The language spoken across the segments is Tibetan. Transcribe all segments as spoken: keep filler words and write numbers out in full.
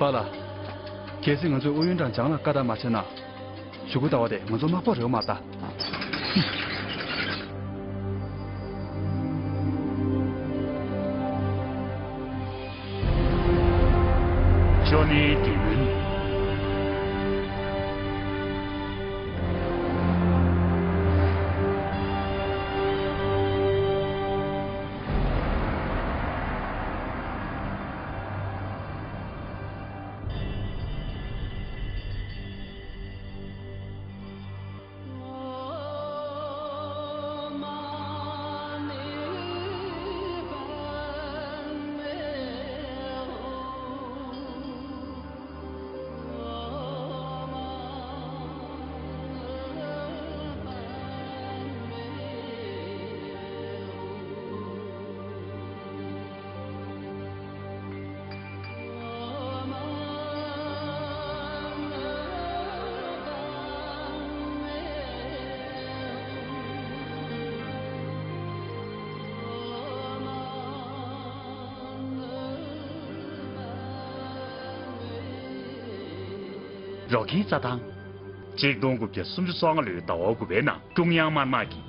པཱ་ལགས། གལ་སྲིད་ང་ཚོས་ཨུ་ཡོན་ཀྲང་ལྕང་ལགས་བཀའ་ལྟར་མ་བྱས་ན། གཞུག་གུ་ཟླ་བ་དེ་ང་ཚོ་དམག་དཔུང་རེ་བ་མ་ལྟ། ཅོ་ནེ་དེ་མིན། རོ་ཁིའི་རྩྭ་ཐང་། ཆིག་སྟོང་དགུ་བརྒྱ་སུམ་ཅུ་སོ་ལྔ་ལོའི་ཟླ་བ་དགུ་པའི་ནང་ཀྲུང་དབྱང་དམར་དམག་གིས།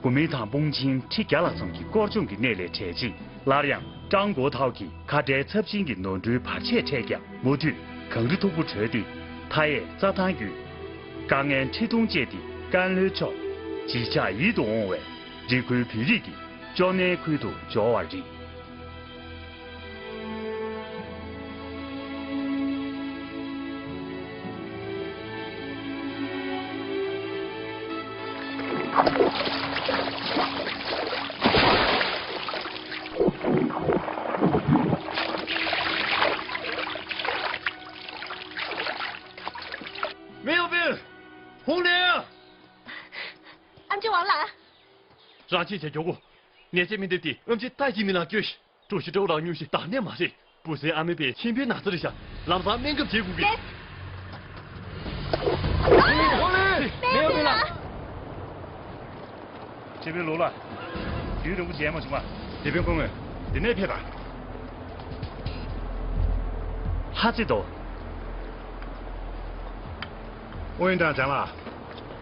གོ་མིན་ཏང་དཔུང་ཆེན་ཁྲི་བརྒྱ་ལྷག་ཙམ་གྱི་སྐོར་སྦྱོང་གི་གནས་ལས་བྲལ་རྗེས། སླར་ཡང་ཀྲང་གོ་ཐའོ་གིས་ཁ་བྲལ་ཚབས་ཆེན་གྱི་ནོར་འཁྲུལ་བར་ཆད་འཕྲད་ཀྱང་མུ་མཐུད་གངས་རི་མཐུག་པོ་བགྲོད་དེ། མཐའ་ཡས་རྩྭ་ཐང་བརྒྱུད། དཀའ་ངལ་འཕྲད་ཐུང་སྤྱད་དེ་ཀན་ལྷོའི་ཕྱོགས་བརྗིད་ཆགས་ཡིད་དུ་འོང་བའི་རི་ཁུལ་བོད་རིགས་ཀྱི་ཅོ་ནེ་ཁུལ་དུ་འབྱོར་བ་རེད། མེ་ཡོ་པིན། ཧུང་ལེ། ཨམ་ཅོག་ཝང་ལགས། རང་ཆེ་བྱས་མགྱོགས་པོ། ནད་བཅོས་སྨན་དེབ་དེ་ཨམ་ཆི་ཏཱ་ཅི་མིན་ལ་སྐྱོན་ཞིག་ཀྲུའུ་ཞི་ཀྲོའུ་ལགས་སྨྱོ་ཤི་བདག་གནས་མ་རེད། སྤུ་སེ་ཨ་མའི་པའི་ཆེན་པོའི་ན་ཚ་རེད་ཤག་ལམ་སང་སྨན་ཁབ་བྱེད་དགོས་ཀྱི། མེ་ཡོ་པིན་ལགས། ཆེན་པོའི་ལོ་ལ། དུས་རིང་པོ་མཇལ་མ་བྱུང་བ། དེ་ཕན་སྐུ་ངོ་། འདི་ནས་ཕེབས་དང་། ཧ་ཙི་དོ། ཨོ་ཡིན་ཀྲང་ལྕང་ལགས།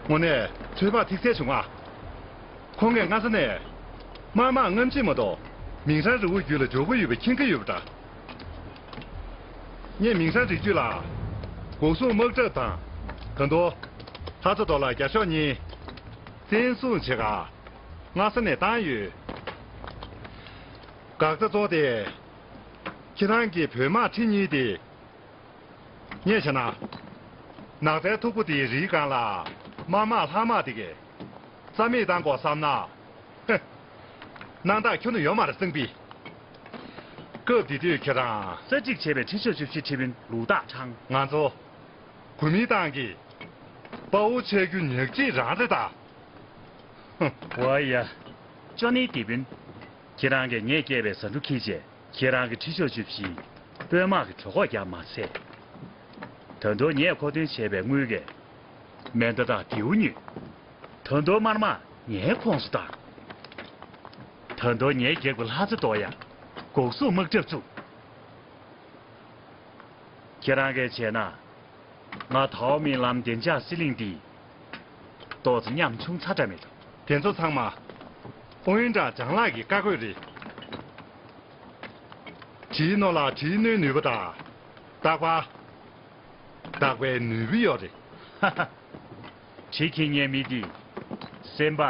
དངོས་གནས་ཚོད་དཔག་ཐིག་གསལ་བྱུང་ང་། ཁོང་གིས་སྔ་ས་ནས་དམར་དམག་སྔ་ཕྱི་མ་གཏོགས་མིང་སྲང་རི་བོ་བརྒྱུད་ལ་མགྱོགས་པོ་ཡོད་པ་མཁྱེན་གྱི་ཡོད་པ་འདྲ། ངས་མིང་སྲང་རི་རྒྱུད་ལ་འགོག་སྲུང་དམག་གྲབས་དང་། ད་དུང་ཧ་ཙི་དོ་ལ་རྒྱ་ཤོག་གཉིས་བཙན་བཟུང་བྱེད་ག་སྔ་ས་ནས་བཏང་ཡོད། འགག་རྩ་གཙོ་བོ་དེ་ཁྱེད་རང་གི་བོད་དམག་ཁྲི་གཉིས་དེ། ངས་བྱས་ན། ནགས་ཚལ་མཐུག་པོ་དེའི་རིའི་སྒང་ལ་དམར་དམག་ལྷག་དམག་དེ་གས་རྩ་མེད་བཏང་དགོས་བསམ་ན། ཧེ། སྣང་དག་ཁྱོན་ནས་ཡོད་མ་རེད་སེང་བི། སྐབས་དེ་དུས་ཁྱེད་རང་། ས་འཇིགས་བྱས་པའི་ཁྲི་ཕྱོགས་བཅུ་བཞི་ཁྲི་དཔོན་ལུའུ་ཏག་ཁྲང་། ང་ཚོ་གོ་མིན་ཏང་གི་དཔའ་བོ་ཆགས་རྒྱུ་ཉག་གཅིག་རང་རེད་ད། ཧུམ། ཝ་ཡ། ཅོ་ནེ་དེད་དཔོན། ཁྱེད་རང་གིས་ངས་བསྐྱལ་བའི་ཟ་འབྲུ་འཁྱེར་བྱས། ཁྱེད་རང་གི་ཁྲི་ཕྱོགས་བཅུ་བཞིའི་དཔོན་དམག་གི་གྲོད་ཁོག་རྒྱག་མ་ཚད། ད་དུང་ངས་མཁོ་འདོན་བྱས་པའི་དངུལ་གྱིས་མེ་མདའ་དང་མདེའུ་ཉོས། ད་དུང་དམར་དམག་ངའི་ཁོངས་སུ་བཏང་། ད་དུང་ངའི་སྒེར་པ་ལྷ་རྩེ་རྡོ་ཡང་འགོག་སྲུང་དམག་གྲབས་བཙུགས། ཁྱེད་རང་གིས་བྱས་ན། ང་ཐའོ་མིན་ལམ་བདེ་འཇགས་སྲིད་གླིང་འདི་ཏོག་ཙམ་ཉམ་ཆུང་ཚ་དྲགས་མི་འདུག་དེ་ཚོ་ཚང་མ་ཨོ་ཡོན་ཀྲང་ལྕང་ལགས་ཀྱི་བཀའ་བཀོད་རེད། གྲིའི་ནོར་ལ་གྲིའི་སྣོད་ནུས་པ་དང་། རྟག་པ། རྟག་པའི་ནུས་པ་ཡོད་རེད། ཧ་ཧ། གྲི་འཁྱེར་མཁན་མི་འདི་སེམས་པ་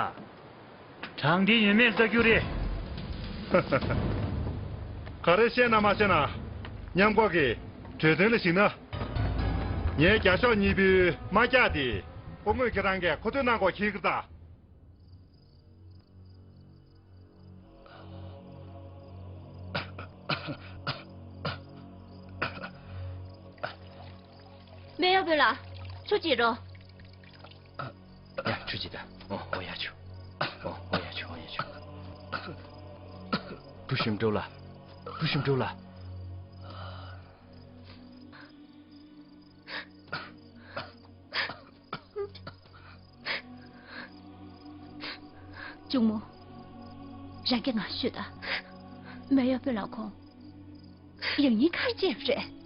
དྲང་བདེན་ཡོད་མེད་བལྟ་རྒྱུ་རེད། ག་རེ་བཤད་ན་མ་བཤད་ན། མཉམ་འགོག་གི་གྲོས་དོན་ལ་གཞིགས་ན། ངའི་རྒྱ་ཤོག་གཉིས་པོའི་དམག་རྒྱགས་དེ་སྐུ་ངོ་ཁྱེད་རང་གིས་མཁོ་འདོན་གནང་དགོས་འཁེལ་གི་རེད་ད། མེ་ཡོ་པིན་ལགས། ཆུ་ཅིག་རོ། ཡ། ཆུ་ཅིག་ད། ཨོ། ཨོ་ཡ་ཆུ། ཨོ། ཨོ་ཡ་ཆུ། ཨོ་ཡ་ཆུ། བུ་ཞིམ་སྤྲོ་ལ། བུ་ཞིམ་སྤྲོ་ལ། གཅུང་མོ། རང་གིས་ང་ཤོད་ད། མེ་ཡོ་པིན་ལགས་ཁོང་ཡང་སྙིང་ཁར་བཅད་པ་རེད།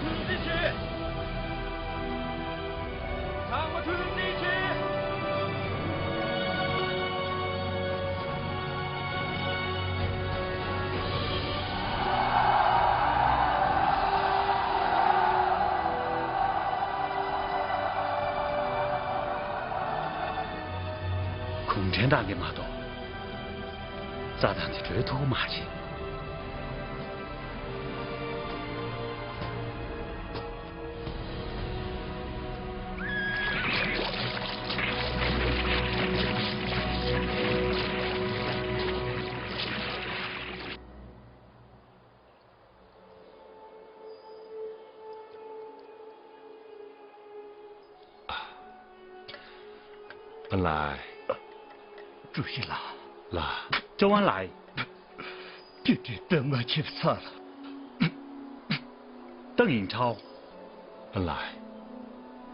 ཐུགས་རྗེ་ཆེ། ཚང་མ་ཐུགས་རྗེ་ཆེ། གུང་ཁྲན་ཏང་གིས་མ་གཏོགས་རྩྭ་ཐང་དེ་གྲོལ་ཐུབ་ཀྱི་མ་རེད། ཨ་ལའི། ཀྲུའུ་ཞི་ལགས། ལགས། ཀྲོའུ་ཝང་ལའི། སྐྱིད་སྡུག་ལྟ་མ་ཁྱེར་ཚར་ལ། ཏང་ཡིང་ཁྲའོ། ཨ་ལའི།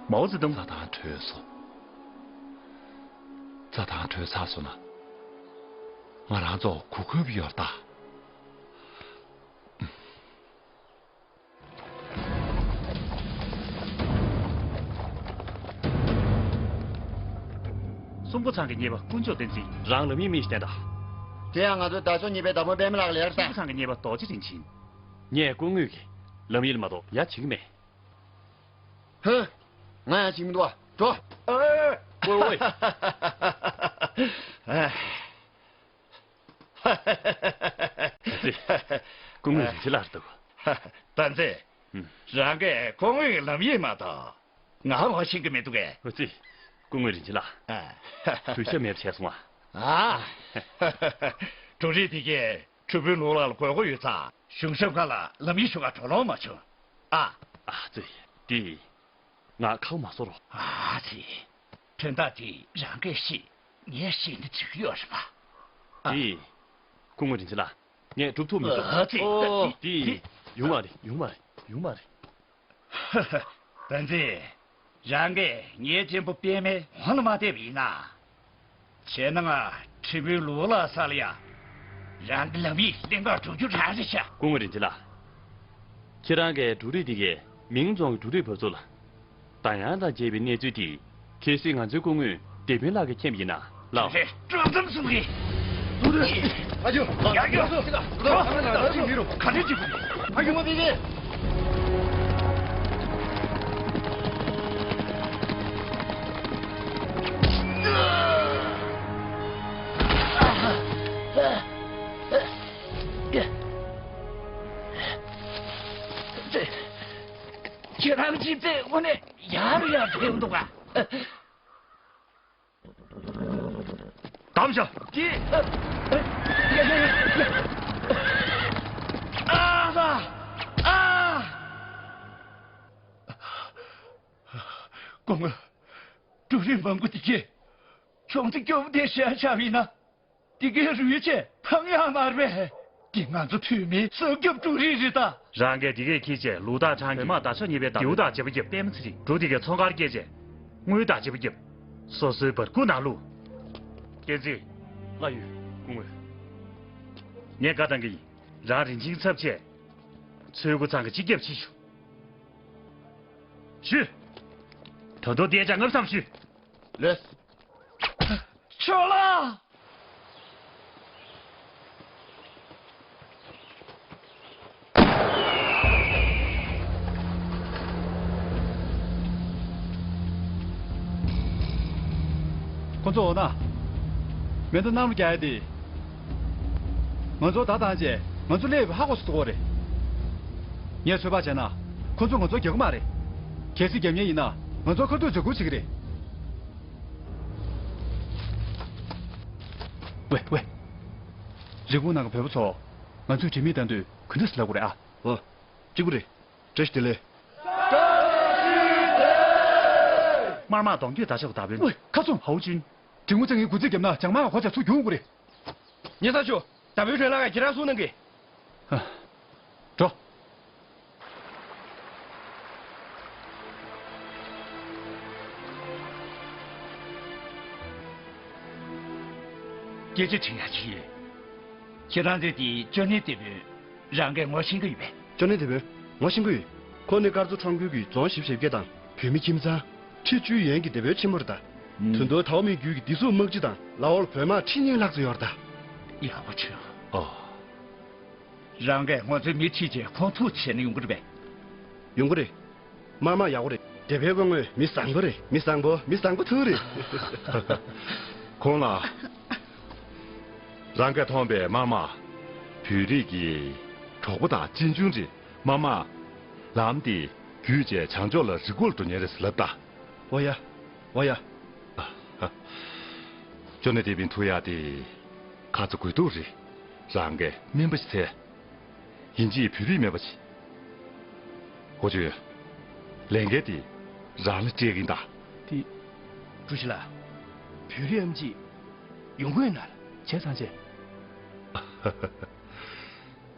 མའོ་ཙེ་ཏུང་། རྩྭ་ཐང་གྲོལ་སོང་། རྩྭ་ཐང་གྲོལ་ཚར་སོང་ན། ང་རང་ཚོ་གོ་སྐབས་ཡོད་ད། སུམ་པ་ཚང་གི་གཉེར་པ་དཀོན་མཆོག་བསྟན་འཛིན། རང་ལམ་ཡིག་མི་ཞིག་བསྟན་དང་། དེ་ཡང་ང་ཚོའི་དར་ལྕོག་གཉིས་པའི་བདག་པོ་པད་མ་ལགས་ལ་ཡར་སུམ་པ་ལྟ། ཚང་གི་གཉེར་པ་རྡོ་རྗེ་རིན་ཆེན། ངས་སྐུ་ངོ་གི་ལམ་ཡིག་ལ་མ་གཏོགས་ཡ་བྱེད་ཀྱི་མེད། ཧུ། ང་ཡང་བྱེད་མི་འདུག་བ། འགྲོ། ཨེ། ཝེ་ཝེ། ཨེ། སྐུ་ངོ་རིན་ཆེན་ལགས་འདུག། བསྟན་འཛིན། ཨུམ། རང་གིས་སྐུ་ངོའི་ལམ་ཡིག་མ་གཏོགས་ང་ངོ་ཤེས་ཀྱི་མི་འདུག་གས། ཨོ་ཙི། སྐུ་ངོ་རིན་ཆེན་ལགས། ཨ། གུས་ཞབས་མེད་པ་བྱས་སོང་ཨ། ཨ། འབྲུ་རིགས་དེ་གས་ཁྲི་དཔོན་ལུའུ་ལགས་ལ་དགོས་མཁོ་ཡོད་ཙང་གཞུང་ཞབས་ཁང་ལ་ལམ་ཡིག་ཞུ་གར་འགྲོ་ལོང་མ་བྱུང་ཨ། ཨ་ཙི། དེ། ང་ཁ་མ་གསོ་རོགས། ཨ་ཙི། དོན་དག་དེ་རང་གིས་ཤེས། ངས་ཤེས་ནི་འགྲིག་ཡོད་རེད་པ། ཨ། དེ། སྐུ་ངོ་རིན་ཆེན་ལགས། ངས་སྒྲུབ་ཐུབ་མི་འདུག། ཨ་ཙི། ཨོ། དེ། དེ། ཡོང་མ་རེད། ཡོང་མ་རེད། ཡོང་མ་རེད། བསྟན་འཛིན། རང་གིས་ངའི་གཅེན་པོ་པད་མའི་འོང་ལ་མ་བསྡད་པ་ཡིན་ན། བྱས་ན་ང་ཁྲི་དཔོན་ལུའུ་ལགས་ས་ལ་ཡ། རང་གི་ལམ་ཡིག་ལེན་གར་འགྲོ་རྒྱུ་རང་རེད་ཤག། སྐུ་ངོ་རིན་ཆེན་ལགས། ཁྱེད་རང་གིས་འབྲུ་རིགས་འདི་གའི་མིང་རྫོང་གི་འབྲུ་རིགས་འབབ་ཚུགས་ལ། དང་ཡང་དང་བཅས་པའི་གནས་ཚུལ་དེ་གལ་སྲིད་ང་ཚོའི་སྐུ་ངོས་སྡེ་དཔོན་ལགས་ཀྱིས་མཁྱེན་པ་ཡིན་ན་ལགས། རེད། དཀྲོག་གཏམ་གསུང་གི། ཨ་ཇོ། ཡ་ཡ། ག་རེ་བྱེད་དགོས། ཨ་ཇོ་མ་དེ་དེ། ཁྱེད་རང་གཅིག་པུས་དངོས་གནས་ཡར་ཡར་ཕེབས་འདུག་ག། བསྡམས་བཞག། ཀྱེ། ཡ་ཡ་ཡ་ཡ། ཨ་ཧ། ཨ། སྐུ་ངོ། འབྲུ་རིགས་མང་པོ་དེ་གས་གྱོང་ཚད་སྐྱོ་པོ་དེ་བཞག་བཞག་པ་ཡིན་ན། དེ་གའི་རུས་ཆས་འཕང་ཡག་མ་རེད་པས། འདི་ང་ཚོ་ཐུན་མིན་གསར་རྒྱབ་འབྲུ་རིགས་རེད་ད། རང་གིས་དེ་གས་ཁྱེར་བྱས་ལུའུ་ཏཱ་ཁྲང་གི་མ་དར་ལྕོག་གཉིས་པའི་བདག་པོ་ལྡེའུ་བདག་བྱེད་པོ་རྒྱབ། པད་མ་ཚེ་རིང་འབྲུ་དེ་གའི་ཚོང་ཁང་བསྐྱལ་བྱས་དངུལ་བདག་བྱེད་པོ་རྒྱབ། སོ་སོའི་བར་སྐུ་ནང་བླུགས། བསྟན་འཛིན། ལགས་ཡོད། སྐུ་ངོ། ངས་བཀའ་བཏང་གི་ཡིན། རང་རིན་ཆེན་ཚབ་བྱས། ཚོས་འགོ་ཚང་གི་སྤྱི་ཁྱབ་ཕྱིར་ཞུ། ཞུ། ད་དུང་བསྡད་བྱས་ལྔ་བསམ་ཞུ། ལགས། ཆོག་ལ། ཁོ་ཚོ་འོ་ན། མེ་མདའ་གནམ་ལ་རྒྱག་ཡ་དེ། ང་ཚོ་ད་བཏང་རྗེས་ང་ཚོ་སླེབས་ཧ་གོ་སོང་ཟེར་གོ་རེད། ངས་ཚོད་དཔག་བྱས་ན་ཁོ་ཚོས་ང་ཚོ་རྒྱག་གི་མ་རེད། གལ་སྲིད་རྒྱབ་མཁན་ཡིན་ན་ང་ཚོ་ཁ་ཐུག་འཇབ་རྒོལ་བྱེད་ཀྱི་རེད། ཝེ་ཝེ། རི་ཁུག་ནང་གི་བོད་པ་ཚོ་ང་ཚོས་དྲི་མེད་བཏང་དུས་ག་འདྲ་ཟེར་ལབ་དགོས་རེད་ཨ། ཨོ། གཅིག་པུ་རེད། བཀྲ་ཤིས་བདེ་ལེགས། དམར་དམག་གདོང་བསྐྱེད་དར་ལྕོག་བདག་དཔོན། ཝེ་ཁ་ཚུམ། ཧའོ་ཅིན། དྲི་མོ་ཚང་གི་གུ་རྩིས་བརྒྱབ་ན་བྱང་དམག་ག་གོ་ཆ་ཚུར་རྒྱུག་དགོས་རེད། ཉེ་ས་ཆུ། ད་བོད་ཁྲོད་ལ་ཁྱེད་རང་སུ་གནང་གི། ཨ། འགྲོ། སྐད་ཆ་དྲི་ཡ་ཅིག་ཡོད། ཁྱེད་རང་ཚོའི་དེའི་ཅོ་ནེ་སྡེ་དཔོན་རང་གིས་ངོ་ཤེས་ཀྱི་ཡོད་པས། ཅོ་ནེ་སྡེ་དཔོན་ངོ་ཤེས་ཀྱི་ཡོད། ཁོང་ནི་སྐར་མཚོ་ཁྲོམ་ཁུལ་གྱི་རྫོང་བཞི་བཅུ་ཞེ་བརྒྱད་དང་བོད་མི་ཁྱིམ་ཚང་། ཁྲི་བཅུའི་ཡན་གྱི་སྡེ་དཔོན་ཆེན་མོ་རེད་ད། ཨུམ། ད་དུང་ཐའོ་མིན་རྒྱུད་ཀྱི་བདེ་སྲུང་དམག་སྤྱི་དང་ལའོ་ལ་བོད་དམག་ཁྲི་གཉིས་ལྷག་ཙམ་ཡོད་རེད་ད། ཡག་པོ་བྱུང་། ཨོ། རང་གིས་ང་ཚོའི་མི་ཁྲིད་བྱས་ཁོང་ཐུག་བྱས་ན་ཡོང་གི་རེད་པས། ཡོང་གི་རེད། མར་མར་ཡག་པོ་རེད། སྡེ་དཔོན་སྐུ་ངོ་མི་བཟང་པོ་རེད། མི་བཟང་པོ། མི་བཟང་པོ་ཐུག་རེད། ཁོང་ལ། རང་གིས་མཐོང་པའི་མར་མར། བོད་རིགས་ཀྱི་གྲོགས་པོ་དང་གཅེན་གཅུང་རེད། མར་མར། ལམ་དེ་བརྒྱུད་བྱས་བྱང་ཕྱོགས་ལ་རི་མགོར་འགྲོ་མཁན་རེད་ཟེར་ལབ་ད། འོ་ཡ། འོ་ཡ། ཅོ་ནེ་དེ་བིན་ཐུ་ཡ་དེ་ཁ་ཚ་དགོས་གཏུགས་རེད། རང་གིས་སྨན་པ་ཞིག་འཚོལ། ཡིན་གཅིག་བོད་རིགས་སྨན་པ་ཞིག། ཧོ་ཅོ། ལས་འགན་དེ་རང་ལ་སྤྲད་ཀྱིན་གདའ། དེ། ཀྲུའུ་ཞི་ལགས། བོད་རིགས་ཨེམ་ཆི་ཡོང་གི་ཡོད་ན་ལགས། བྱས་ཙང་བྱས།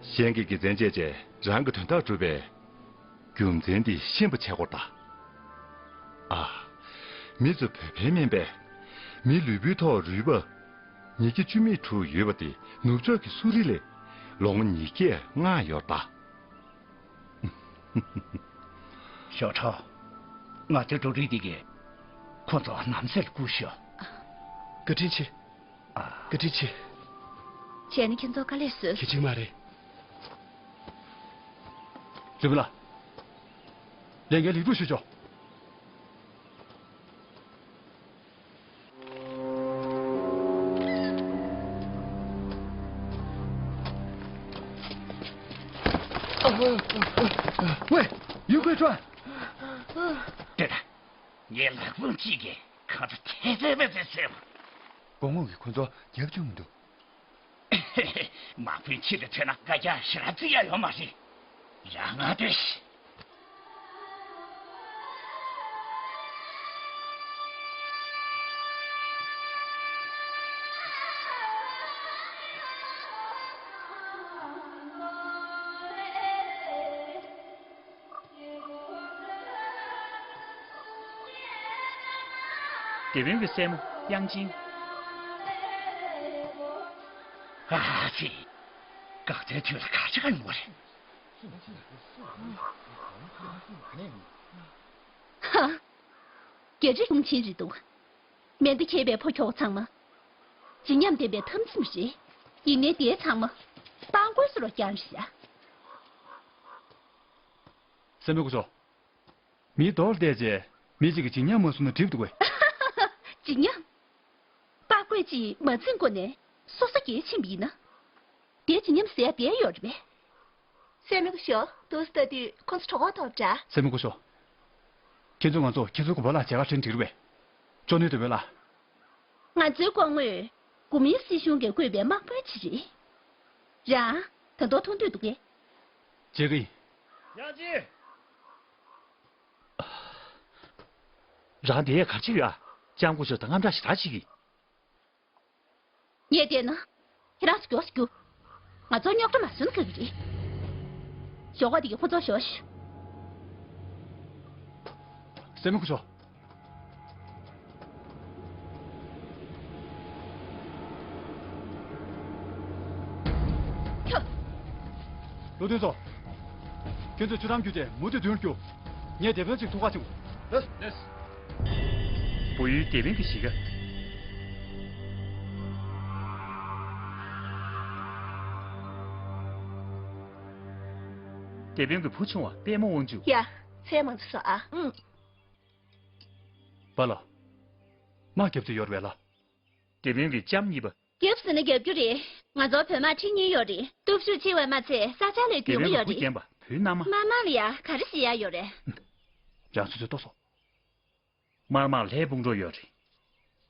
གཞན་གྱི་དགེ་མཚན་བཅས་བྱས་རང་གི་དོན་དག་སྒྲུབ་པའི་རྒྱུ་མཚན་འདི་ཤེས་པ་བྱས་དགོས་ད། ཨ། མི་ཚོ་བོད་ཕན་སྨན་པས། མི་ལུས་པོའི་ཐོག་རུས་པ། ཉིས་བརྒྱ་བཅུ་མེད་དྲུག་ཡོད་པ་དེ་ནུབ་ཕྱོགས་ཀྱི་སུ་རི་ལས་ལོ་ངོ་ཉིས་བརྒྱ་ལྔ་ཡོད་ད། ཞའོ་ཁྲའོ། ང་ཚོའི་འབྲུ་རིགས་འདི་གས་ཁོ་ཚོ་ནམ་ཟེར་བསྐུར་ཤོག་བཀའ་དྲིན་ཆེ། བཀའ་དྲིན་ཆེ། བྱས་ན་ཁྱེད་ཚོ་དཀའ་ལས་བཟོས། གལ་ཆེན་མ་རེད། ཇུ་མི་ལགས། ལས་འགན་ལེགས་གྲུབ་ཞུ་ཆོག་ཝེ། ཡུ་ཁུའེ་ཁྲོན། ལྟོས་དང་། ངའི་ལག་རྩལ་གཅིག་གིས་ཁ་ཚ་ཐལ་ཚལ་མེད་ཚལ་བཟོས་པ། སྒོ་ངོས་ཀྱིས་ཁོ་ཚོ་རྒྱབ་བཅུག་མི་འདུག་དམག་དཔོན་ཁྱེད་ཀྱི་ཐོན་ན་བཀའ་རྒྱ་ཞེ་དྲག་བརྩི་ཡ་ཡོད་མ་རེད། རང་ང་ལྟོས་ཤིག་སྡེ་དཔོན་གྱི་སྲས་མོ་དབྱངས་ཅན། ཨ་ཙི། འགག་རྩའི་དུས་ལ་ག་ཅི་ག་ཡོང་བ་རེད། ཧ། རྒྱ་རིགས་ཁྱུང་ཆེན་རེད་འདུག་མེ་མདའ་མཁས་པའི་ཕོ་ཁྱོ་ག་ཚང་མ། བརྗིད་ཉམས་ལྡན་པའི་འཐབ་འཛིང་རེད། ཡིན་ནའི་དེ་ཚང་མ་དཔའ་རྒོད་སུ་རུ་རྐྱང་རེད་ཤག་སྲས་མོ་སྐུ་ཞབས། མི་རྡོར་བལྟས་རྗེས་མི་གཅིག་གིས་བརྗིད་ཉམས་མ་བཟུང་ན་འགྲིག་འདུག་གས། བརྗིད་ཉམས། དཔའ་རྒོད་ཅིག་མ་འཛིང་གོང་ནས་སོ་སོ་རྒྱལ་ཕྱིན་པ་ཡིན་ན། དེ་བརྗིད་ཉམས་ཟེར་ཡ་བསྡད་ཡོད་རེད་པས། སྲས་མོ་སྐུ་ཞབས། འདུག་སེ་ལྟ་དུས་ཁོང་ཚོ་གྲོད་ཁོག་ལྟོགས་པ་འདྲ། སྲས་མོ་སྐུ་ཞབས། ཁྱེད་ཚོས་ང་ཚོ་ཁྱེད་ཚོའི་གོ་པ་ལ་མཇལ་ཁ་འཕྲད་འགྲིག་རེད་པས། ཅོ་ནེ་སྡེ་དཔོན་ལགས། ང་ཚོའི་སྐུ་ངོས་གོ་མིན་སྲིད་གཞུང་གིས་བསྐོས་པའི་དམག་དཔོན་ཅིག་རེད། རང་ད་དུང་མཐོང་འདོད་འདུག་གས། མཇལ་གི་ཡིན། ཡ་ཅི། རང་འདི་ཡས་ག་རེ་བྱེད་ཀྱི་ཡོད་ཨ། ལྕམ་སྐུ་ཞབས་དང་དངངས་སྐྲག་ཞེ་དྲག་བྱེད་ཀྱི། ངས་བལྟས་ན། ཁྱེད་རང་ཚོ་མགྱོགས་སུ་རྒྱུགས། ང་ཚོར་རྙོག་དྲ་མ་བཟོ་ན་དགའ་གི་རེད། ཞོགས་ཀ་འདི་གི་ཁོ་ཚོར་ཞོགས་ཤིག་སྲས་མོ་སྐུ་ཞབས། ཁྱོད། བློ་མཐུན་ཚོ། ཁྱོད་ཚོས་ཆུ་འགྲམ་བརྒྱུད་དེ་མུ་མཐུད་མདུན་རྒྱུགས། ངས་སྡེ་དཔོན་ཅིག་ཐུག་པ་བྱུང་། ལགས། བལ་ཡུལ་སྡེ་དཔོན་གྱི་གཞིས་ཀ། སྡེ་དཔོན་གྱི་བུ་ཆུང་བ་པད་མ་དབང་ཕྱུག་ཡ། མཚན་མང་ཙམ་ཟོ་ཨ། ཨང་། པཱ་ལགས། དམག་རྒྱབ་རྩིས་ཡོད་རེད་པས་ལགས། སྡེ་དཔོན་གྱི་ལྕམ་གཉིས་པ། རྒྱབ་ཟེར་ན་རྒྱབ་རྒྱུ་རེད། ང་ཚོར་བོད་དམག་ཁྲི་གཉིས་ཡོད་རེད། སྟོབས་ཤུགས་ཆེ་བ་མ་ཚད་ས་ཆ་ལས་གྱོང་མོ་ཡོད་རེད། སྡེ་དཔོན་གྱི་བུ་རྒན་པ་བུའི་མནའ་མ། མར་མར་ལ་ཡ་ག་རེ་བྱེད་ཡ་ཡོད་རེད། རང་སོ་སོས་ལྟོས་སོ། མར་མར་ལྷའི་དཔུང་གྲོགས་ཡོད་རེད།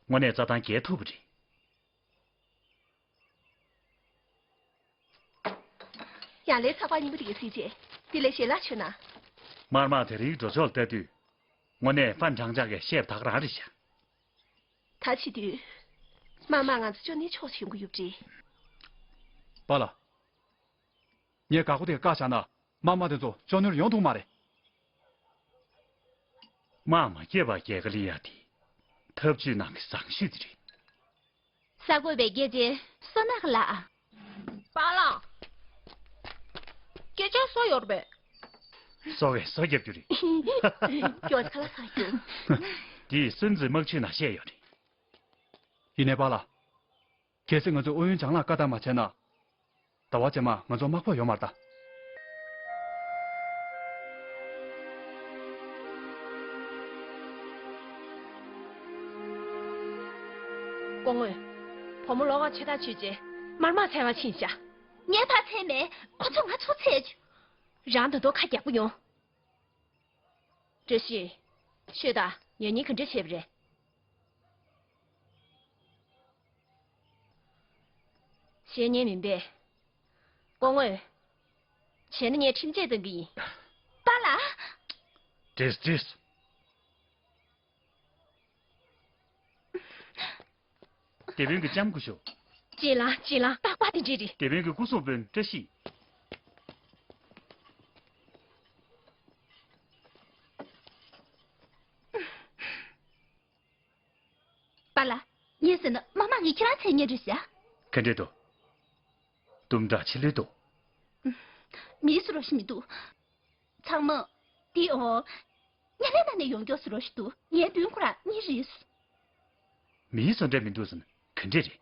དངོས་གནས་རྩྭ་ཐང་རྒྱས་ཐུབ་པ་རེད། ཡང་ལས་ཚགས་པར་རྙིང་པ་དེ་ག་གཟིགས་རྗེས། དེ་ལས་ཞལ་ལག་མཆོད་ན། མར་མར་དེ་རིང་འགྲོ་ཕྱོགས་ལ་ལྟ་དུས། དངོས་གནས་ཧྥན་ཁྲང་ཅང་གིས་བཤད་པ་ད་ག་རང་རེད་ཤག་ད་བྱེད་དུས། མར་མར་ང་ཚོ་ཅོ་ནེ་ཕྱོགས་སུ་ཡོང་གི་ཡོད་པ་རེད། པཱ་ལགས། ངས་འགག་སྒོ་དེ་བཀག་བཞག་ན་དམག་དམངས་དེ་ཚོ་ཅོ་ནེར་ཡོང་ཐུབ་མ་རེད། དམག་མ་བསྐྱོད་པར་རྒྱལ་ཁ་ལེན་ཡ་དེ་ཐབས་ཇུས་ནང་གི་བཟང་ཤོས་དེ་རེད། གསར་འགོད་པའི་སྐད་ཆའི་སོ་ནག་ལ་ཨ། པཱ་ལགས། སྐད་ཆ་སོ་ཡོད་རེད་པས། སོ་བས་སོ་རྒྱབ་རྒྱུ་རེད། ཀྱོག་ཁ་ལ་ས་རྒྱུ། དེས་སུན་ཙི་དམག་ཆོས་ནང་བཤད་ཡོད་རེད། ཡིན་ནའི་པཱ་ལགས། གལ་སྲིད་ང་ཚོས་ཨུ་ཡོན་ལྕང་ལགས་བཀའ་ལྟར་མ་བྱས་ན། ཟླ་བ་རྗེས་མ་ང་ཚོ་དམག་ཕོགས་ཡོང་མ་རེད་ད། སྐུ་ངོ། བུ་མོ་ལོགས་ཀ་ཆེ་ཐག་ཆོད་རྗེས་དམར་དམག་འཚོལ་བར་ཕྱིན་ཤག་ངས་ཕར་འཚོལ་མེད། ཁོ་ཚོ་ང་ཚོ་འཚོལ་བྱུང་། རང་ད་དུང་ཁ་རྒྱག་པོ་ཡོང་། བཀྲ་ཤིས། ཤོད་དང་། ངེད་གཉིས་ག་འདྲ་བྱས་པ་རེད། བཤད་ཉན་མིན་པས། སྐུ་ངོ། བྱས་ན་ངས་ཁྲིམས་ཆད་གཏང་གི་ཡིན། པཱ་ལགས། བྲིས་བྲིས། སྡེ་དཔོན་གྱི་ལྕམ་སྐུ་ཞབས། གཅེས་ལ་གཅེས་ལ་པགས་པ་དེ་འདྲས་རེད། སྡེ་དཔོན་གྱི་སྐུ་སྲུང་དཔོན་བཀྲ་ཤིས། པཱ་ལགས། ངས་ཟེར་ན་མ་མ་ངས་ཁྱེད་རང་མཚན་སྙན་རེད་ཤག་ག་འདྲས་འདུག་དུམ་གྲ་ཕྱི་ལོས་འདུག་མིའི་བཟོ་འདྲ་ཞིག་མི་འདུག་ཚང་མ། དེ་འོ། ཉ་ལའི་ནང་ནས་ཡོང་མགྱོགས་སུ་རོ་ཞིག་འདུག་ངའི་མདུན་ཁོ་རང་གཉིས་རེད། མིའི་བཟོ་འདྲ་མི་འདུག་ཟེར་ན་ག་འདྲས་རེད།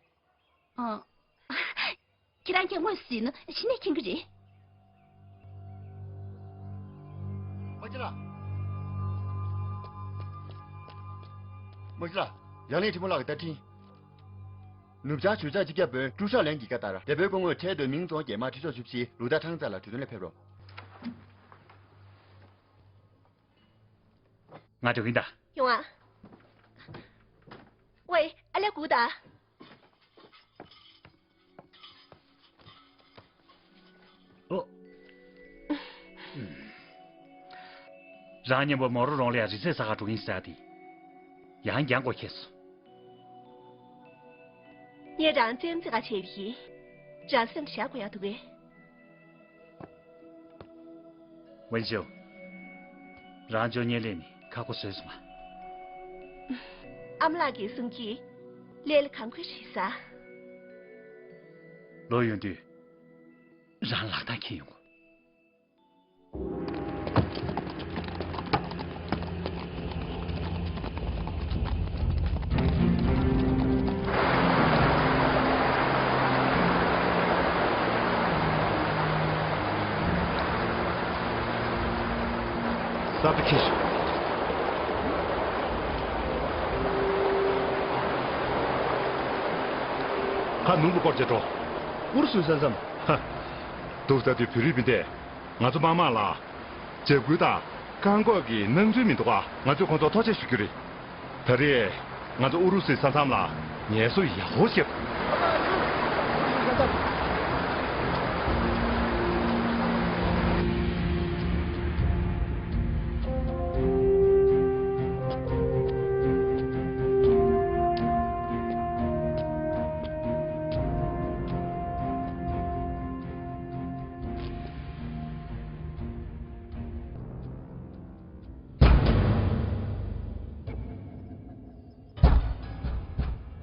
ཨ། ཁྱེད་རང་གིས་དངོས་སུ་གཟིགས་ན་གཞི་ནས་མཁྱེན་གྱི་རེད། མ་གཞི་ལ། མ་གཞི་ལ། ཡང་ལེན་ཁྲི་མོ་ལགས་ཀྱི་བརྡ་འཕྲིན། ནུབ་བྱང་ཞུ་བྱ་སྤྱི་ཁྱབ་དཔོན་ཀྲུའུ་ཧྲ་ལན་གྱིས་བཀའ་ལྟར། སྡེ་དཔོན་སྐུ་ངོས་ཁྲའེ་ཏུའེ་མིང་རྫོང་རྒྱལ་དམངས་ཁྲི་ཚོ་བཅུ་བཞི་ལུའུ་ཏཱ་ཁྲང་ཙེ་ལ་གྲོས་བསྡུར་ལ་ཕེབས་རོགས། ང་འགྲོ་གིན་གདའ། ཡོང་ཨ། ཝེ། ཨ་ལས་སྒུག་གདའ། ཨོ། རང་མཉམ་པོ་མོ་རོ་རོང་ལ་ཡང་རི་རྩེ་ས་ཁ་འགྲོ་གིན་ཟེར་ཏེ། ཡང་རྒྱང་གོ་ཁེལ་སོང་། ངས་རང་བཙན་འཛིན་ག་བྱས་པ་ཡིན། རང་སེམས་བཞག་དགོས་ཡག་འདུག་གས། ཝུན་ཞའོ། རང་ཅོ་ཉེ་ལེ་ནི་ཁ་ཁོ་བཟོས་སོང་ང་། ཨ་མ་ལགས་ཀྱིས་གསུང་གིས། ལས་ལ་གང་དགོས་ཤེས་ས། ལོ་ཡོང་དུས། རང་ལག་ཐང་འཁྱེར་ཡོང་གོ། གསར་དུ་འཁྱེར་ཤོག་ཁ་ནུབ་ལ་སྐོར་བྱེད་འགྲོ། ཨུ་རུ་སུའི་ས་མཚམས། ཧ། འདུག་ད་དུས་བོད་རིགས་མི་འདས། ང་ཚོ་དམག་དམངས་ལ། འཇབ་རྒོལ་དང་བཀག་འགོག་གི་སྣང་ཚུལ་མི་འདུག་ག་ང་ཚོས་ཁོང་ཚོར་ཐུགས་རྗེ་ཆེ་ཞུ་རྒྱུ་རེད། ད་རེས་ང་ཚོ་ཨུ་རུ་སུའི་ས་མཚམས་ལ་ངལ་གསོ་ཡག་པོ་བྱེད་དགོས།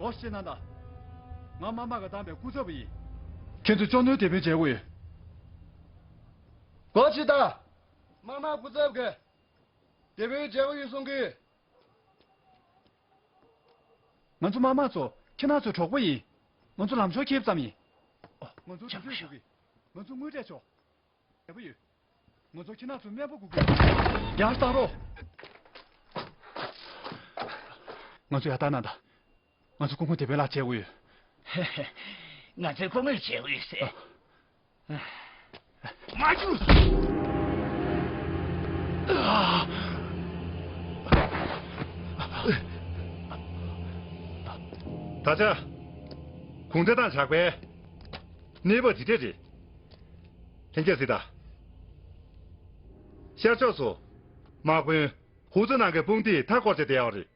སྒོ་ཕྱེ་གནང་དང་། ང་དམག་དམངས་ཀྱིས་བདམས་པའི་སྐུ་ཚབ་ཡིན། ཁྱེད་ཚོས་ཅོ་ནོའི་དེད་དཔོན་མཇལ་དགོས་ཡོད། སྒོ་ཕྱེ་དང་། དམག་དམངས་སྐུ་ཚབ་ཀྱིས་དེད་དཔོན་མཇལ་དགོས་ཡོད་གསུང་གི། ང་ཚོ་དམག་དམངས་ཚོ་ཁྱེད་རང་ཚོའི་གྲོགས་པོ་ཡིན། ང་ཚོ་ལམ་ཞོར་འཁེལ་ཙམ་ཡིན། ཨོ། ང་ཚོ་དུས་ཚོད་དགོས་ཀྱི། ང་ཚོ་དངུལ་སྤྲད་ཆོག་ཡག་པོ་ཡོད། ང་ཚོ་ཁྱེད་རང་ཚོའི་སྨན་པ་དགོས་ཀྱི། ཡར་བཏང་རོགས། ང་ཚོ་ཡར་བཏང་གནང་དང་། ང་ཚོ་སྐུ་ངོ་དེད་དཔོན་ལགས་མཇལ་དགོས་ཡོད། ང་ཚོའི་སྐུ་ངོ་མཇལ་དགོས་ཡོད་ཟེར། མ་རྒྱུགས། ད་ཆ་གུང་ཁྲན་ཏང་ཇག་པའི་གནས་བབ་ཇི་འདྲ་རེད། ལྷན་རྒྱས་གཟིགས་དང་། ཤར་ཕྱོགས་སུ་དམག་དཔོན་ཧུའུ་ཙི་ནང་གི་དཔུང་སྡེས་མཐའ་བསྐོར་བྱས་བསྡད་ཡོད་རེད།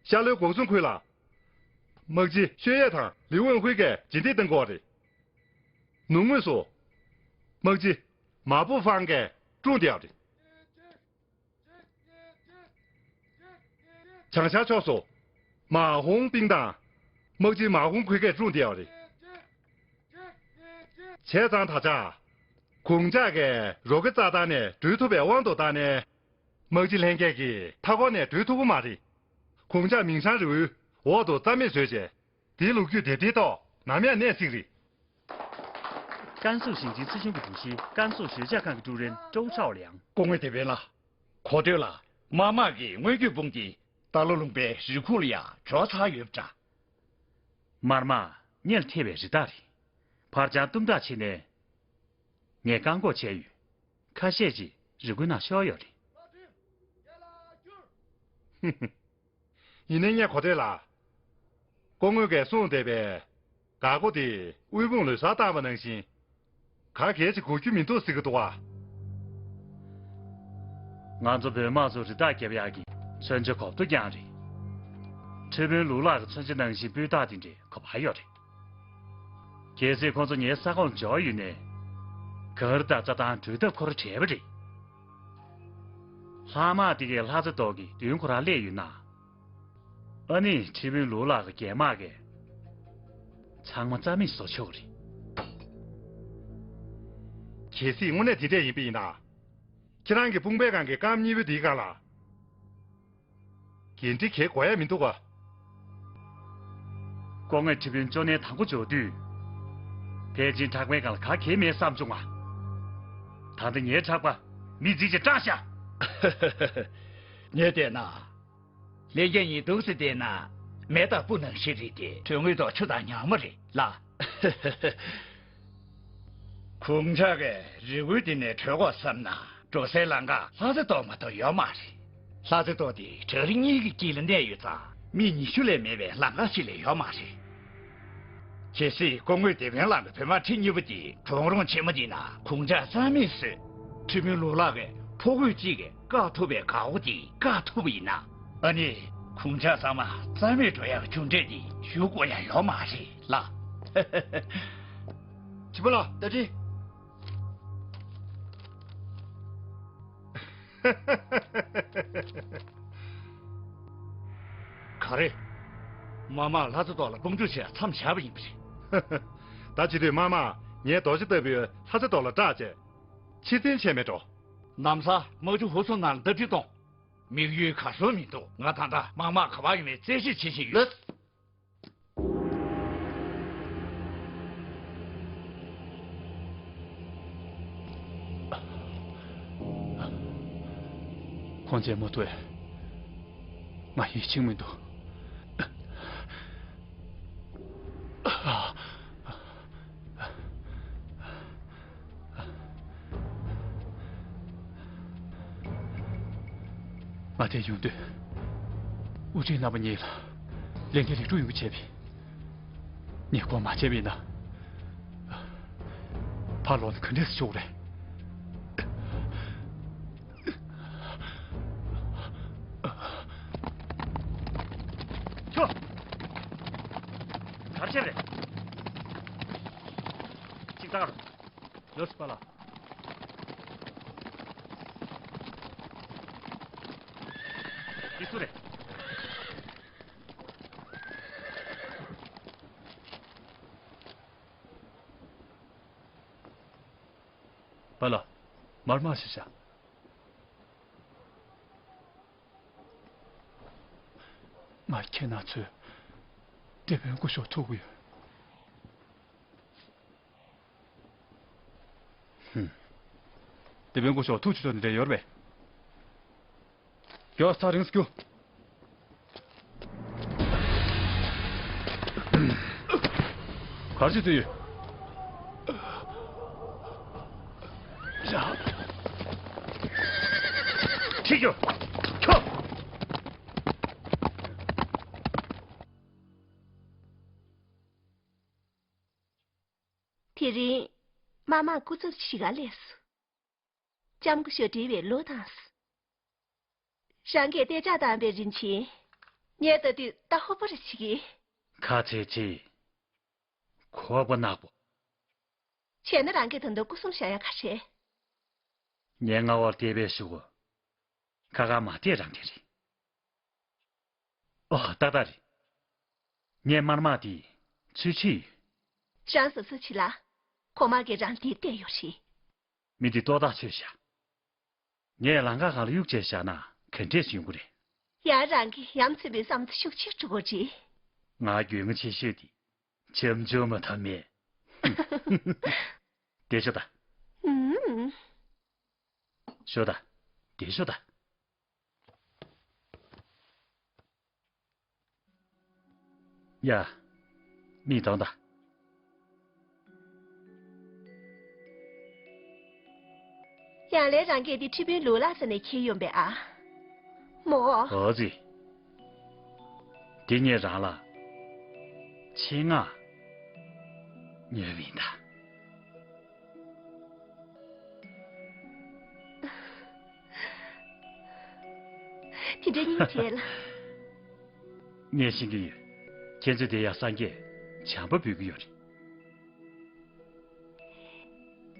ཤར་ལྷོའི་འགོག་སྲུང་ཁུལ་ལ་དམག་སྤྱི་ཤོད་ཡས་དང་ལི་ཝུན་ཧུའེ་གིས་རྗེས་འདེད་གཏོང་གི་ཡོད་རེད། ནུབ་ངོས་སུ་དམག་སྤྱི་མ་པུ་ཧྥང་གིས་བཀྲོངས་བསྡད་ཡོད་རེད། བྱང་ཤར་ཕྱོགས་སུ་མ་ཧུང་པིང་དང་དམག་སྤྱི་མ་ཧུང་ཁུའེ་གིས་བཀྲོངས་བསྡད་ཡོད་རེད། བྱས་ཙང་ད་ཆ། གུང་ཇག་གིས་རོ་ཀེ་རྩ་ཐང་ནས་འགྲུལ་ཐུབ་པའི་དབང་དུ་བཏང་ནས། དམག་སྤྱི་ལྷན་རྒྱས་ཀྱིས་མཐའ་འཁོར་ནས་འགྲུལ་ཐུབ་ཀྱི་མ་རེད། གུང་ཇག་མིང་སྲང་རི་བོའི་འོག་ཏུ་རྩ་མེད་བཟོས་རྗེས། དེའི་ལོ་རྒྱུས་དེབ་ཐེར་ཐོག་ནམ་ཡང་གནས་སྲིད་རེད། 甘肃省级咨询部主席、甘肃学校 ཁང་གི་ཀྲུའུ་རེན་ཀྲོའུ་ཁྲའོ་ལིའང་། སྐུ་ངོ་སྡེ་དཔོན་ལགས། གོ་ཐོས་ལ་དམར་དམག་གིས་དངོས་བརྒྱུད་དཔུང་སྡེ་རྟ་ལོ་ལུང་པའི་རི་ཁུག་ལ་ཡར་འབྱོར་ཚར་ཡོད་པ་འདྲ། དམར་དམག་སྔོན་ལ་ཐེ་བའི་རི་དྭགས་རེད། ཕར་འགྱངས་བཏུམ་དྲག་བྱས་ནས་ངས་བཀག་འགོག་བྱས་ཡོད། ཁ་ཤས་ཅིག་རི་ཁུག་ནང་ཤོར་ཡོད་རེད། ཡིན་ནའི་ངས་གོ་ཐོས་ལ། སྐུ་ངོ་གིས་གསུངས་བསྡད་པའི་འགག་སྒོ་དེ་དབུལ་ཕོངས་ལུས་གསར་བཏང་བ་ནང་བཞིན། ག་གལ་ཆེ་དགོས་རྒྱུ་མི་འདུག་ཟེར་གྱི་འདུག་བ། ང་ཚོ་བོད་དམག་ཚོ་རི་དྭགས་རྒྱབ་ཡག་གི་མཚོན་ཆ་གོ་བརྡ་རྐྱང་རེད། ཁྲི་དཔོན་ལུའུ་ལགས་ཀྱི་མཚོན་ཆ་ནང་བཞིན་སྤུས་དག་དེ་འདྲའི་གོ་བ་ཡོད་རེད། གལ་སྲིད་ཁོང་ཚོ་ངའི་ས་ཁོངས་འབྱོར་ཡོད་ནའི། གངས་རི་དང་རྩྭ་ཐང་བྲོས་ཐབས་ཁོ་ར་བྲལ་བ་རེད། ལྷག་མ་དེ་གའི་ལྷ་རྩེ་ཏོག་གི་མདུན་ཁོ་རང་སླེབས་ཡོད་ན། ཨ་ནི་ཁྲི་དཔོན་ལུའུ་ལགས་ཀྱི་རྒྱལ་དམག་གིས་ཚང་མ་རྩ་མེད་བཟོ་ཆོག་གི་རེད། གལ་སྲིད་དངོས་གནས་དེ་འདྲས་ཡིན་པ་ཡིན་ན། ཁྱེད་རང་གི་དཔུང་པའི་སྒང་གི་རྐང་གཉིས་པོ་དེའི་སྒང་ལ། འགན་འཁྲི་འཁྱེར་དགོས་ཡ་མི་འདུག་ག། སྐུ་ངོ་ཁྲི་དཔོན་ཅོ་ནེ་དང་པོ་འབྱོར་དུས། ཕལ་ཆེར་ཁྲག་མའི་སྒང་ལ་ག་གེ་མེད་བསམ་བྱུང་ང་། ད་ལྟ་ངའི་ཁྲག་པ་མི་རྫིག་ཅིག་སྐྲག་ཤག། ངས་བལྟས་ན། ལྷན་རྒྱས་གཉིས་འདུག་སེ་བལྟས་ན། མེ་དང་སྤུ་ནང་བཞིན་རེད་དེ། དོན་དངོས་ཐོག་ཆུ་དང་ཉག་མ་རེད་ལ། གུང་ཇག་གིས་རི་ཁུག་འདི་ནས་བྲོས་དགོས་བསམ་ན། འགྲོ་སའི་ལམ་ཁ་ལྷ་རྩེ་ཏོག་མ་གཏོགས་ཡོད་མ་རེད། ལྷ་རྩེ་ཏོག་དེ་བྲག་རི་གཉིས་ཀྱི་དཀྱིལ་ལ་གནས་ཡོད་ཙང་། མི་ཉི་ཤུ་ལས་མེད་པའི་ལམ་ཁ་ཞིག་ལས་ཡོད་མ་རེད། གལ་སྲིད་སྐུ་ངོ་སྡེ་དཔོན་ལགས་ཀྱི་བོད་དམག་ཁྲི་གཉིས་པོ་དེ་གྲོང་རོང་ཆེན་མོ་འདི་ན་གུང་ཇག་རྩ་མེད་བཟོས། ཁྲི་དཔོན་ལུའུ་ལགས་ཀྱིས་ཕྲུ་གུ་གཅིག་གིས་བཀག་ཐུབ་པའི་འགག་སྒོ་དེ་བཀག་ཐུབ་པ་ཡིན་ན། ཨ་ནི་གུང་ཇག་ཚང་མ་རྩ་མེད་འགྲོ་ཡག་གི་རྒྱུ་འབྲས་དེ་ཞུ་དགོས་ཡག་ཡོད་མ་རེད་ལ། ཁྲི་དཔོན་ལགས། བཀའ་དྲིན། ག་རེ། དམར་དམག་ལྷ་རྩེ་ཏོག་ལ་དཔུང་འཇུག་བྱས་མཚམས་བཞག་པ་ཡིན་པ་རེད། ད་བྱེད་དུས་དམར་དམག་ངའི་རྡོ་རྗེ་ལྟ་བུའི་ལྷ་རྩེ་ཏོག་ལ་སྐྲག་བྱས། ཕྱིར་འཐེན་བྱས་མེད་འགྲོ། ལམ་སང་དམག་ཇུ་ཧུ་སུ་ནང་ལ་བརྡ་འཕྲིན་གཏོང་། དམིགས་ཡུལ་གར་སོང་མི་འདུག། ང་ད་ལྟ་དམར་དམག་ག་པར་ཡོད་མེད་རྩད་ཞིབ་བྱེད་བཞིན་ཡོད། ཁོང་ཚོས་མུ་མཐུད་ང་ཡིད་ཆེས་མི་འདུག། ང་དེར་ཡོང་དུས། དབུ་ཁྲིད་རྣམ་པ་གཉིས་ལ་ལས་འགན་ལེགས་གྲུབ་ཡོང་གི་བྱས་པས། ངས་སྐོར་མ་བྱས་པ་ཡིན་ན། ཕར་ལོག་ན་ག་འདྲས་སེ་ཆོག་རེད། ཁྱོ། ག་རེ་བྱས་རེད། ཅིག་ལྟ་ག་རོགས། ཡོ་སི་པ་ལགས། འདི་སུ་རེད། པཱ་ལགས། མར་མ་ཞིག་བཞག། ང་ཁྱེད་རྣམ་ཚོའི་སྡེ་དཔོན་སྐུ་ཞབས་ཐུག་གི་ཡོད། ཧུམ། སྡེ་དཔོན་སྐུ་ཞབས་ཐུག་ཆོག་ཆོག་འདི་འདྲ་ཡོད་རེད་པས། མགྱོགས་ཚར་རིང་སུ་རྒྱུ། གར་ཅི་ཚུད་ཡོད། ཁྲིད་རྒྱུ། ཁྱོ། དེ་རིང་། མ་མ་སྐུ་ཚབ་ཞིག་ག་སླེབས་སོང་། ལྕམ་སྐུ་ཞབས་བྲེལ་བའི་བློ་བཏང་སོང་། རང་གིས་གཏད་འཇགས་བཏང་བའི་རིན་ཆེན། ངས་ལྟ་དུས་ད་ཧོ་པོ་རེ་བྱེད་ཀྱི། ཁ་ཚེག་ཚེག། ཁོག་པ་ནག་པོ། བྱས་ན་རང་གིས་ད་དུང་སྐུ་སྲུང་བྱ་ཡ་ག་རེད། ངའི་མངའ་འོག་ལ་གཏད་པའི་གཞུག་གུ། ཁ་ཁ་མ་གཏད་རང་གཏད་རེད། ཨོ་ཏག་ཏག་རེད། ངས་དམར་དམག་དེ་ཚུད་ཆེ་ཡོད། རང་གཟབ་གཟབ་བྱེད་ལ། གོང་མ་གིས་རང་འདིར་བསྟན་ཡོད་རེད། མི་འདི་ལྟོ་ཐག་ཆོད་ཤག་ངས་ལམ་ཁ་སྒང་ལ་གཡུག་བྱས་བཞག་ན་ག་འདྲས་ཡོང་གི་རེད། ཡང་རང་གིས་ཡ་མཚན་པའི་བསམ་ཚུལ་ཤུགས་ཆེ་འགྲོ་གི་རེད། ང་རྒྱུས་མངའ་ཆེ་ཤོས་དེ་ཆམ་ཆུང་མ་ཐག་མེད། བསྡད་ཤོག་ད། ཨུམ། ཤོག་ད། བསྡད་ཤོག་ད། ཡ། མིག་གདངས་དང་། ཡང་ལེ་རང་སྐད་དེ་ཁྲི་དཔོན་ལུའུ་ལགས་ས་ནས་ཁྱེར་ཡོང་པས་ཨ། མོ། འོ་ཙི། འདི་ངས་རང་ལ་ཆེད་མངགས་ཉོས་པ་ཡིན་ད། དེ་འདྲའི་སྙིང་རྗེ་ལ། ངས་ཤེས་ཀྱི་ཡོད། ཁྱེད་ཚོས་དེ་ཡང་སངས་རྒྱས་བྱམས་པ་འབུལ་གྱི་ཡོད་རེད།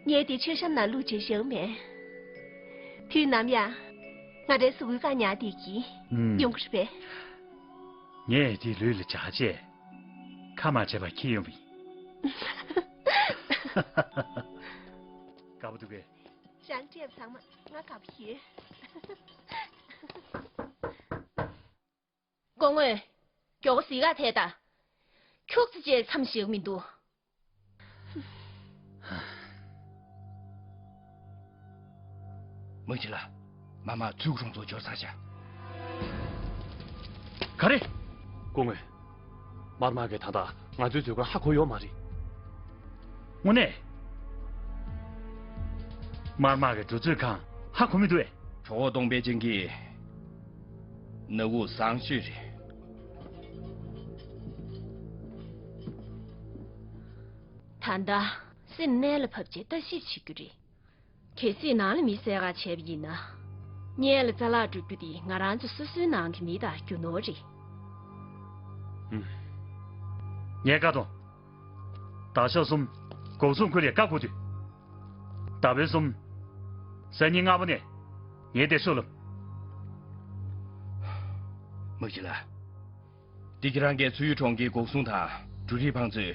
ངས་དེ་མཆོད་བཤམས་ནང་བླུགས་བྱས་བཞག་མེད། དུས་ནམ་ཡང་ང་རའི་གཟུགས་པོའི་བཀའ་ཉར་བསྡད་ཀྱི་ཡོང་གི་རེད་པས། ངས་དེ་ལུས་ལ་འཇགས་བྱས་ཁ་མ་བྱས་པ་འཁྱེར་ཡོང་བ་ཡིན། དགའ་པོ་འདུག་གས། རང་སྤྲད་པ་ཚང་མ་ང་དགའ་པོ་ཡོད། སྐུ་ངོ། མགྱོགས་པོ་གཟིགས་ག་ཐད་ད། ཁྱུག་ཙམ་བྱས་མཚམས་བཞག་མི་འདུག་མི་ཁྱི་ལ། མ་མ་ཚུགས་རོང་ཚོ་འབྱོར་ཚར་བྱ། ག་རེ། སྐུ་ངོ། མར་མ་གིས་ད་ལྟ་ང་ཚོའི་མཛོད་ཁང་ཧ་གོ་ཡོད་མ་རེད། དངོས་གནས། མར་མ་གིས་འགྲོ་མཛོད་ཁང་ཧ་གོ་མི་འདུག་ཨེ། གྲོགས་སྟོང་པའི་ཅན་གྱིས་ནག་འུ་བཟང་ཤོས་རེད། ད་ལྟ་སེམས་རྣལ་ལ་ཕབ་བྱས་ལྟ་ཞིབ་བྱེད་རྒྱུ་རེད། གལ་སྲིད་ནང་ལ་མི་བསད་ག་བྱས་པ་ཡིན་ན། སྔོན་ལ་རྩ་བརླག་འགྲོ་རྒྱུ་དེ་ང་རང་ཚོ་སོ་སོའི་ནང་གི་མི་དང་རྒྱུ་ནོར་རེད། ཧུམ། ངས་བཀའ་གཏོང་། ད་ཞག་གསུམ་འགོག་སྲུང་ཁུལ་ལས་བཀག་དགོས་དུས། ཟླ་བའི་གསུམ། སང་ཉིན་སྔ་པོ་ནས་ངས་དེ་ཤོག་ལབ། མ་གཞི་ལ། འདི་ཁྱེད་རང་གིས་མཚོ་ཡུལ་གྲོང་ཁྱེར་འགོག་སྲུང་དང་འབྲུ་རིགས་ཕངས་ཚོས་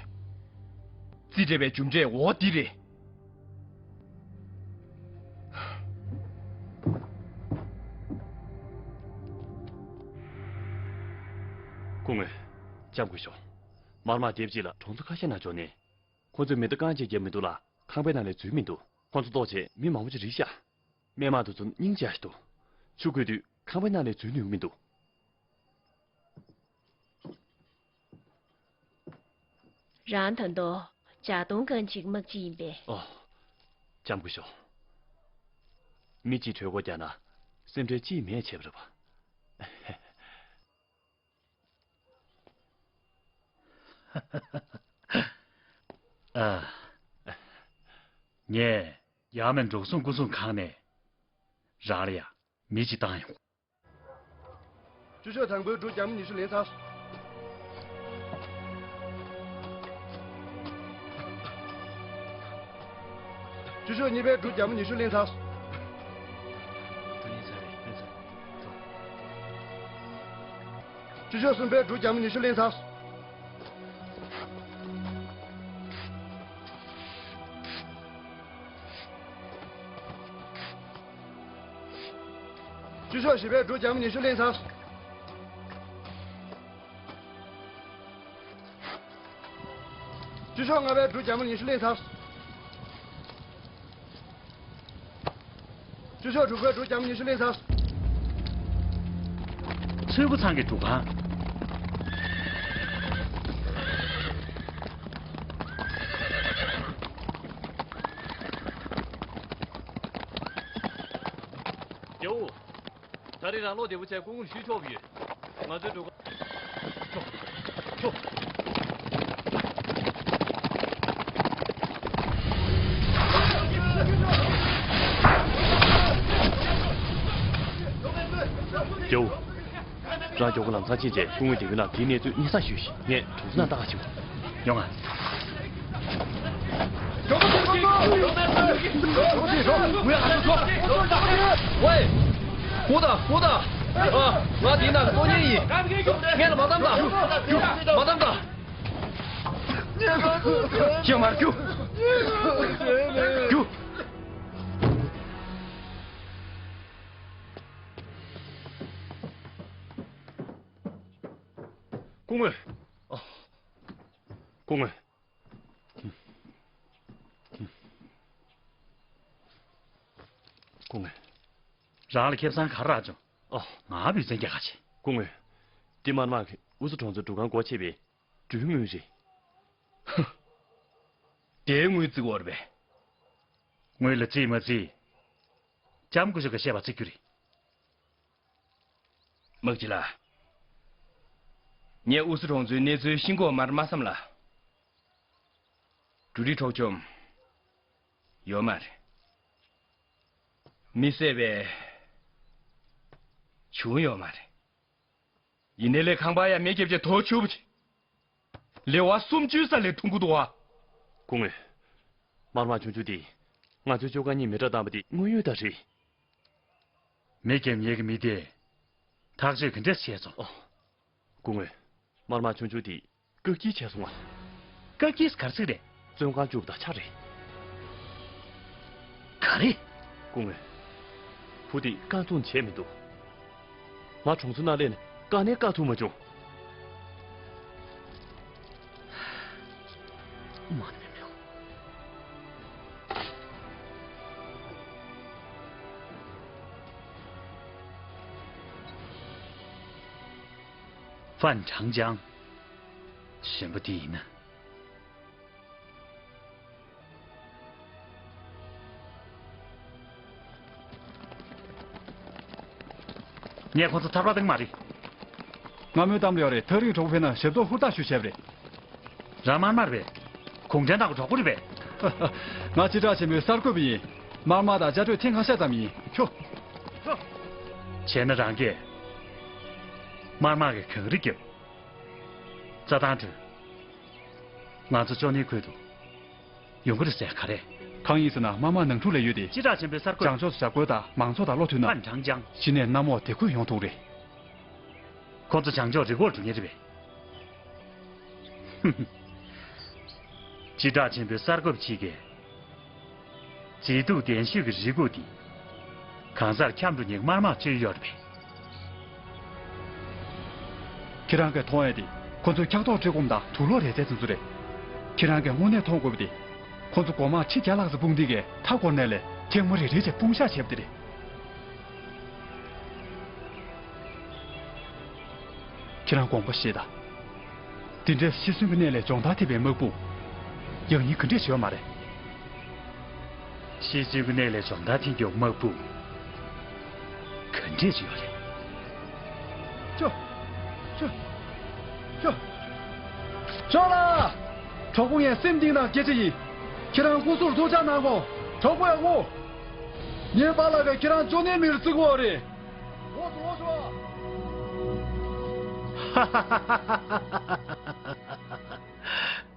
རྩིས་སྤྲད་པའི་རྒྱུ་འབྲས་འོ་འདི་རེད། སྐུ་ངོ། ལྕམ་སྐུ་ཞབས། མར་མ་དེབ་ཅིག་ལ་གྲོང་ཚོ་ཁ་ཤས་ནང་འབྱོར་ནས། ཁོ་ཚོས་མེ་མདའ་རྐང་གཅིག་བརྒྱབ་མི་འདུག་ལ་ཁང་པའི་ནང་ལ་འཛུལ་མི་འདུག་ཁོ་ཚོ་ལྟོགས་བྱས་མི་མང་པོ་ཅིག་རེད་ཤག་སྨན་མང་དུ་འཛོམས་སྙིང་རྗེ་ཞིག་འདུག་ཆུ་ཁོལ་དུས་ཁང་པའི་ནང་ལ་འཛུལ་ནུས་མི་འདུག་རང་ད་དུང་ལྗགས་མདོང་རྐང་གཅིག་མ་གཅིག་ཡིན་པས། ཨོ། ལྕམ་སྐུ་ཞབས། མི་གཅིག་གྲོད་ཁོག་རྒྱགས་ན་སེམས་ཁྲལ་ཅིས་མེད་བྱས་པ་རེད་པ། ཨ། ངས་ཡར་མེ་འབྲོག་སྲུང་སྐུ་སྲུང་ཁང་ནས་རང་ལ་ཡང་མི་གཅིག་བཏང་ཡོང་། ཅུ་ཤོག་དང་པོའི་འབྲུ་རྒྱ་མ་ཉི་ཤུ་ལེན་ཚར། ཅུ་ཤོག་གཉིས་པའི་འབྲུ་རྒྱ་མ་ཉི་ཤུ་ལེན་ཚར། ཅུ་ཤོག་གསུམ་པའི་འབྲུ་རྒྱ་མ་ཉི་ཤུ་ལེན་ཚར། ཅུ་ཤོག་བཞི་པའི་འབྲུ་རྒྱ་མ་ཉི་ཤུ་ལེན་ཚར། ཅུ་ཤོག་ལྔ་པའི་འབྲུ་རྒྱ་མ་ཉི་ཤུ་ལེན་ཚར། ཅུ་ཤོག་དྲུག་པའི་འབྲུ་རྒྱ་མ་ཉི་ཤུ་ལེན་ཚར། ཚོས་ཕོ་ཚང་གི་འབྲུ་ཁང་། རྒྱལ་བོ། ད་རེས་རང་ལོག་བདེ་པོ་བྱས་སྐུ་ངོར་ཞུ་ཆོག་གི་ཡོད། ང་ཚོའི་འགྲོ་ཁ། ཆོག་ཆོག་རྒྱལ་བོ། རང་མགྱོགས་པོ་ལམ་སང་ཕྱིན་བྱས་སྐུ་ངོ་དེ་གུན་ལ་དེའི་གནས་ཚུལ་སྙན་སེང་ཞུས་ཤིག་ངས་གྲོང་ཚོ་ནང་ལྟ་ག་ཕྱིན། ཡོང་ང་། ཝེ། སྒུག་དང་། སྒུག་དང་། ཨ། ང་དེའི་ནང་གཏོང་མཁན་ཡིན། སྔོན་ལ་མ་བཏང་དང་། མ་བཏང་དང་། ཁྱེད་མར་རྒྱུགས། རྒྱུགས། སྐུ་ངོ། ཨ། སྐུ་ངོ། སྐུ་ངོ། རང་ལ་ཁེ་བཟང་ག་རེ་རག་བྱུང་། ཨ། ང་བུ་བཙན་རྒྱག་ག་བྱེད། སྐུ་ངོ། འདི་དམར་དམག་གིས་ཨུ་སུ་གྲོང་ཚོའི་འབྲུ་ཁང་སྒོ་ཕྱེ་བའི་འབྲུའི་དངུལ་རེད། ཧ། དེའི་དངུལ་བརྩི་གི་ཡོད་རེད་པས། དངུལ་ལ་བརྩིས་མ་བརྩིས། ལྕམ་སྐུ་ཞབས་ཀྱིས་བཤད་པ་བརྩི་རྒྱུ་རེད། དམག་སྤྱི་ལགས། ངས་ཨུ་སུ་གྲོང་ཚོའི་གནས་ཚུལ་ཤེས་དགོས་མ་རེད་མ་བསམ་ལ། འབྲུ་རིགས་འཕྲོག་བཅོམ་ཡོད་མ་རེད། མི་བསད་པའི་བྱུང་ཡོད་མ་རེད། ཡིན་ནའི་ལས་ཁང་པ་ཡ་མེ་བརྒྱབ་བྱས་དོ་ཆུ་བོ་ཆེ། ལེ་བ་སུམ་ཅུའི་ས་ལས་ཐུང་གུ་འདུག་བ། སྐུ་ངོ། དམར་དམག་ཆུང་ཆུང་དེས་ང་ཚོའི་བཅོ་ཁ་གཉིས་མེ་སྲེག་བཏང་པ་དེ་དངོས་ཡོད་ད་རེད། མེ་བརྒྱབ་མཁན་གྱི་མི་དེས་ཐག་གཅོད་ག་འདྲས་བྱས་སོང་། ཨོ། སྐུ་ངོ། དམར་དམག་ཆུང་ཆུང་དེས་བཀག་སྐྱིལ་བྱས་སོང་ང་། བཀག་སྐྱིལ་ག་རེ་ཟེར་རེད། བཙོན་ཁང་བཅུག་པ་དང་ཆ་རེད། ག་རེ། སྐུ་ངོ། བུ་དེས་བཀག་སྡོམ་བྱས་མི་འདུག་ང་གྲོང་ཚོ་ནང་སླེབས་ནས་བཀག་ནས་བཀག་ཐུབ་མ་བྱུང་། མ་ནེ་མེའོ། ཧྥན་ཁྲང་ཅང་། གཞོན་པ་འདི་ཡིན་ན། ངས་ཁོ་ཚོ་ཐར་པ་བཏང་མ་རེད། སྔ་མོའི་གཏམ་ལ་ཡོད་རེད། ཐག་རིང་གྲོགས་པོ་ཕེབས་ན་ཞབས་ཏོག་ཧུར་ཐག་ཞུ་བྱས་པ་རེད། རང་དམར་དམར་རེད། གུང་ཁྲན་ཏང་གི་གྲོགས་པོ་རེད་པས། ང་སྤྱི་བསྒྲགས་ཆེན་མོའི་གསར་འགོད་པ་ཡིན། དམར་དམག་དང་ཅ་ཕྲུག་ཐེངས་ཁ་ཤས་ཙམ་ཡིན། ཁྱོ། བྱས་ན་རང་གིས་དམར་དམག་གི་གངས་རི་བརྒྱབ། རྩྭ་ཐང་བྲོས། ང་ཚོ་ཅོ་ནེ་ཁུལ་དུ་ཡོང་གི་རེད་ཟེར་ག་རེ། གང་ཡིན་ཟེར་ན་དམར་དམག་ནང་འཁྲུག་ལས་ཡོད་དེ། སྤྱི་བསྒྲགས་ཆེན་པོའི་གསར་འགོད། བྱང་ཕྱོགས་སུ་ཞབས་བཀོད་དང་མང་ཚོགས་དང་བློ་མཐུན་ན། ཧྥན་ཁྲང་ཅང་། གཞི་ནས་གནམ་འོག་བདེ་འཁོད་ཡོང་ཐུབ་རེད། ཁོ་ཚོ་བྱང་ཕྱོགས་རི་མགོར་འགྲོ་མཁན་རེད་པས། སྤྱི་བསྒྲགས་ཆེན་པོའི་གསར་འགོད་ཅིག་གིས། མཛེས་སྡུག་ལྡན་ཤོས་ཀྱི་རི་ཁུག་འདི། གང་སར་འཁྱམས་འགྲོ་མཁན་དམར་དམག་བཅོས་ཡོད་རེད་པས། ཁྱེད་རང་གིས་མཐོང་ཡས་དེ་ཁོ་ཚོའི་འཁྱག་ཐོག་བཀྲེས་སྐོམ་དང་དུག་ལོག་རེག་ཚད་ཙམ་ཙམ་རེད། ཁྱེད་རང་གིས་དངོས་གནས་མཐོང་དགོས་པ་དེ། ཁོ་ཚོ་སྒོར་དམག་ཁྲི་བརྒྱ་ལྷག་ཙམ་སྤུངས་དུས་ཀའི་མཐའ་བསྐོར་ནས་ལས་ཐེངས་མ་རེ་རེ་བྱས་སྤུངས་བཞག་བྱས་པ་དེ་རེད། ཁྱེད་རང་དགོངས་པ་བཞེས་དང་། འདི་འདྲའི་ཤི་གསོན་གྱི་གནས་ལས་སྦྱོང་བརྡར་ཐེབས་པའི་དམག་དཔུང་། ཡང་སྙིང་ག་འདྲས་བྱེད་ཡོད་མ་རེད། ཤི་གསོན་གྱི་གནས་ལས་སྦྱོང་བརྡར་ཐེབས་ཀྱི་དམག་དཔུང་། ག་འདྲས་བྱེད་ཡོད་རེད། ཅོ། ཅོ། ཅོ། ཅོ་ལགས། གྲོགས་པོ་ངས་སེམས་གཏིང་ནས་སྐད་ཆ་ཡིན། ཁྱེད་རང་སྐུ་གཟུགས་ཐུགས་ཅག་གནང་གོ། གྲོགས་པོ་ཡག་པོ། ངའི་པཱ་ལགས་ཀྱིས་ཁྱེད་རང་ཅོ་ནེ་མིར་བརྩི་གི་ཡོད་རེད། འོ་ཙོ་འོ་ཙོ།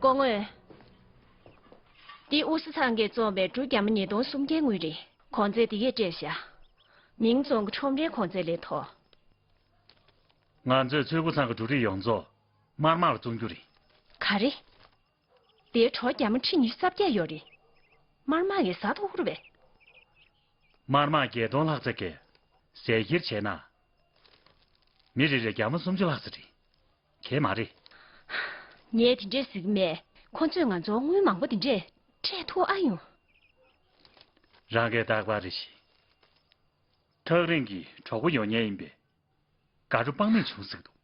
སྐུ་ངོ། འདི་ཨུ་སུ་ཚང་གིས་བཙོངས་པའི་འབྲུ་རྒྱ་མ་ཉིས་སྟོང་སུམ་བརྒྱའི་དངུལ་རེད། གོང་ཚད་འདི་གས་སྤྲད་བཞག་མིང་བཙོང་གི་ཁྲོམ་རའི་གོང་ཚད་ལས་མཐོ། ང་ཚོས་ཚོད་འགོ་ཚང་གི་འབྲུ་རིགས་ཡོངས་རྫོགས་དམར་དམག་ལ་བཙོང་རྒྱུ་རེད། ག་རེ། དེའི་གྲོ་རྒྱ་མ་ཁྲི་ཉི་ཤུ་རྩ་བརྒྱད་ཡོད་རེད། དམར་དམག་གིས་ཟ་ཐུབ་ཀྱི་རེད་པས། དམར་དམག་བརྒྱད་སྟོང་ལྷག་ཙམ་གྱིས་ཟས་ཁྱེར་བྱས་ན། མི་རེ་རེར་རྒྱ་མ་སུམ་ཅུ་ལྷག་ཙམ་རེད། གས་མ་རེད། ངས་དེ་འདྲས་ཟེར་གྱི་མེད། ཁོ་ཚོས་ང་ཚོར་དངུལ་མང་པོ་དེ་འདྲས་སྤྲད་ཐུབ་ཨ་ཡོང་། རང་གིས་རྟག་པར་རེ་ཞིག་ཐག་རིང་གི་གྲོགས་པོ་ཡོང་མཁན་ཡིན་པས། དགའ་སྤྲོ་དཔག་མེད་བྱུང་ཟེར་གྱི་འདུག་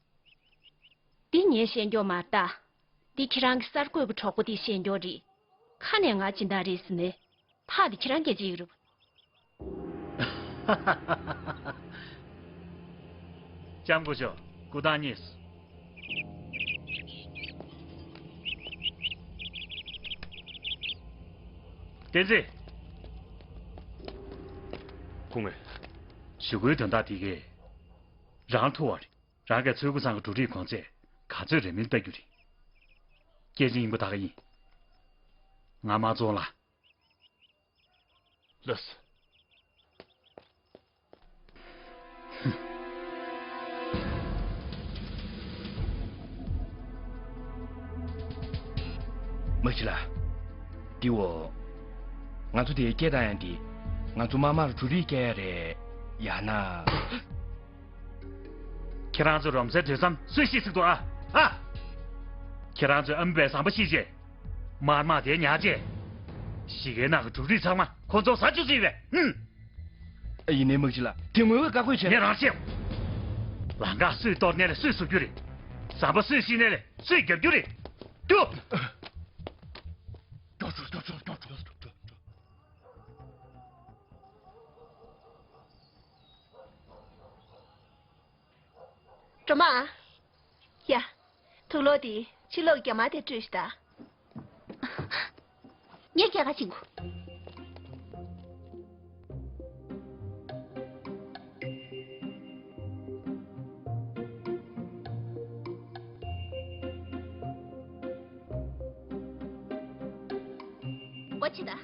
འདི་ངས་བཤད་མགྱོགས་མ་རེད་ད། འདི་ཁྱེད་རང་གི་གསར་འགོད་པ་གྲོགས་པོ་དེས་བཤད་མགྱོགས་རེད། ཁ་ནས་ང་སྦྱིན་བདག་རེད་ཟེར་ནས། ཕག་འདི་ཁྱེད་རང་སྐད་ཆ་ཡིག་རུ། ལྕམ་སྐུ་ཞབས་སྐུ་ཐང་རྙེད་སོང་། བསྟན་འཛིན། སྐུ་ངོ། ཞུ་སྐུལ་དོན་དག་དེ་གས་རང་ཐུག་པ་རེད། རང་གིས་ཚོད་འགོ་ཚང་གི་འབྲུ་རིགས་གོང་ཚད་ག་ཚོད་རེད་མིན་ལྟ་རྒྱུ་རེད། སྐད་ཆ་སྙིང་པོ་ད་ག་ཡིན། ང་མ་བཙོང་ལ། ལགས་སོ། མ་གཞི་ལ། འདི་འོ། ང་ཚོ་དེ་སྐད་བཏང་ཡ་འདི། ང་ཚོ་དམར་དམག་ལ་འབྲུ་རིགས་སྐྱེལ་ཡ་རེད། ཡང་ན། ཁྱེད་རང་ཚོ་རོམ་སའི་དུས་མཚམས་སུས་ཤེས་ཟིག་འདུག་ཨ། ཨ། ཁྱེད་རང་ཚོས་ཨ་མ་པའི་ཟམ་པ་བཤིག་རྗེས། དམར་དམག་དེ་ཉར་རྗེས། གཞིས་ཀའི་ནང་གི་གྲུབ་རིགས་ཚང་མ་ཁོ་ཚོར་ཟ་བཅུག་ཟེར་བས། ཧུམ། ཡིན་ནའི་དམག་སྤྱི་ལགས། དེ་ངོས་ཀྱིས་བཀའ་བཀོད་བྱས། ངས་རང་བཤད། ལམ་ཁ་སུས་གཏོར་ནས་ལས་སུས་བསུབ་རྒྱུ་རེད། ཟམ་པ་སུས་བཤིག་ནས་ལས་སུས་རྒྱབ་རྒྱུ་རེད། ཏུ། སྒྲོལ་མ། ཡ། དུག་ལོག་དེ་ཕྱི་ལོགས་རྒྱ་དམར་དེར་སྤྲོད་ཤིག་དང་། ངས་སྐྱེལ་ག་ཕྱིན་གོ། སྒོ་ཕྱེ་དང་།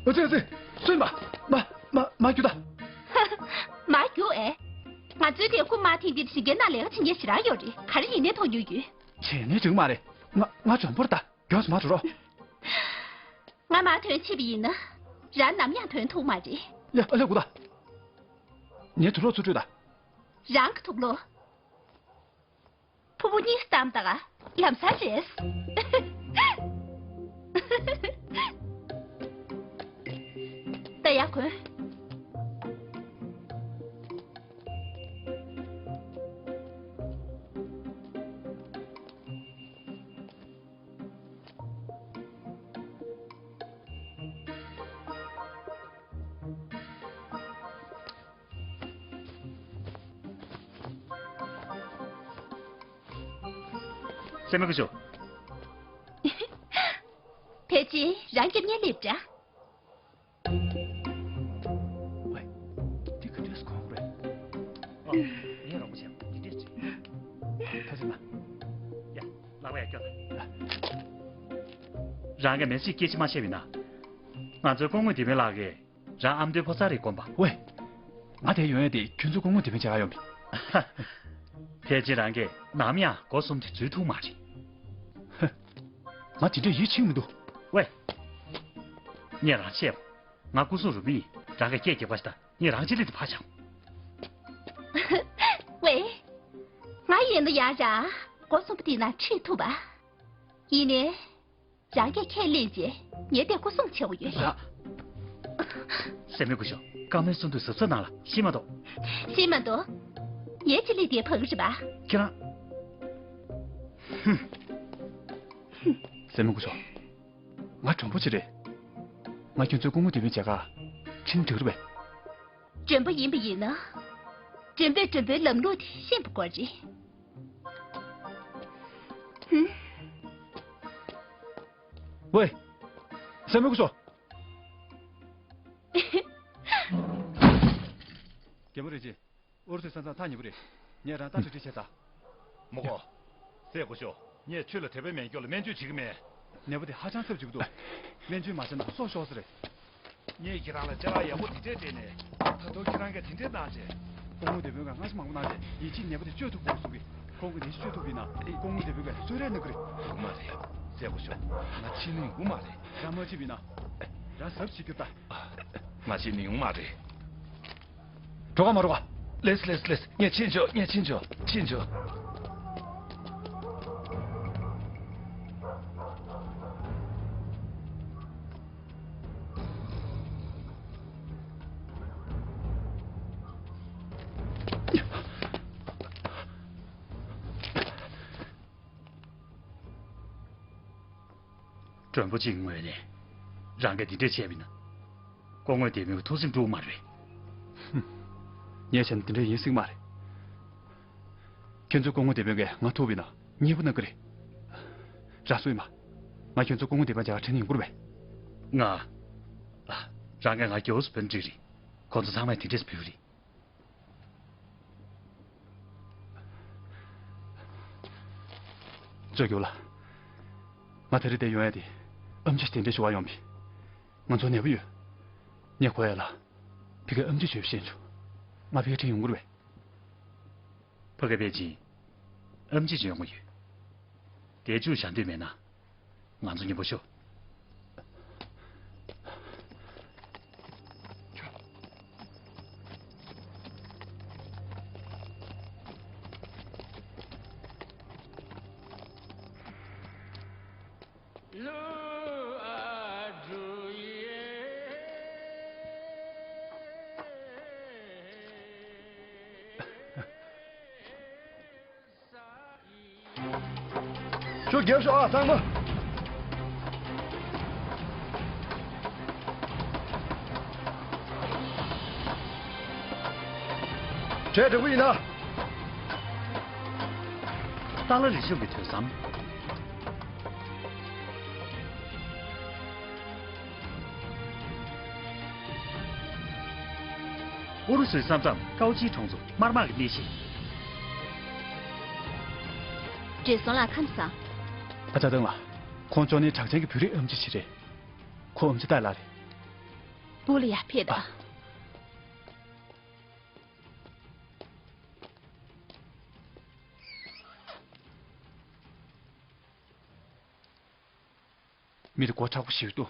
ཨ་ཙི་ཨ་ཙི། སུན་མ། མ་མ་མ་རྒྱུག་ད། མ་རྒྱུག་ཨེ། ང་ཚོའི་དེ་ཁུ་མ་ཐེངས་འདིར་གཞིས་ཀའི་ནང་ལས་ཀ་བྱེད་མཁན་ཞེ་དྲག་ཡོད་རེད། ག་རེ་ཡིན་ནའི་མཐོང་མྱོང་ཡོད། བྱས་ནས་འགྲིག་མ་རེད། ང་ང་འཇོན་པོར་ད་མགྱོགས་སུ་མ་འགྲོ་རོགས། ང་མ་ཐོན་ཆེ་བ་ཡིན་ན། རང་ནམ་ཡང་ཐོན་ཐུབ་མ་རེད། ཡ་ཨ་ལས་གུ་ད། ངའི་དུག་ལོག་ཚུར་སྤྲོད་ད། རང་གི་དུག་ལོག་ཕུ་བོ་གཉིས་བཏང་དང་། ལམ་སང་རེད། ད་ཡར་གོན། སྲས་མོ་སྐུ་ཞབས། ཕལ་ཆེར་རང་རྒྱབ་ཉལ་སླེབས་འདྲ། ཝེ། འདི་ག་འདྲས་གོང་རེད། ཨ། ངས་རོགས་པ་བྱས་འདི་འདྲས་བྱས། ཐ་ཚིག་མ། ཡ། ལག་པ་ཡར་སྐྱོར། རང་གིས་མི་ཚེ་སྐད་ཆ་མ་བཤད་པ་ཡིན་ན། ང་ཚོའི་སྐུ་ངོ་བདེ་སྨོན་ལགས་ཀྱིས། རང་ཨ་མདོའི་ཕོ་གསར་རེ་བསྐོན་པ། ཝེ། ང་དེར་ཡོང་ཡ་དེ་ཁྱོད་ཚོའི་སྐུ་ངོ་བདེ་སྨོན་མཇལ་ག་ཡོང་བས། ཕལ་ཆེར་རང་གིས་ནམ་ཡང་སྒོ་གསུམ་དེ་འཛུལ་ཐུབ་མ་རེད། ཧ། ང་དེ་འདྲ་ཡིད་ཆེས་མི་འདུག། ཝེ། ངས་རང་བཤད་པ། ང་སྐུ་སྲུང་རུ་མི་ཡིན། རང་གིས་སྐད་རྒྱག་པ་ཞིག་དང་ངས་རང་ཕྱི་ལི་དེ་ཕར་བཞག། ཝེ། ང་ཡིན་ན་ཡང་རང་སྒོ་གསུམ་པོ་དེ་ནང་ཁྲིད་ཐུབ་པ། ཡིན་ནའི། རང་གིས་ཁས་ལེན་བྱས་ངས་དེ་སྐུ་སྲུང་བྱེད་དགོས་ཡོད་རེད། སྲས་མོ་སྐུ་ཞབས། བཀའ་མོལ་གསུང་དུས་གཟབ་གཟབ་གནང་ལ། ཤེས་མ་གཏོགས། ཤེས་མ་གཏོགས། ངའི་ཕྱི་ལི་དེ་ཕ་གི་རེད་པ། ཁྱེད་རང་། ཧུམ། སྲས་མོ་སྐུ་ཞབས། ང་མགྲོན་པོ་ཅིག་རེད། ང་ཁྱོད་ཚོའི་སྐུ་ངོ་བདེ་སྨོན་མཇལ་ཁ་ཕྱིན་འགྲིག་རེད་པས། མགྲོན་པོ་ཡིན་པ་ཡིན་ན། མགྲོན་པོས་མགྲོན་པོའི་ལམ་ལུགས་དེ་ཤེས་པ་དགོས་རེད། ཧུམ། ཝེ། སྲས་མོ་སྐུ་ཞབས། རྒན་པོ་རིན་ཆེན། ཨུ་རུ་སུའི་ས་མཚམས་ཐག་ཉེ་པོ་རེད། ངས་རང་ལྟ་ཞིབ་ཁྲིད་བྱས་ཙང་། མོ་ཀོ། སྲས་སྐུ་ཞབས། ངས་ཁྱོད་ལ་དེད་དཔོན་མེད་སྐྱོ་ལ་སྨན་བཅོས་བྱེད་ཀྱི་མེད། ནད་པ་དེ་ཧ་ཅང་ཚབས་ཆེ་གི་འདུག། སྨན་བཅོས་མ་བྱས་ན་སྲོག་ཤོར་ས་རེད། ངས་ཁྱེད་རང་ལ་བྱ་བ་ཡག་པོ་འདི་འདྲས་སྤྲད་ནས། ད་དུང་ཁྱེད་རང་གིས་དེ་འདྲས་གནང་བྱས། སྐུ་ངོ་བདེ་སྨོན་གྱིས་སྔ་ཕྱི་མང་པོ་གནང་བྱས་ཡིད་ཆེས་ནད་པ་དེ་བཅོས་ཐུབ་དགོས་གསུང་གི། ཁོང་གིས་ནད་གཞི་བཅོས་ཐུབ་པ་ཡིན་ན་སྐུ་ངོ་བདེ་སྨོན་གྱིས་གསོལ་རས་གནང་གི་རེད། ཡོང་མ་རེད། སྲས་སྐུ་ཞབས། ང་ཕྱིན་ན་ཡོང་གི་མ་རེད། རང་མ་ཕྱིན་པ་ཡིན་ན། རང་གཟབ་བྱེད་རྒྱུ་ད། ང་ཕྱིན་ན་ཡོང་མ་རེད། འགྲོ་ག་མ་འགྲོ་ག། ལེས་ལེས་ལེས། ངས་ཕྱིན་ཆོག། ངས་ཕྱིན་ཆོག། ཕྱིན་ཆོག། མགྲོན་པོ་གཅིག་ངོས་ནས་རང་གིས་འདི་འདྲས་བྱས་པ་ཡིན་ན། སྐུ་ངོ་བདེ་སྨོན་གྱི་ཐུགས་སེམས་འགྲུབ་མ་རེད། ཧུམ། ངས་བྱས་ན་འདི་འདྲས་ཡིན་སྲིད་མ་རེད། ཁྱོད་ཚོའི་སྐུ་ངོ་བདེ་སྨོན་གྱིས་ང་ཐུག་པ་ཡིན་ན་མཉེས་པོ་གནང་གི་རེད། རང་སུ་ཡིན་པ། ང་ཁྱོད་ཚོའི་སྐུ་ངོ་བདེ་སྨོན་མཇལ་ཁ་འཕྲད་ནས་ཡོང་གི་རེད་པས། ང་། ཨ། རང་གིས་ང་མགྱོགས་སུ་བོད་འགྲིག་རེད། ཁོང་ཚོ་ཚང་མས་དེ་འདྲས་སུ་བོད་རེད། ཅོ་རྒྱུག་ལ། ང་ད་རེས་འདིར་ཡོང་ཡ་དེ་ཨེམ་ཆི་གདན་འདྲེན་ཞུ་བར་ཡོང་བས། ང་ཚོར་ནད་པ་ཡོད། ངས་གོ་ཡ་ལ། ཕ་གིར་ཨེམ་ཆི་ཡོད་པ་ཤེས་བྱུང་། ང་ཕ་གིར་འཁྲིད་ཡོང་གི་རེད་པས། ཕ་གི་ཕལ་ཆེར་ཨེམ་ཆི་ཅིག་ཡོང་གི་ཡོད། དེ་ཅུང་བཞག་འདོད་མེད་ན། ང་ཚོ་མཉམ་པོ་ཤོག། ཚུར་རྒྱབ་ཤོག་ཨ། ཚང་མ་གྲལ་འགྲིག་པོ་ཡིན་ན། ཏཱ་ལ་རི་ཤབ་ཀྱི་ཐོས་བསམ། ཨུ་རུ་སུའི་ས་མཚམས་ཀའོ་ཅིའི་གྲོང་ཚོ་དམར་དམག་གི་གནས་གཞི། བགྲེས་སོང་ལགས། ཁམས་བཟང་། ཨ་ཅག་ཏང་ལགས། ཁོང་ཅོ་ནེ་གྲགས་ཅན་གྱི་བོད་རིགས་ཨེམ་ཆི་ཞིག་རེད། ཁོ་ཨེམ་ཆི་ཏཱ་ལ་རེད། སྦུག་ལ་ཡར་ཕེབས་དང་། ཨ། མི་དེ་མགོ་མཁྲེགས་པོ་ཞིག་འདུག་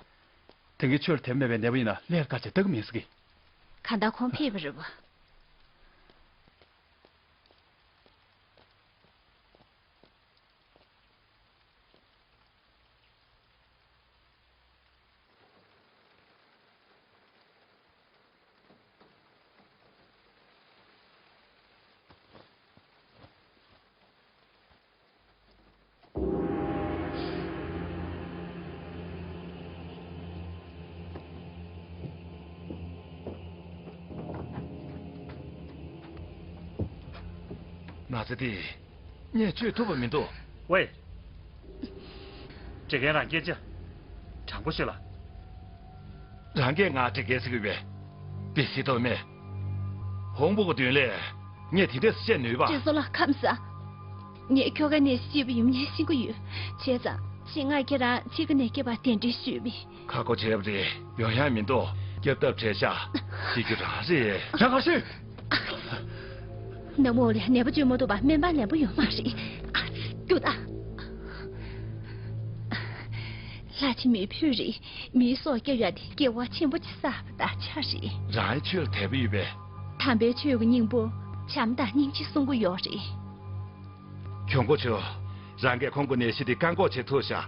དེང་གི་ཆོས་ལ་དད་པ་མེད་པའི་ནད་པ་ཡིན་ན་ཀླད་དཀར་ཆ་ལྡག་གི་མི་ཟེར་གི། གང་ལྟར་ཁོང་ཕེབས་པ་རེད་པ། ན་ཚ་དེ། ངས་བཅོས་ཐུབ་པ་མི་འདུག་ཝེ། འདྲེ་རྒན་རང་སྐད་ཆ་དྲང་པོ་ཤོད་ལ། རང་སྐད་ང་འདྲེ་རྒན་ཟེར་གི་ཡོད་པས། བེ་སི་ཏོ་མེ། ཧོང་པོ་གི་མདུན་ལས་ངས་དེ་འདྲས་བཤད་ནུས་པ། བགྲེས་སོང་ལགས། ཁམས་བཟང་། ངས་ཁྱོ་གའི་གནས་གཞི་ཅི་ཡིན་པ་ངས་ཤེས་ཀྱི་ཡོད། བྱས་ཙང་ཆེད་མངགས་ཁྱེད་རང་ཕྱི་རྒྱལ་ནས་སྐྱེལ་བར་གདན་འདྲེན་ཞུས་མི། ཁ་སྒོ་བྱས་པ་རེད། ཡོང་ཡ་མི་འདུག་སྐྱབས་ཐབས་བྲལ་ཤག་བྱེད་རྒྱུ་རང་རེད། རང་ག་ཤོད། ནམ་འོག་ལ་ནད་པ་བཅོས་མ་ཐུབ་པ་སྨན་པ་ལན་པོ་ཡོད་མ་རེད། ཨ་ཙི་སྐྱོ་ད། ལྷ་ཆེ་མི་ཕོད་རེད། མིའི་སྲོག་སྐྱབས་ཡ་དེ་སྐྱེ་བ་ཆེན་པོ་ཅིག་བསགས་པ་དང་ཆ་རེད། རང་ཡང་ཆོས་ལ་དད་པ་ཡོད་པས། དམ་པའི་ཆོས་ཀྱི་སྙིང་པོ་བྱམས་དང་སྙིང་རྗེ་གསུང་གི་ཡོད་རེད། གྱོང་པོ་ཆེ། རང་གིས་ཁོང་གི་ནད་གཞི་དེ་བཀག་འགོག་བྱེད་ཐུབ་ཤག་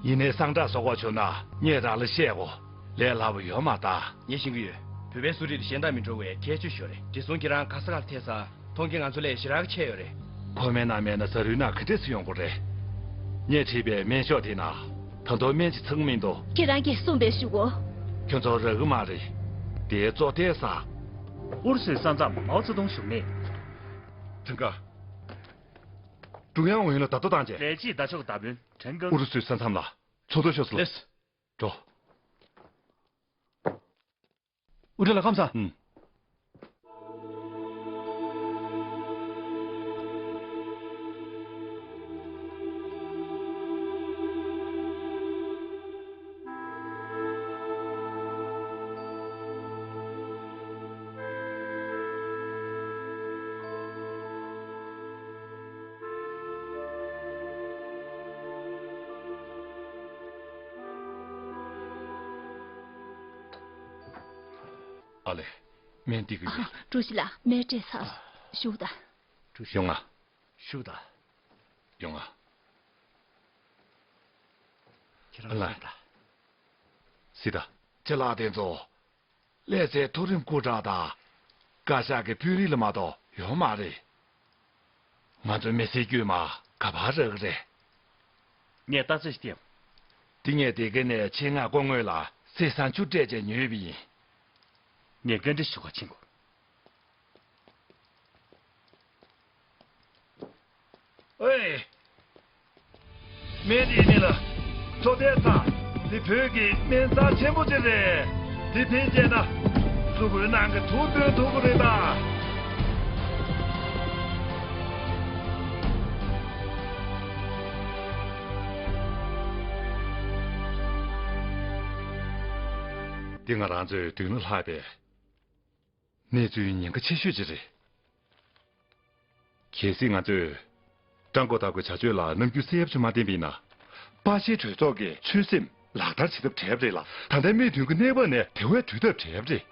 ཡིན་ནའི་སང་དྲག་བཟོ་དགོས་བྱུང་ན་ངས་རང་ལ་བཤད་དགོས། ལས་སླ་པོ་ཡོད་མ་རེད། ངས་ཤེས་ཀྱི་ཡོད། བོད་པའི་གསོ་རིག་དེ་གཞན་དང་མི་འདྲ་བའི་ཁྱད་ཆོས་ཤིག་ཡོད་རེད། བགྲེས་སོང་ཁྱེད་རང་ག་ས་ག་ལ་ཐད་ས། མཐོང་རྒྱ་ང་ཚོ་ལས་ཞེ་དྲག་ཆེ་ཡོད་རེད། ཁོ་མེད་ན་མེད་ན་ཟ་རུའི་ནང་ག་འདྲས་སེ་ཡོང་གི་རེད། ངས་བྲིས་པའི་སྨན་ཤོག་དེ་ན་ད་དུང་སྨན་གྱི་ཚང་མི་འདུག་ཁྱེད་རང་གིས་གསུངས་པའི་ཞུ་གོ། ཁྱོད་ཚོ་རག་གི་མ་རེད། དེའི་གཙོ་བསྟན་ས། ཨུ་རུ་སུའི་ས་མཚམས་མའོ་ཙེ་ཏུང་བཞུགས་གནས། ཁྲིན་ཀ། ཀྲུང་དབྱང་ཨུ་ཡོན་ལ་བརྡ་ཐོ་བཏང་རྗེས། ལས་བྱེད་ཟླ་མཆོག་ཟླ་དཔོན་ཁྲིན་ཀང་། ཨུ་རུ་སུའི་ས་མཚམས་ལ་ཚོགས་འདུ་ཤོག་ཟེར་ལ། ལེས། འགྲོ། ཨུ་ཁྲི་ལ་ཁམས་བཟང་། ཨུམ། ཨ་ལེ། སྨན་འདི་གི་ཡོད། ཀྲུའུ་ཞི་ལགས། སྨན་སྤྲད་ཚར། བཞུགས་དང་། ཡོང་ང་། བཞུགས་དང་། ཡོང་ང་། ཁྱེད་རང་ལ། ལགས་དང་། སི་ད། ཅི་ལགས་དེ་ཚོ། ཀླད་རྩའི་མཐོ་རིམ་སྐུ་དྲག་དང་། བཀའ་ཤག་གི་དཔོན་རིགས་ལ་མ་གཏོགས་ཡོད་མ་རེད། ང་ཚོ་མི་སེར་དཀྱུས་མ་ག་པར་རག་གི་རེད། ངས་ལྟ་ཚོད་ཞིག་བསྟན། འདི་ངས་སྡེ་དགེ་ནས་ཆེད་མངགས་སྐུ་ངོ་ལ་གསེར་སྲང་བཅུ་སྤྲད་བྱས་ཉོས་པ་ཡིན། ངས་བཀའ་འདྲི་ཞུ་ག་ཕྱིན་དགོས། ཨོའེ། སྨན་དེ་ནི་ལ། ཚོ་བལྟས་ཚ། འདི་བོད་ཀྱི་སྨན་རྩ་ཆེན་པོ་ཅིག་རེད། འདི་འཐེན་བྱས་ན། གཟུགས་པོའི་ནང་གི་དུག་འདོན་ཐུབ་ཀྱི་རེད་ད། འདི་ང་རང་ཚོའི་མདུན་ལ་ལྷགས་པའི་གནས་ཚུལ་ཉེན་ཁ་ཆེ་ཤོས་ཅིག་རེད། གལ་སྲིད་ང་ཚོས་ཀྲང་གོ་ཐབ་ཀྱི་བྱ་སྤྱོད་ལ་རྣམ་འགྱུར་གསལ་པོ་ཞིག་མ་བསྟན་པ་ཡིན་ན། པ་ཤིའི་གྲོས་ཚོགས་ཀྱི་ཆོད་སེམས་ལག་བསྟར་བྱེད་ཐབས་བྲལ་བ་རེད་ལ། ད་ལྟའི་དམིགས་འདུན་གྱི་གནས་བབ་ནས་དེ་བས་འགྲོལ་ཐབས་བྲལ་བ་རེད།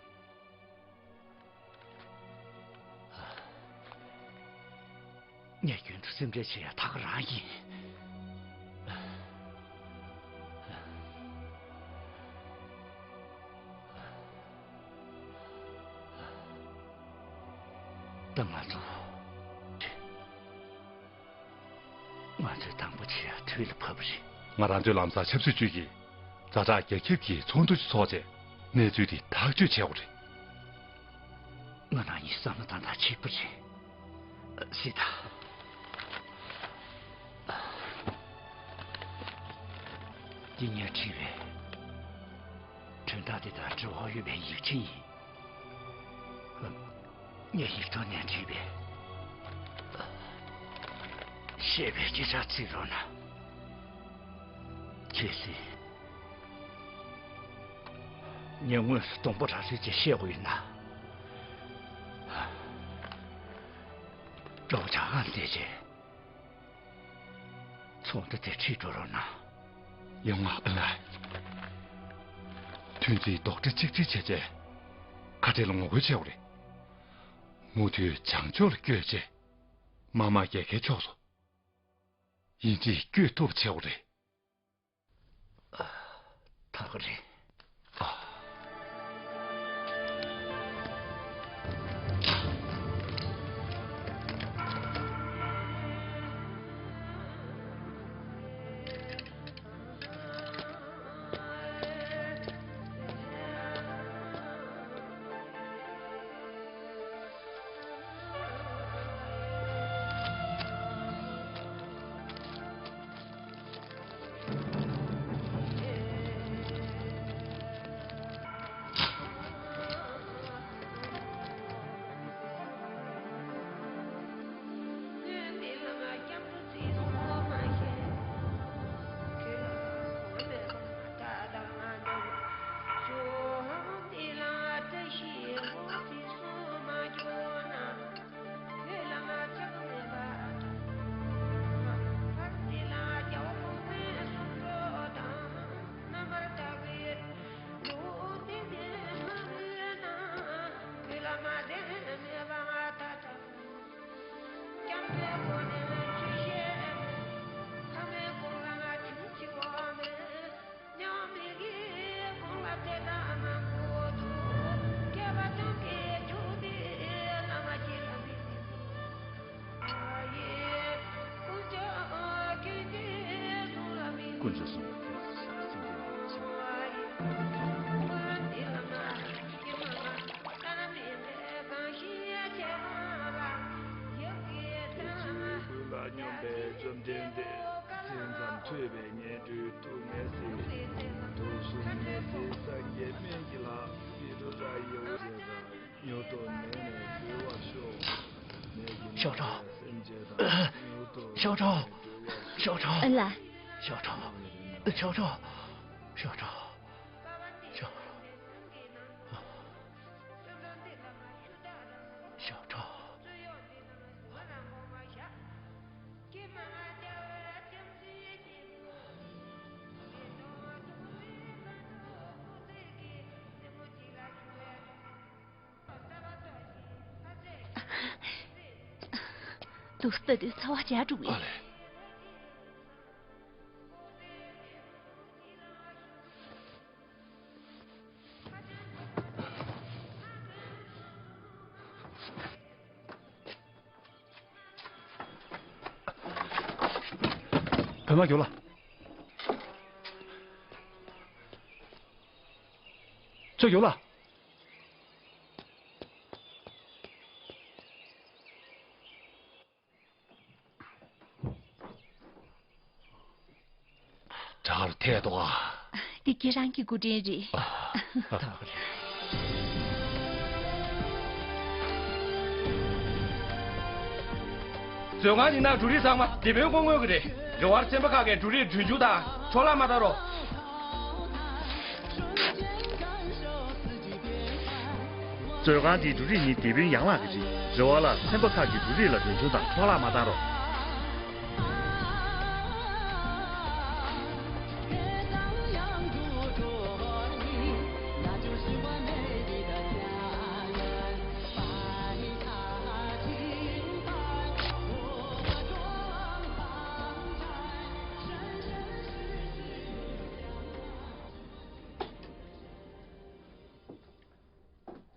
ངས་རྒྱུན་དུ་སེམས་ཁྲལ་བྱེད་ཡ་ད་ག་རང་ཡིན། ད་ང་ཚོ། ང་ ང་ཚོས་དང་པོ་བྱེད་ཡ་དུས་ལ་བབ་པ་རེད། ང་རང་ཚོའི་ལམ་སང་ཆབ་སྲིད་ཅུས་ཀྱིས་ཛ་དྲག་རྒྱ་ཁྱབ་ཀྱི་ཚོགས་འདུ་ཞིག་འཚོགས་རྗེས་གནས་ཚུལ་དེ་ཐག་གཅོད་བྱས་པ་རེད། ང་རང་ཉིད་བསམ་བློ་བཏང་སྟངས་གཅིག་པ་རེད། སྲིད་ད། འདི་ངས་བྲིས་པའི་དོན་དག་དེ་དང་འབྲེལ་བ་ཡོད་པའི་ཡིག་ཆ་ཡིན། ངས་ཡིག་ཐོག་ནས་བྲིས་པའི་བཤད་པའི་ཅི་ཆ་བརྩི་རོགས་གནང་། གལ་སྲིད་ངས་དངོས་སུ་སྡོང་པོ་ར་ལུས་ཅིག་བཤད་དགོས་ཡོད་ན། གྲོགས་ཆགས་ཁང་བསྡད་རྗེས་ཚོགས་འདུ་དེ་ཁྲིད་འགྲོ་རོགས་གནང་། ཡོང་ང་ཨ་ལ། ཐུན་རྩིས་རྡོག་ཁྲེ་གཅིག་ཁྲི་བྱས་རྗེས་ཁ་བྲལ་ལ་ངོ་རྒོལ་བྱས་པ་རེད། མུ་མཐུད་བྱང་ཕྱོགས་ལ་བསྐྱོད་རྗེས་དམག་དམངས་རྒྱལ་ཁའི་ཕྱོགས་སུ། ཡིན་གཅིག་བསྐྱོད་ཐུབ་བྱས་པ་རེད། ཐག་རེད། དཀོན་མཆོག་གསུམ་ལ་ཕན་ཕྱིར་སེམས་ཅན་ལ་ཕྱིར། ཀུན་ལ་སྙོམས་པའི་བཅོམ་ལྡན་འདས། བཙན་ཙམ་ཐོས་པས་ཉན་ཐོས་སྡུག་བསྔལ་སེལ། དུག་གསུམ་ནད་སེལ་སངས་རྒྱས་སྨན་གྱི་བླ། པི་ཏྲ་ཡེ་ཝ་ཙེ་དང་། མྱུར་དུ་ནད་ནས་གྲོལ་བར་ཤོག་ནད་ཀྱིས་ཤོག་གྲོགས། སེམས་ཅན་དང་། མྱུར་དུ་ཤོག་གྲོགས། ཤོག་གྲོགས། ཨ་ལ། ཤོག་གྲོགས། ཤོག་གྲོགས། ཤོག་གྲོགས། ཤོག་ཤོག་གྲོགས། དུག་ལྟ་དུས་ཚ་བ་འཇགས་འགྲོ་གི། ཨ་ལས། བོད་མ་རྒྱུག་ལ། ཚུར་རྒྱུག་ལ། དྲག་རུ་ཐལ་འདུག་ཨ། འདི་ཁྱེད་རང་གི་སྐུ་དྲིན་རེད། ཨ། ཐག་རེད། མཛོད་ཁང་འདི་ནང་འབྲུ་རིགས་ཚང་མ་དེད་དཔོན་སྐུ་ངོ་གི་རེད། རེ་བར་ཚན་པ་ཁག་གིས་འབྲུ་རིགས་གྲོན་ཆུང་དང་འཕྲོ་བརླག་མ་བཏང་རོགས། མཛོད་ཁང་འདིའི་འབྲུ་རིགས་ནི་དེད་དཔོན་ཡན་ལག་གི་རེད། རེ་བ་ལ་ཚན་པ་ཁག་གིས་འབྲུ་རིགས་ལ་གྲོན་ཆུང་དང་འཕྲོ་བརླག་མ་བཏང་རོགས།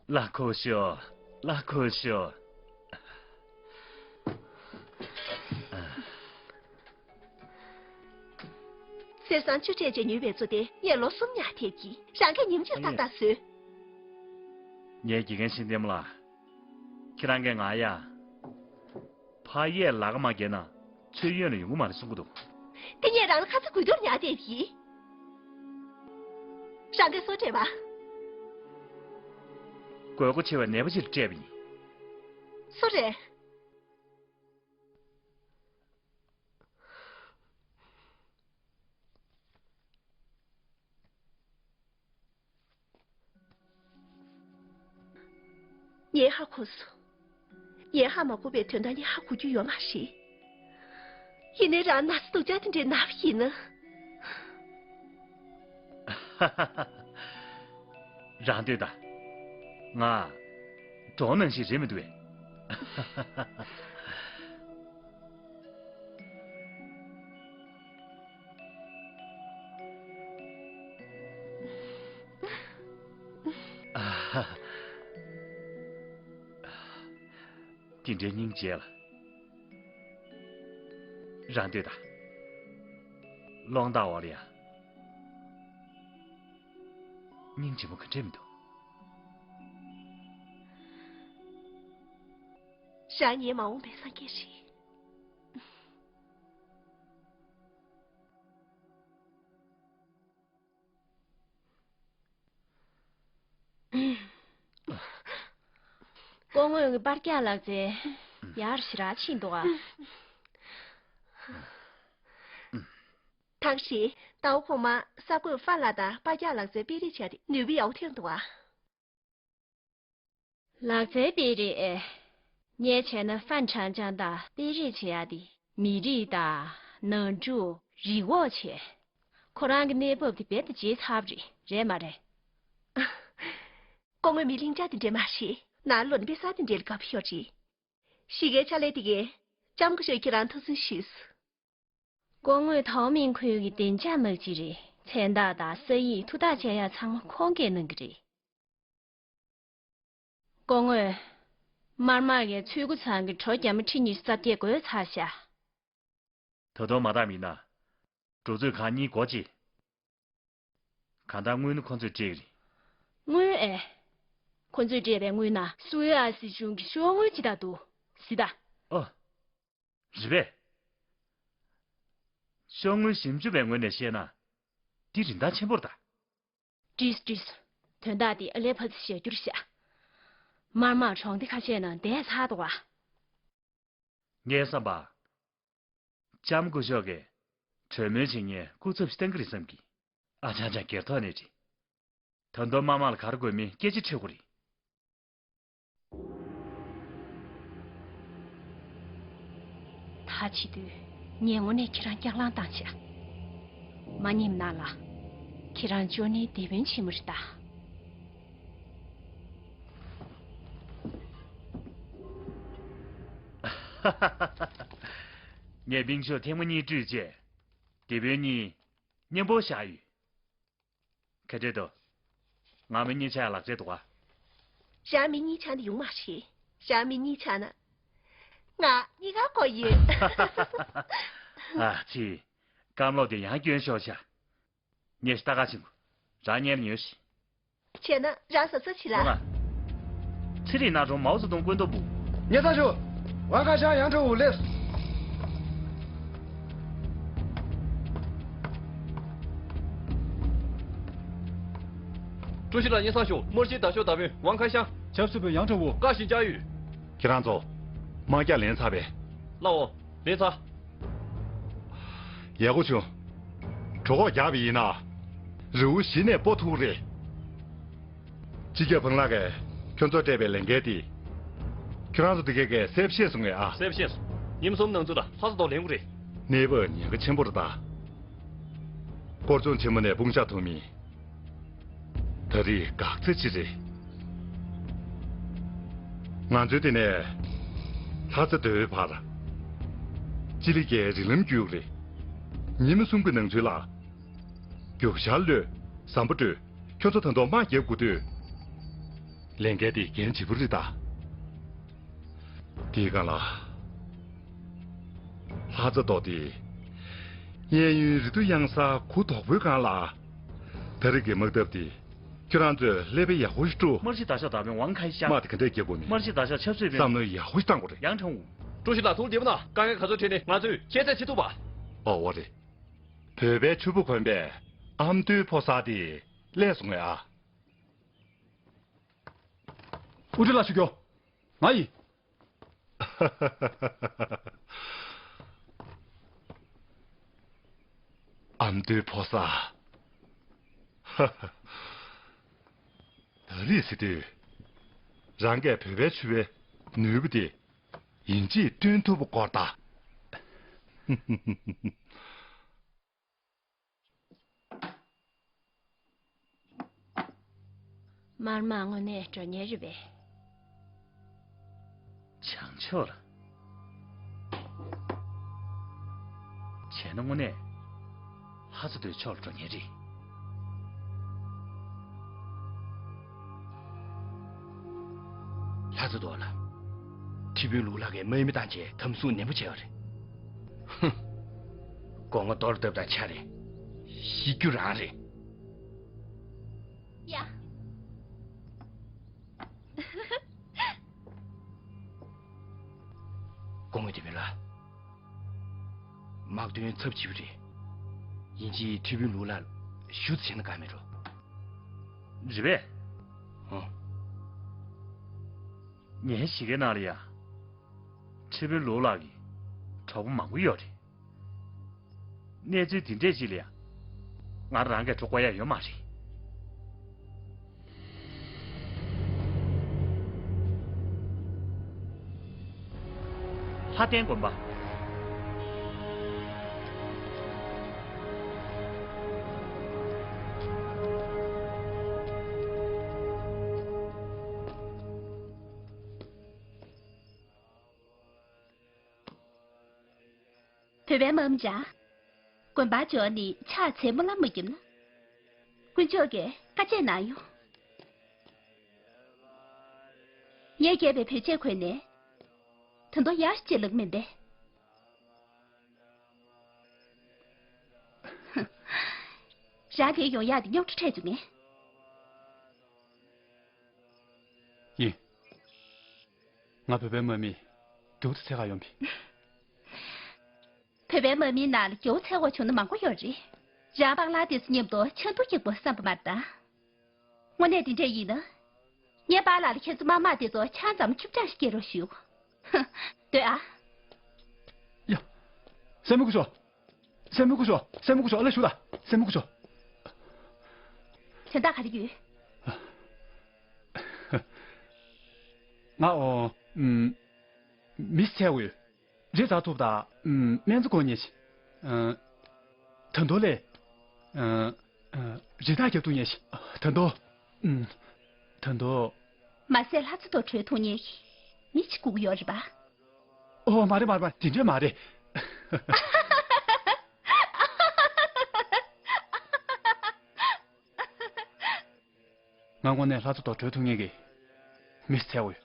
ལགས་ཁོ་ཤོ། ལགས་ཁོ་ཤོ། ཁ་སང་ཆུ་སྤྲད་རྗེས་ཉོས་པའི་མཚོ་དེ་ངས་ལོ་གསུམ་ཉར་ཐེབས་ཀྱིས། རང་གིས་ཉིན་གཅིག་ཏག་ཏག་བཟོས། ངའི་དགེ་རྒན་ཤིང་ལྡེམ་ལགས། ཁྱེད་རང་གིས་ང་ཡ། ཕ་ཡས་ལག་མ་བརྒྱབ་ན་མཚོའི་གཡོན་ལ་ཡོང་གི་མ་རེད་གསུང་གི་འདུག། དེ་ངས་རང་ལ་ཁ་ཚ་དགོས་གཏུགས་ཉར་བསྡད་ཀྱིས། རང་གིས་སོ་སྤྲད་པ། དགོས་མཁོ་ཆེ་བའི་ནད་པ་ཅིག་ལ་སྤྲད་པ་ཡིན། སོ་རེད། ངས་ཧ་གོ་སོང་། ངས་ཧ་མ་གོ་བའི་དོན་དག་ངས་ཧ་གོ་རྒྱུ་ཡོད་མ་རེད། ཡིན་ནའི་རང་ན་ཚ་སྡུག་ཅག་དེ་འདྲའི་ན་བ་ཡིན་ན། རང་འདོད་ད། ང་གྲོགས་ནང་བཞིན་རེད་མི་འདུག་གས། དེ་འདྲའི་སྙིང་རྗེ་ལ། རང་འདོད་ད། སློང་རྟགས་འོག་ལ་ཡ། སྙིང་རྗེ་མོ་ག་འདྲས་མི་འདུག། རང་ངའི་མ་འོངས་པའི་སངས་རྒྱས་རེད། སྐུ་ངོ་གི་པར་རྒྱག་ལག་རྩལ་ཡག་ཞེ་དྲག་ཕྱིན་འདུག་ཨ། ཐང་ཤིང་། ཟླ་བ་གོང་མ་གསར་འགོད་ཧྥན་ལགས་དང་པར་རྒྱག་ལག་རྩལ་སྤེལ་རེས་བྱས་ཏེ་ནུས་པ་ཡག་པོ་ཐོན་འདུག་ཨ། ལག་རྩལ་སྤེལ་རེས། ངས་བྱས་ན་ཧྥན་ཁྲང་ཅང་དང་སྤེལ་རེས་བྱེད་ཡག་དེ་མི་རིགས་དང་ནང་འཁྲུག་རིག་འོག་བྱས། ཁོ་རང་གི་གནས་བབ་དེ་རྦད་དེ་བརྗེད་ཚར་བ་རེད། རེད་མ་རེད། སྐུ་ངོ་མི་ལྷིང་འཇགས་དེ་འདྲས་མ་རེད། ནང་ལོགས་ནས་དཔེ་བཟང་དེ་འདྲས་ལ་དགའ་པོ་ཡོད་རེད། གཞིས་ཀའི་ཕྱག་ལས་དེ་གས་ལྕམ་སྐུ་ཞབས་ཁྱེད་རང་ཐུགས་སུན་ཞུས་སོང་། སྐུ་ངོ་ཐའོ་མིན་ཁུལ་གྱི་བདེ་འཇགས་དམག་སྤྱི་རེད། མཚན་རྟགས་དང་ས་ཡིག་ཐུགས་ཐག་བཅད་ཡག་ཚང་མ་ཁོང་གིས་གནང་གི་རེད། སྐུ་ངོ། དམར་དམག་གིས་ཚུལ་ཁུ་ཚང་གི་གྲོ་རྒྱ་མ་ཁྲི་ཉི་ཤུ་རྩ་བརྒྱད་བགོས་ཚར་ཤག། ད་དུང་མ་བཏང་མིན་ན། གྲུ་མཛོད་ཁག་གཉིས་སྒོ་ཕྱེ། གང་ལྟར་དངུལ་ནི་ཁོ་ཚོས་སྤྲད་ཀྱི་རེད། དངུལ་ཨེ། ཁོ་ཚོས་སྤྲད་པའི་དངུལ་ནང་སུའེ་ཨ་སྲིད་གཞུང་གི་ཤོག་དངུལ་ཅིག་ད་འདུག། གཟིགས་དང་། ཨོ། རེད་པས། ཤོག་དངུལ་ཞིབ་འཇུག་པའི་ངོས་ནས་བཤད་ན། འདི་རིན་ཐང་ཆེན་པོ་རེད་ད། བྲིས་བྲིས། དོན་དག་འདི་ཨ་ལས་ཕར་ཚུར་བཤད་རྒྱུ་རེད་ཤག། དམར་དམག་གྲོང་སྡེ་ཁ་ཤས་ནང་བསྡད་ཚར་འདུག་ག། ངའི་བསམ་པ། ལྕམ་སྐུ་ཞབས་ཀྱིས་གྲོས་མོལ་བྱེད་མཁན་སྐུ་ཚབ་ཞིག་བཏང་གི་རེད་བསམ་གི། ཨ་ཅང་ཅང་སྒེར་ཐོག་ནས་དྲིས། ད་དུང་དམར་དམག་ལ་ག་རེ་དགོས་མིན་སྐད་ཆ་འཕྲོད་ཀྱི་རེད། ད་བྱེད་དུས་ངས་དངོས་གནས་ཁྱེད་རང་སྐྱག་ལང་བཏང་བྱ། མ་ཉེས་ན་ལ། ཁྱེད་རང་ཅོ་ནེའི་དེད་དཔོན་ཆེན་མོ་རེད་ད། ངས་མིང་ཤོག་ཐེངས་མ་གཉིས་བཀྲུས་རྗེས། དེད་དཔོན་གཉིས་མཉམ་པོ་བཞག་ཡོད། ག་འདྲས་འདུག། ང་མི་གཉིས་ཆ་ཡང་ལག་རྩལ་འདུག་ག། རང་མི་གཉིས་ཆ་ནི་ཡོང་མ་རེད། རང་མི་གཉིས་ཆ་ན། ང་གཉིས་ཀ་གོ་ཡོད། ཨ་ཙི། སྐམ་ལོག་དེ་ཡང་སྐྱོན་ཤོར་ཤག། ངས་ལྟ་ག་ཕྱིན་དགོས། རང་ཉལ་ཉོལ་ཞིག། བྱས་ན་རང་བཟའ་ཚོ་བྱེད་ལ། ཨ། ཚེ་རིང་ན་གྲོང་མའོ་ཙེ་ཏུང་བཀོད་འདོམས་པུའུ། ཉེ་ས་ཞུ། ཝང་ཁ་ཤང་ཡང་ཁྲོ་བོ་སླེབས། ཀྲུའུ་ཞི་ལགས་སྙན་སེང་ཞུ། དམར་ཤོག་ཟླ་ཤོག་ཟླ་བོན་ཝང་ཁ་ཤང་། ཆབ་སྲིད་པུའུ་ཡང་ཁྲོ་བོ། བཀའ་བཞིན་བཅར་ཡོད། ཁྱེད་རང་ཚོ། དམག་རྒྱགས་ལེན་ཚར་པས། ལགས་འོ། ལེན་ཚར། ཡག་པོ་བྱུང་། གྲོད་ཁོག་རྒྱགས་པ་ཡིན་ན། རི་བོ་གཞི་ནས་སྤོ་ཐུབ་ཀྱི་རེད། སྤྱི་ཁྱབ་ཕང་ལགས་ཀྱིས་ཁྱོད་ཚོར་སྤྲད་པའི་ལས་འགན་དེ། ཁྱོད་རང་ཚོ་དེ་གས་ཀྱིས་གསལ་པོ་ཤེས་སོང་ངས་ཨ། གསལ་པོ་ཤེས་སོང་། ཉིན་གསུམ་ནང་ཚུད་ལ་ལྷ་ས་ཐོག་ལེན་དགོས་རེད། གནས་བབ་ཉེན་ཁ་ཆེན་པོ་རེད་ད། སྐོར་སྦྱོང་ཆེན་མོ་ནས་དཔུང་ཤག་ཐོབ་མིན། ད་རེས་འགག་རྩ་ཅིག་རེད། ང་ཚོའི་དེ་ནས་ལྷ་ས་སྡོད་པའི་བར། སྤྱི་ལེ་བརྒྱད་རིང་ལམ་བརྒྱུད་རེད། ཉི་མ་གསུམ་གྱི་ནང་ཚུད་ལ། རྒྱུག་ཤར་གློད། ཟམ་པ་བགྲོད། ཁྱོད་ཚོ་ད་དུང་དམག་རྒྱག་དགོས་དུས། ལས་འགན་དེ་འགན་ལྗིད་པོ་རེད་ད། དེའི་སྒང་ལ། ལྷ་རྩ་རྡོ་དེ། གཡས་གཡོན་རི་དུ་གཡང་ས་གུ་དོག་པོའི་སྒང་ལ། ད་རེས་ཀྱི་དམག་འཐབ་དེ་ཁྱོད་རང་ཚོས་ཀླད་པ་ཡག་པོ་ཞིག་དཀྲུགས། དམག་སྤྱི་ད་ཤོག་ད་པའི་ཝང་ཁའི་ཤང་། དམག་དེ་ག་འདྲས་རྒྱག་དགོས་མིན། དམག་སྤྱི་ད་ཤོག་ཆབ་སྲིད་པའི། བསམ་བློ་ཡག་པོ་ཞིག་བཏང་དགོས་རེད། ཡང་ཁྲང་ཝུ། ཀྲུའུ་ཞི་ལགས་ཐུགས་བདེ་པོ་གནང་། དཀའ་ངལ་ག་ཚོད་འཕྲད་ནས་ང་ཚོས་ཁྱད་ཚད་བྱེད་ཐུབ་པ། ཨོ་ཨོ་རེད། བོད་པའི་ཕྱུག་པོ་གོན་པའི་ཨ་མདོའི་ཕོ་གསར་དེ་སླེབས་སོང་ངས་ཨ། ཨུ་ཀྲི་ལགས་ཞུ་རྒྱུ། ང་ཡིན། ཨ་མདོའི་ཕོ་གསར། ད་རེས་ཟེར་དུས། རང་གིས་བོད་པའི་ཕྱུག་པོའི་ནུས་པ་དེ་ཡིན་གཅིག་སྟོན་ཐུབ་པ་སྐོར་དང་། མར་མ་དངོས་གནས་འགྲོ་མཁན་རེད་པས། བྱང་ཕྱོགས་ལ། བྱས་ན་དངོས་གནས་ལྷ་ཚ་རྡོའི་ཕྱོགས་ལ་འགྲོ་མཁན་རེད། ལྷ་ཚ་རྡོ་ལ། ཁྲི་དཔོན་ལུའུ་ལགས་ཀྱིས་དམག་མི་བཏང་བྱས་དམ་བཟུང་ནན་པོ་བྱས་པ་རེད། ཧུམ། སྒོ་ང་རྡོར་བཏབ་དང་ཆ་རེད། ཤི་རྒྱུ་རང་རེད། ཡ། སྐུ་ངོ་དེ་མི་ལ། དམག་དོན་ཚབས་ཆེ་བ་རེད། ཡིན་གཅིག་ཁྲི་དཔོན་ལུའུ་ལགས་ཞུ་ཙམ་བྱས་ན་དགའ་མེད་འགྲོ། རེད་པས། ཨང་། ངའི་གཞིས་ཀའི་ནང་ལ་ཡ། ཁྲི་དཔོན་ལུའུ་ལགས་ཀྱི་གྲོགས་པོ་མང་པོ་ཡོད་རེད། གནས་ཚུལ་འདི་འདྲས་ཅིག་ལ་ཡ། ང་རང་གིས་འགྲོ་དགོས་ཡ་ཡོད་མ་རེད། ལྷ་ལྡན་དགོན་པ། བོད་པའི་དམག་མི་རང་། དགོན་པར་འབྱོར་ནས་ཕྱག་འཚལ་སྨོན་ལམ་མ་བརྒྱབ་ན། དཀོན་མཆོག་གིས་བཀའ་བཅད་གནང་ཡོང་། ངས་བརྒྱབ་པའི་བོད་ཆས་གོན་ནས། ད་དུང་ཡར་ཅིག་ལབ་མིན་པས། རང་དེར་ཡོང་ཡག་དེ་རྙོག་དྲ་འཕྲད་བཅུག་ངས། ཡིན། ང་བོད་པའི་དམག་མི་རྒྱུག་ཏུ་འཚོལ་ག་ཡོང་བས། བོད་པའི་དམག་མིའི་ནང་ལ་རྒྱུག་འཚོལ་དགོས་བྱུང་ན་མང་པོ་ཡོད་རེད། རང་པཱ་ལགས་དེ་ཚོ་མཉམ་དུ་ཆང་འཐུང་རྒྱག་དགོས་བསམ་པ་མ་རེད་ད། དངོས་གནས་དེ་འདྲས་ཡིན་ན། ངས་པཱ་ལགས་ལ་ཁྱེད་ཚོ་དམག་དམངས་དེ་ཚོ་ཆང་ཙམ་ཁྱུག་ཙམ་ཞིག་སྐྱེལ་རོགས་ཞུ། ཧུ། སྡོད་ཨ། ཡ། སྲས་མོ་སྐུ་ཞབས། སྲས་མོ་སྐུ་ཞབས། སྲས་མོ་སྐུ་ཞབས། ཨ་ལས་ཞུ་ད། སྲས་མོ་སྐུ་ཞབས། དོན་དག་ག་རེ་ཡོད། ང་ཨོ། ཨུམ། མི་ཟེར་འོས། རི་ཟ་ཐུབ་དང་སྨན་རྩྭ་དགོས་ཉེ་ཞིག་ད་དོ་ལས། རི་དྭགས་རྒྱབ་ཐུབ་ཉེ་ཞིག་ད་དོ། ད་དོ། མ་ཟད་ལྷ་ཚ་དོ་བྲོས་ཐུབ་ཉེ་ཞིག་མི་ཅིག་སྒུག་ཡོད་རེད་པ། ཨོ་མ་རེད་མ་རེད་མ་རེད། དེ་འདྲས་མ་རེད། ང་དངོས་གནས་ལྷ་ཚ་དོ་བྲོས་ཐུབ་ངེས་ཀྱི་མི་ཚད་འོས།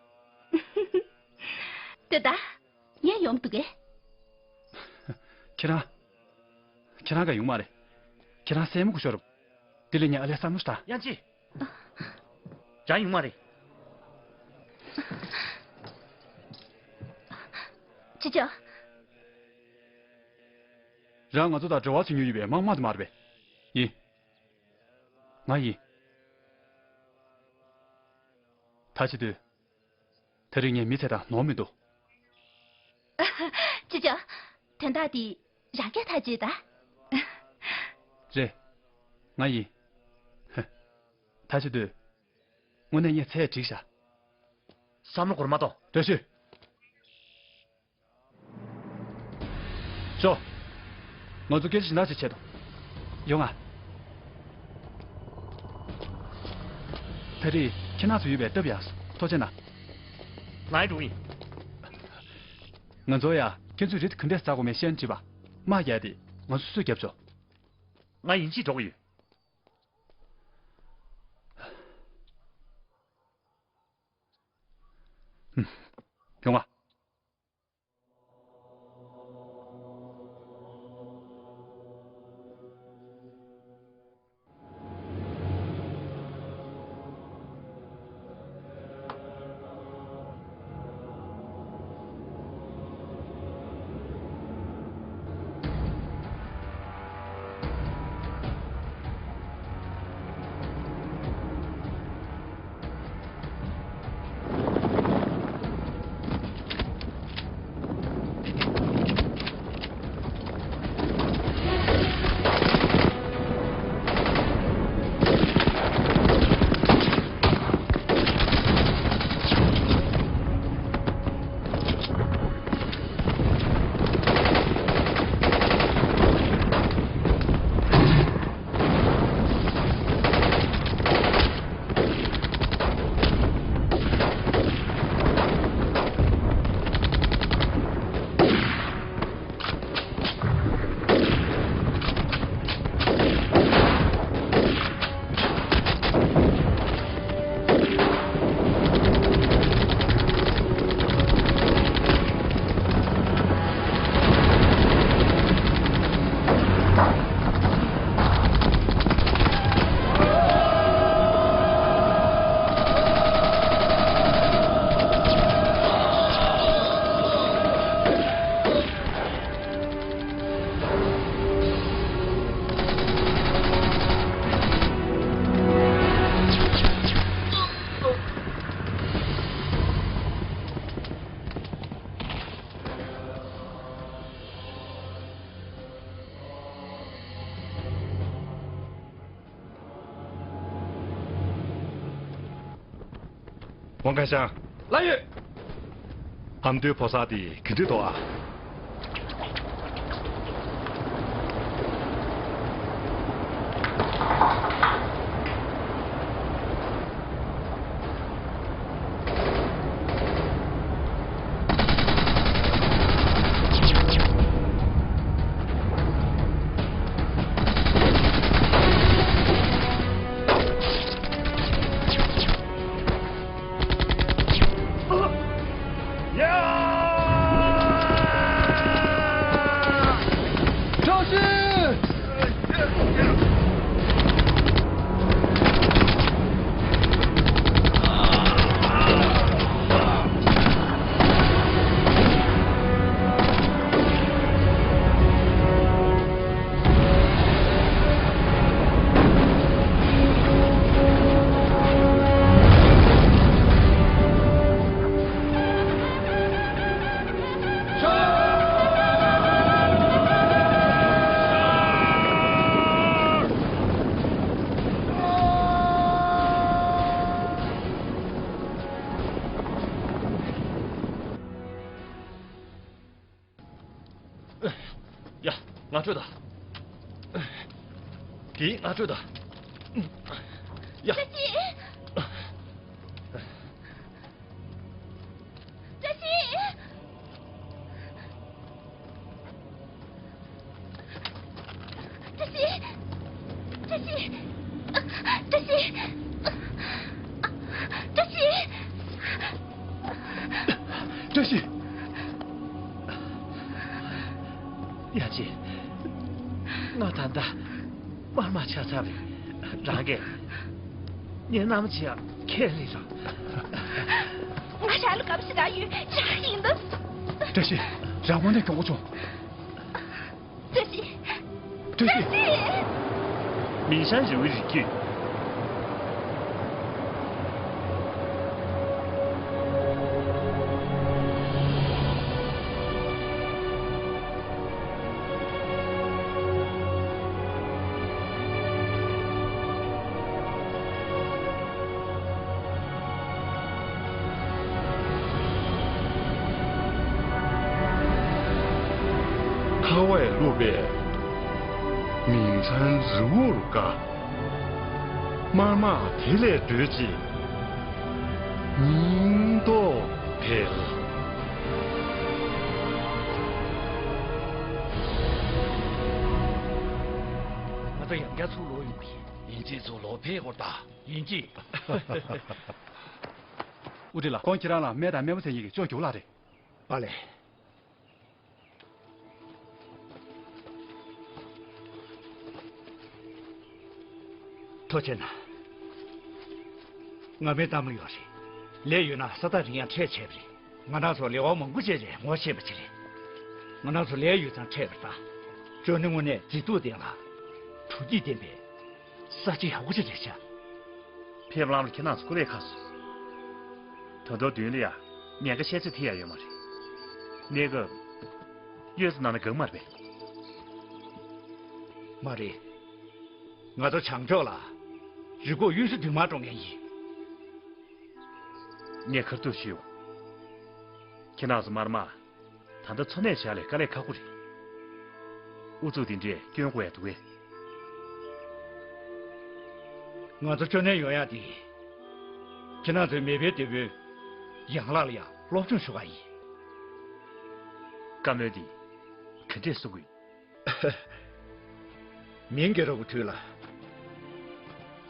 དེ་ད་ངས་ཡོང་འདུག་གས། ཁྱེད་རང་། ཁྱེད་རང་ག་ཡོང་མ་རེད། ཁྱེད་རང་སྲས་མོ་གུ་ཤོར། དེ་ལས་ངས་ཨ་ལས་བསམ་བློ་ཞིག་ད། ཡང་ཅི། རང་ཡོང་མ་རེད། ཅི་ཅོ། རང་ང་ཚོ་དང་འབྲེལ་བ་བྱེད་མྱོང་ཡོད་པའི་དམག་དམངས་དེ་མ་རེད་པས། ཡིན། ང་ཡིན། ད་བྱེད་དུས། ད་རེས་ངས་མི་ཚད་དང་ནོར་མི་འདུག་ཅི་ཅོ། དོན་དག་འདི་རང་གིས་ཐག་གཅོད་ད། རེད། ང་ཡིན། ད་བྱེད་དུས། དངོས་གནས་ངས་ཚད་འགྲིག་ཤག་བསམ་བློ་འཁོར་མ་གཏོང་། བཀྲ་ཤིས། ཤོག་ང་ཚོ་སྐད་ཆ་ཞིག་ན་ཞིག་བྱེད་དོ། ཡོང་ང་། ད་རེས་ཁྱེད་རང་ཚོ་ཡོད་པའི་སྟབས་ཡག་སོང་། ཐུགས་རྗེ་གནང་། ང་ཡི་འགྲོ་གི་ཡིན། ང་ཚོ་ཡ་ཁྱེད་ཚོས་རི་དེ་ག་འདྲས་ཟ་དགོས་མེད་བཤད་ན་འགྲིག་པ། དམག་རྒྱག་དེ་ང་ཚོ་སུས་རྒྱབ་ཆོག་ང་ཡིན་གཅིག་འགྲོ་གི་ཡོད། ཡོང་ང་། ཝང་ཁ་ཤང་། ལགས་ཡོད། ཨ་མདོའི་ཕོ་གསར་དེ་ག་འདྲ་འདུག་ཨ། ཡ། ང་ཁྲོད་ད། དེ་ང་ཁྲོད་ད། ཡ། བཀྲ་ཤིས། བཀྲ་ཤིས། བཀྲ་ཤིས། བཀྲ་ཤིས། བཀྲ་ཤིས། བཀྲ་ཤིས། བཀྲ་ཤིས། ཡ་ཅི། ང་ད་ལྟ་དམར་དམག་ཆགས་ཚར་བས། རང་གིས་ངའི་མནའ་མ་བྱེད་ཡ་ཁས་ལེན་རོགས། ང་རང་ལ་དགའ་པོ་ཞེ་དྲག་ཡོད། རང་ཡིན་ད། བཀྲ་ཤིས། རང་དངོས་གནས་གྱོང་པོ་བྱུང་། བཀྲ་ཤིས། བཀྲ་ཤིས། མིང་ཤང་རི་བོའི་རི་རྒྱུད། ཁ་བས་བླུགས་པའི་མིང་ཚང་རི་བོར་དགའ། དམར་དམག་དེ་ལས་སྒྲོལ་ཅིག་ཉིན་ཐོ་འཕེལ། ང་ཚོ་ཡང་བསྐྱར་ཚུར་ལོག་ཡོང་གི་ཡིན། ཡིན་གཅིག་ཚུར་ལོག་ཕེབས་དགོས་ད། ཡིན་གཅིག་ཨུ་ཏི་ལགས། ཁོང་ཁྱེད་རང་ལ་སྨན་དང་སྨན་པ་མཚན་ཉིད་ཀྱི་ཅོ་རྒྱུག་ལགས་རེད། ཨ་ལས། ཐུགས་རྗེ་གནང་། ང་མའི་གཏམ་ཡོད་རེད། ལས་ཡོད་ན་ས་ཐག་རིང་ཡང་འཕྲད་བྱས་པ་རེད། ང་རང་ཚོ་ལས་དབང་མང་པོ་བྱས་རྗེས་ངོ་ཤེས་པ་ཅིག་རེད། ང་རང་ཚོ་ལས་ཡོད་ཙང་འཕྲད་པ་རེད་ད། ཅོ་ནི་དངོས་གནས་མཛེས་སྡུག་ལྡན་ལ། དྲོ་སྐྱིད་ལྡན་པའི་ས་ཆ་ཡག་པོ་ཅིག་རེད་ཤག་ཕེབས་ལམ་ལ་ཁྱེད་རང་ཚོ་སྐུ་ལས་ཁག་སོང་། ད་དུང་མདུན་ལ་ཡ་ཉེན་ཁ་བཤད་ཚོད་ཐིག་ཡ་ཡོད་མ་རེད། གནས་སྐབས་གཡོལ་ས་གནང་ན་དགའ་གི་མ་རེད་པས། མ་རེད། ང་ཚོ་བྱང་ཕྱོགས་ལ་རི་སྒོ་གཡུལ་ས་བདུན་མར་འགྲོ་མཁན་ཡིན། ངས་ཁ་ཐུག་ཞུས་ཡོང་། ཁྱེད་རང་ཚོ་དམར་དམག་ད་ལྟ་འཚོ་གནས་བྱ་ལས་དཀའ་ལས་ཁག་པོ་རེད། ཨུ་ཚུགས་དེ་འདྲས་སྐྱོན་དགོས་ཡ་འདུག་གས། ང་ཚོ་ཅོ་ནན་ཡོང་ཡ་དེ། ཁྱེད་རང་ཚོའི་མེས་པོའི་སྡེ་དཔོན་ཡང་ལགས་ལ་ཡང་སློབ་སྦྱོང་ཞུ་ག་ཡིན། བཀའ་མོལ་འདི་ག་འདྲས་གསུང་གི་ཡོད། མིང་གི་རོགས་ཀྱི་དུས་ལ།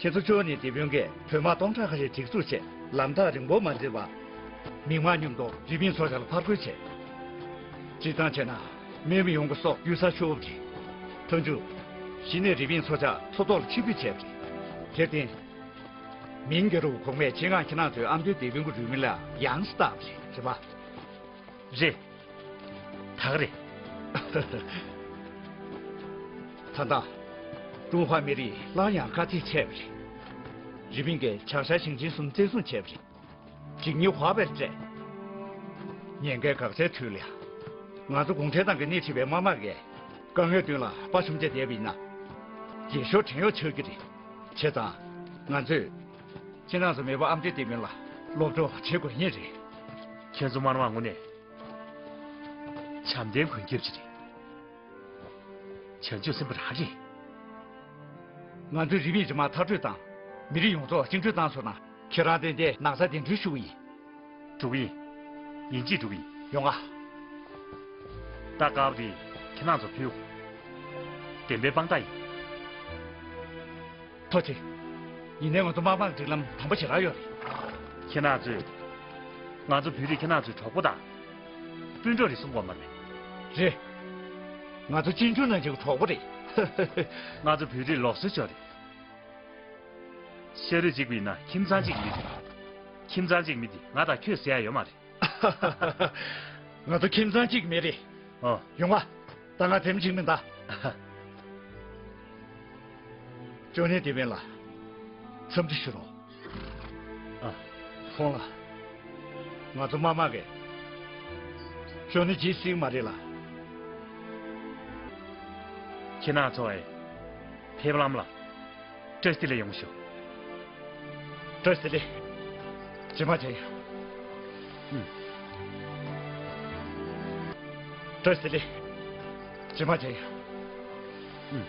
ཁྱེད་ཚོ་ཅོ་ནན་སྡེ་དཔོན་གྱིས་བོད་དམག་སྟོང་ཕྲག་ཁ་ཤས་སྒྲིག་འཛུགས་བྱས། ལམ་ཐག་རིང་པོ་མ་འཛེགས་པར། མི་དམངས་མཉམ་དུ་རི་པིན་སྲོག་ཆགས་ལ་ཕར་རྒོལ་བྱས། སྤྱིར་བཏང་བྱས་ན། སྨན་པ་ཡོང་གི་སྲོག་གཡུག་སར་ཤོར་བ་རེད། མཐའ་མཇུག་གཞི་ནས་རི་པིན་སྲོག་ཆགས་མཚོ་ཐོག་ལ་ཆིབས་བསྒྱུར་བྱས་པ་རེད། དེར་བརྟེན། མིང་གི་རོགས་ཀྱི་གོང་མས་ཆེད་མངགས་ཁྱེད་རང་ཚོའི་ཨ་མདོའི་སྡེ་དཔོན་གྱི་རུས་མིང་ལ་ཡང་སི་བཏགས་པ་རེད། རེད་པ། རེད། ད་ག་རེད། ད་ལྟ། ཀྲུང་ཧྭ་མི་རིགས་སླར་ཡང་དཀའ་ཚེགས་ཆེ་བ་རེད། རི་པིན་གྱིས་བྱང་ཤར་ཞིང་ཆེན་གསུམ་བཙན་བཟུང་བྱས་པ་རེད། འཇིགས་ཉེན་ཧྭ་པེར་སྤྲད། ཉེན་ཁའི་འགག་རྩའི་དུས་ལ། ང་ཚོ་གུང་ཁྲན་ཏང་གིས་སྣེ་ཁྲིད་པའི་དམར་དམག་གིས་དཀའ་ངལ་མདུན་ལ་དཔའ་ཞུམ་བྱས་བསྡད་པ་ཡིན་ན། རྗེས་ཤོར་བྲན་གཡོག་ཆགས་ཀྱི་རེད། བྱས་ཙང་། ང་ཚོས། ཁྱེད་རང་ཚོ་མེས་པོ་ཨ་མདོའི་སྡེ་དཔོན་ལ། སློབ་གྲོགས་བྱེད་དགོས་ངེས་རེད། ཁྱེད་ཚོ་དམར་དམག་དངོས་གནས་བྱམས་ལྡན་མགོན་སྐྱབས་ཅིག་རེད། བྱང་ཆུབ་སེམས་དཔའ་རང་རེད། ང་ཚོས་རི་པིན་རི་དམག་མཐར་སྐྲོད་བཏང་། མི་རིགས་ཡོངས་རྫོགས་བཅིངས་འགྲོལ་བཏང་སོང་ན། ཁྱེད་རང་ཏན་ཏན་ན་ཚ་གདན་འདྲེན་ཞུ་གི་ཡིན། འགྲོ་གི་ཡིན། ཡིན་གཅིག་འགྲོ་གི་ཡིན། ཡོང་ང་། རྟ་དཀར་པོ་དེ་ཁྱེད་རང་ཚོར་ཕུལ། བདེན་པའི་དཔང་རྟགས་ཡིན། ཐུགས་རྗེ་ཆེ། ཡིན་ནའི་ང་ཚོ་དམར་དམག་སྒྲིག་ལམ་དམ་པོ་ཞེ་དྲག་ཡོད་རེད། ཁྱེད་རང་ཚོས། ང་ཚོ་བོད་རིགས་ཁྱེད་རང་ཚོའི་གྲོགས་པོ་དང་། སྤུན་གྲོགས་རེད་གསུང་གི་ཡོད་མ་རེད། རེད། ང་ཚོ་གཅེན་གཅུང་ནང་བཞིན་གྱི་གྲོགས་པོ་རེད། ང་ཚོ་བོད་རིགས་ལུགས་སྲོལ་ཅིག་ཡོད་རེད། ཤ་རུས་གཅིག་པ་ཡིན་ན་ཁྱིམ་ཚང་གཅིག་གི་མི་རེད། ཁྱིམ་ཚང་གཅིག་མི་དེ་ང་དང་ཁྱོད་ཟེར་ཡ་ཡོད་མ་རེད། ང་ཚོ་ཁྱིམ་ཚང་གཅིག་མི་རེད། ཨོ། ཡོང་ང་། ད་ང་དེམ་ཅིག་མིན་ད། ཅོ་ནེ་དེ་བན་ལ། འཚམས་འདྲི་ཞུ་རོགས། ཨ། ཁོང་ལ། ང་ཚོ་དམར་དམག་གིས། ཅོ་ནེ་ཇི་སིག་མ་རེད་ལ། ཁྱེད་རང་ཚོ་ཨེ། ཕེབས་ལམ་ལ། བཀྲ་ཤིས་བདེ་ལེགས་ཡོང་ཤོག་བཀྲ་ཤིས་བདེ་ལེགས། རྗེས་མ་མཇལ་ཡོང་། ཨུམ། བཀྲ་ཤིས་བདེ་ལེགས། རྗེས་མ་མཇལ་ཡོང་། ཨུམ།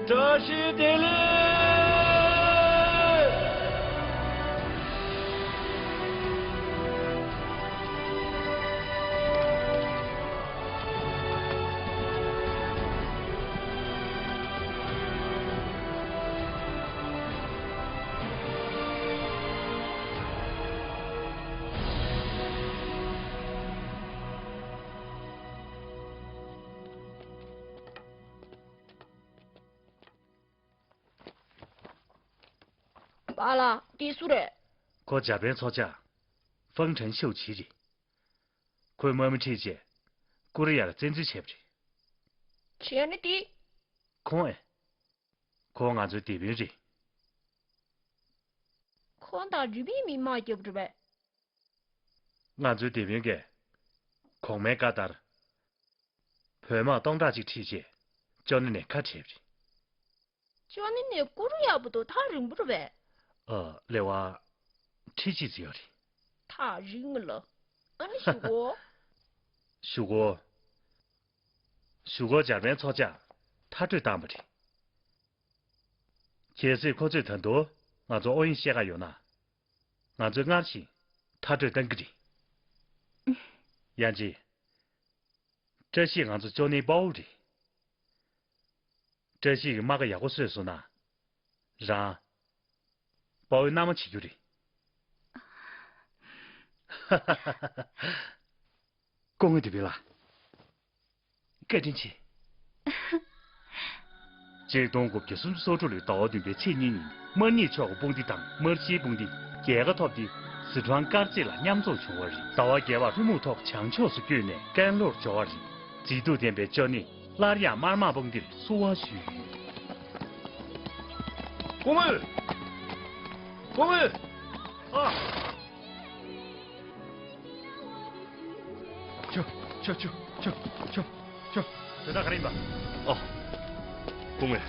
བཀྲ་ཤིས་བདེ་ལེགས། པཱ་ལགས། དེ་སུ་རེད། ཁོ་འཇར་པན་ཚོགས་བཅར། ཧྥང་ཁྲན་ཤོའུ་ཆི་རེད། ཁོས་དམག་མི་ཁྲིད་བྱས། ཀོ་རི་ཡ་ལ་བཙན་འཛུལ་བྱས་པ་རེད། བྱས་ནས་དེ། ཁོང་ཨེ། ཁོང་ང་ཚོའི་དེད་དཔོན་རེད། ཁོང་དང་རི་པིན་མི་དམག་རྒྱབ་འགྲོ་བས། ང་ཚོའི་དེད་དཔོན་གྱིས། གོང་མའི་བཀའ་ལྟར། བོད་དམག་སྟོང་ཕྲག་གཅིག་ཁྲིད་བྱས། ཅོ་ནེ་ནས་ཁ་བྲལ་བ་རེད། ཅོ་ནེ་ནས་ཀུ་རུ་ཡག་པོ་དོ་ཐག་རིང་པོ་རེད་པས། ཨ། ལེ་བ། ཁྲི་གཅིག་ཙམ་ཡོད་རེད། ཐག་རིང་ལ། ཨ་ནི་གཞུག་གུ། གཞུག་གུ། གཞུག་གུ་འཇར་པན་ཚོགས་བཅར་མཐར་སྐྲོད་བཏང་བ་རེད། གལ་སྲིད་ཁོ་ཚོས་ད་དུང་ང་ཚོར་ཨོ་ཡིན་བཤད་ག་ཡོང་ན། ང་ཚོས་སྔར་བཞིན་མཐར་སྐྲོད་གཏང་གི་རེད། ཡང་ཅིན། བཀྲ་ཤིས་ང་ཚོ་ཅོ་ནེའི་དཔའ་བོ་རེད། བཀྲ་ཤིས་ཀྱིས་རྨ་ཁ་ཡག་པོ་གསོས་སོང་ན། རང་། དཔའ་བོའི་མནའ་མ་བྱེད་རྒྱུ་རེད། སྐུ་ངོ་དེད་དཔོན་ལགས། བཀའ་དྲིན་ཆེ། ཆིག་སྟོང་དགུ་བརྒྱ་སུམ་ཅུ་སོ་དྲུག་ལོའི་ཟླ་བ་བདུན་པའི་ཚེས་གཉིས་ཉིན། དམར་ཉེ་མཆོག་གི་དཔུང་སྡེ་དང་དམར་ཕྱིའི་དཔུང་སྡེ་རྒྱལ་ཁ་ཐོབ་སྟེ། སི་ཁྲོན་དཀར་མཛེས་ལ་མཉམ་འཛོམས་བྱུང་བ་རེད། ཟླ་བ་བརྒྱད་པར་ལྷུན་རྨུགས་ཐོག་བྱང་ཕྱོགས་སུ་བསྐྱོད་ནས་ཀན་ལྷོར་འབྱོར་བ་རེད། མཛེས་སྡུག་ལྡན་པའི་ཅོ་ནེ་སླར་ཡང་དམར་དམག་དཔུང་སྡེར་བསུ་བ་ཞུས་ཡོད། སྐུ་ངོ། སྐུ་ངོ། ཨ། ཁྱོ། ཁྱོ། ཁྱོ། ཁྱོ། ཁྱོ། ཁྱོ། དེ་དག་ག་རེ་ཡིན་པ། ཨ། སྐུ་ངོ།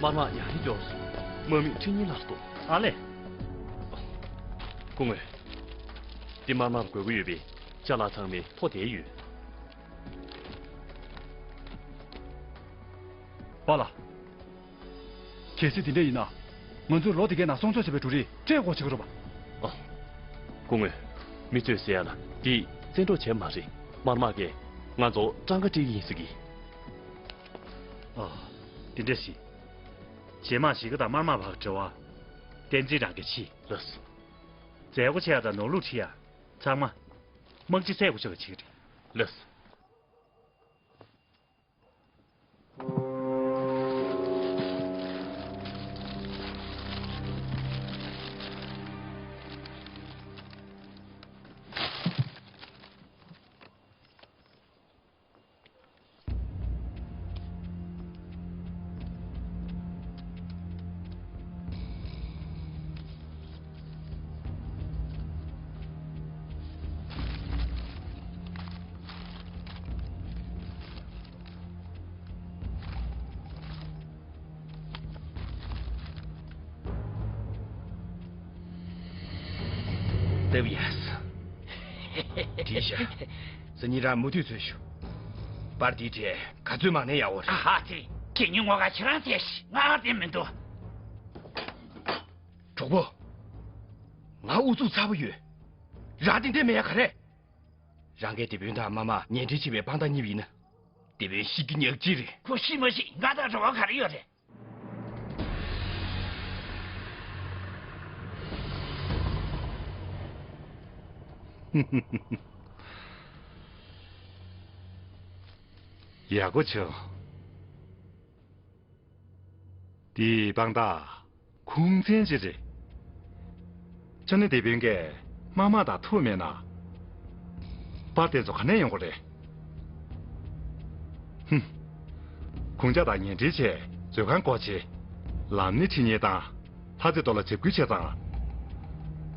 དམར་དམག་ཡར་རེ་མགྱོགས་སོང་། དམག་མི་ཁྲི་གཉིས་ལྷག་འདུག་ཨ་ལེ། སྐུ་ངོ། འདི་དམར་དམག་ལ་དགོས་ཀྱི་ཡོད་པས་ཅ་ལག་ཚང་མ་མཐོ་བསྡད་ཡོད། པཱ་ལགས། གལ་སྲིད་དེ་འདྲ་ཡིན་ན། ང་ཚོས་ལོ་དེ་གའི་ནང་སྲུང་སྐྱོབ་བྱས་པའི་འབྲུ་རིགས་སྤྲད་དགོས་བྱེད་ཀྱི་རེད་པ། ཨ། སྐུ་ངོ། མི་ཚོས་ཟེར་ཡ་ལ་འདི་བཙན་འཕྲོག་བྱས་མ་རེད། དམར་དམག་གིས་ང་ཚོ་སྤྲང་ཀ་སྤྲད་ཀྱི་ཡིན་ཟེར་གི། ཨ། དེ་འདྲ་ཞིག་རྗེས་མ་གཞིས་ཀ་དང་དམར་དམག་བར་འབྲེལ་བ་བསྟན་འཛིན་རང་གིས་ཕྱེ། ལགས་སོ། མཛད་སྒོ་ཆེ་ཡ་དང་ནོར་ལུག་ཁྲིད་ཡ། ཚང་མ། དམག་སྤྱི་སྲས་སྐུ་ཞབས་ཀྱིས་བྱེད་ཀྱི་རེད། ལགས་སོ། སྟབས་ཡག་སོང་། བྲིས་ཤག་སང་ཉིན་རང་མུ་མཐུད་འཚོལ་ཤོག་པར་འདིའི་གྲས་ག་ཚོད་མང་ན་ཡག་པོ་རེད། ཨ་ཧ་ཙི། ཁྱེད་གཉིས་ངོ་ག་ཁྱེད་རང་བཙལ་ཤིག་ང་ཨ་བསྟན་མི་འདུག་གྲོགས་པོ། ང་ཨུ་ཚུགས་ཚ་པོ་ཡོད། རང་ཏན་ཏན་མེད་ཡ་ག་རེ། རང་གིས་དེད་དཔོན་དང་དམར་དམག་ཉེ་འབྲེལ་བྱེད་པའི་དཔང་རྟགས་རྙེད་པ་ཡིན་ན། དེད་དཔོན་ཤི་རྒྱུ་ཉག་གཅིག་རེད། ཁོ་ཤི་མ་ཤི་ང་དང་འབྲེལ་བ་ག་རེ་ཡོད་རེད། ཡག་པོ་བྱུང་། འདིའི་དཔང་རྟགས་ཁུངས་བཙན་ཅིག་རེད། ཅོ་ནེ་དེད་དཔོན་གྱིས་དམར་དམག་དང་ཐུག་མེད་ན། པར་དེ་ཚོ་ག་ནས་ཡོང་གི་རེད། ཧུམ། ཁོང་ཅག་དང་ཉེ་འབྲེལ་བྱས་མཛོད་ཁང་སྒོ་ཕྱེ། ལམ་སྣེ་ཁྲིད་མཁན་དང་ལྷ་རྩེ་རྡོ་ལ་འཇབ་རྒོལ་བྱས་ཙང་།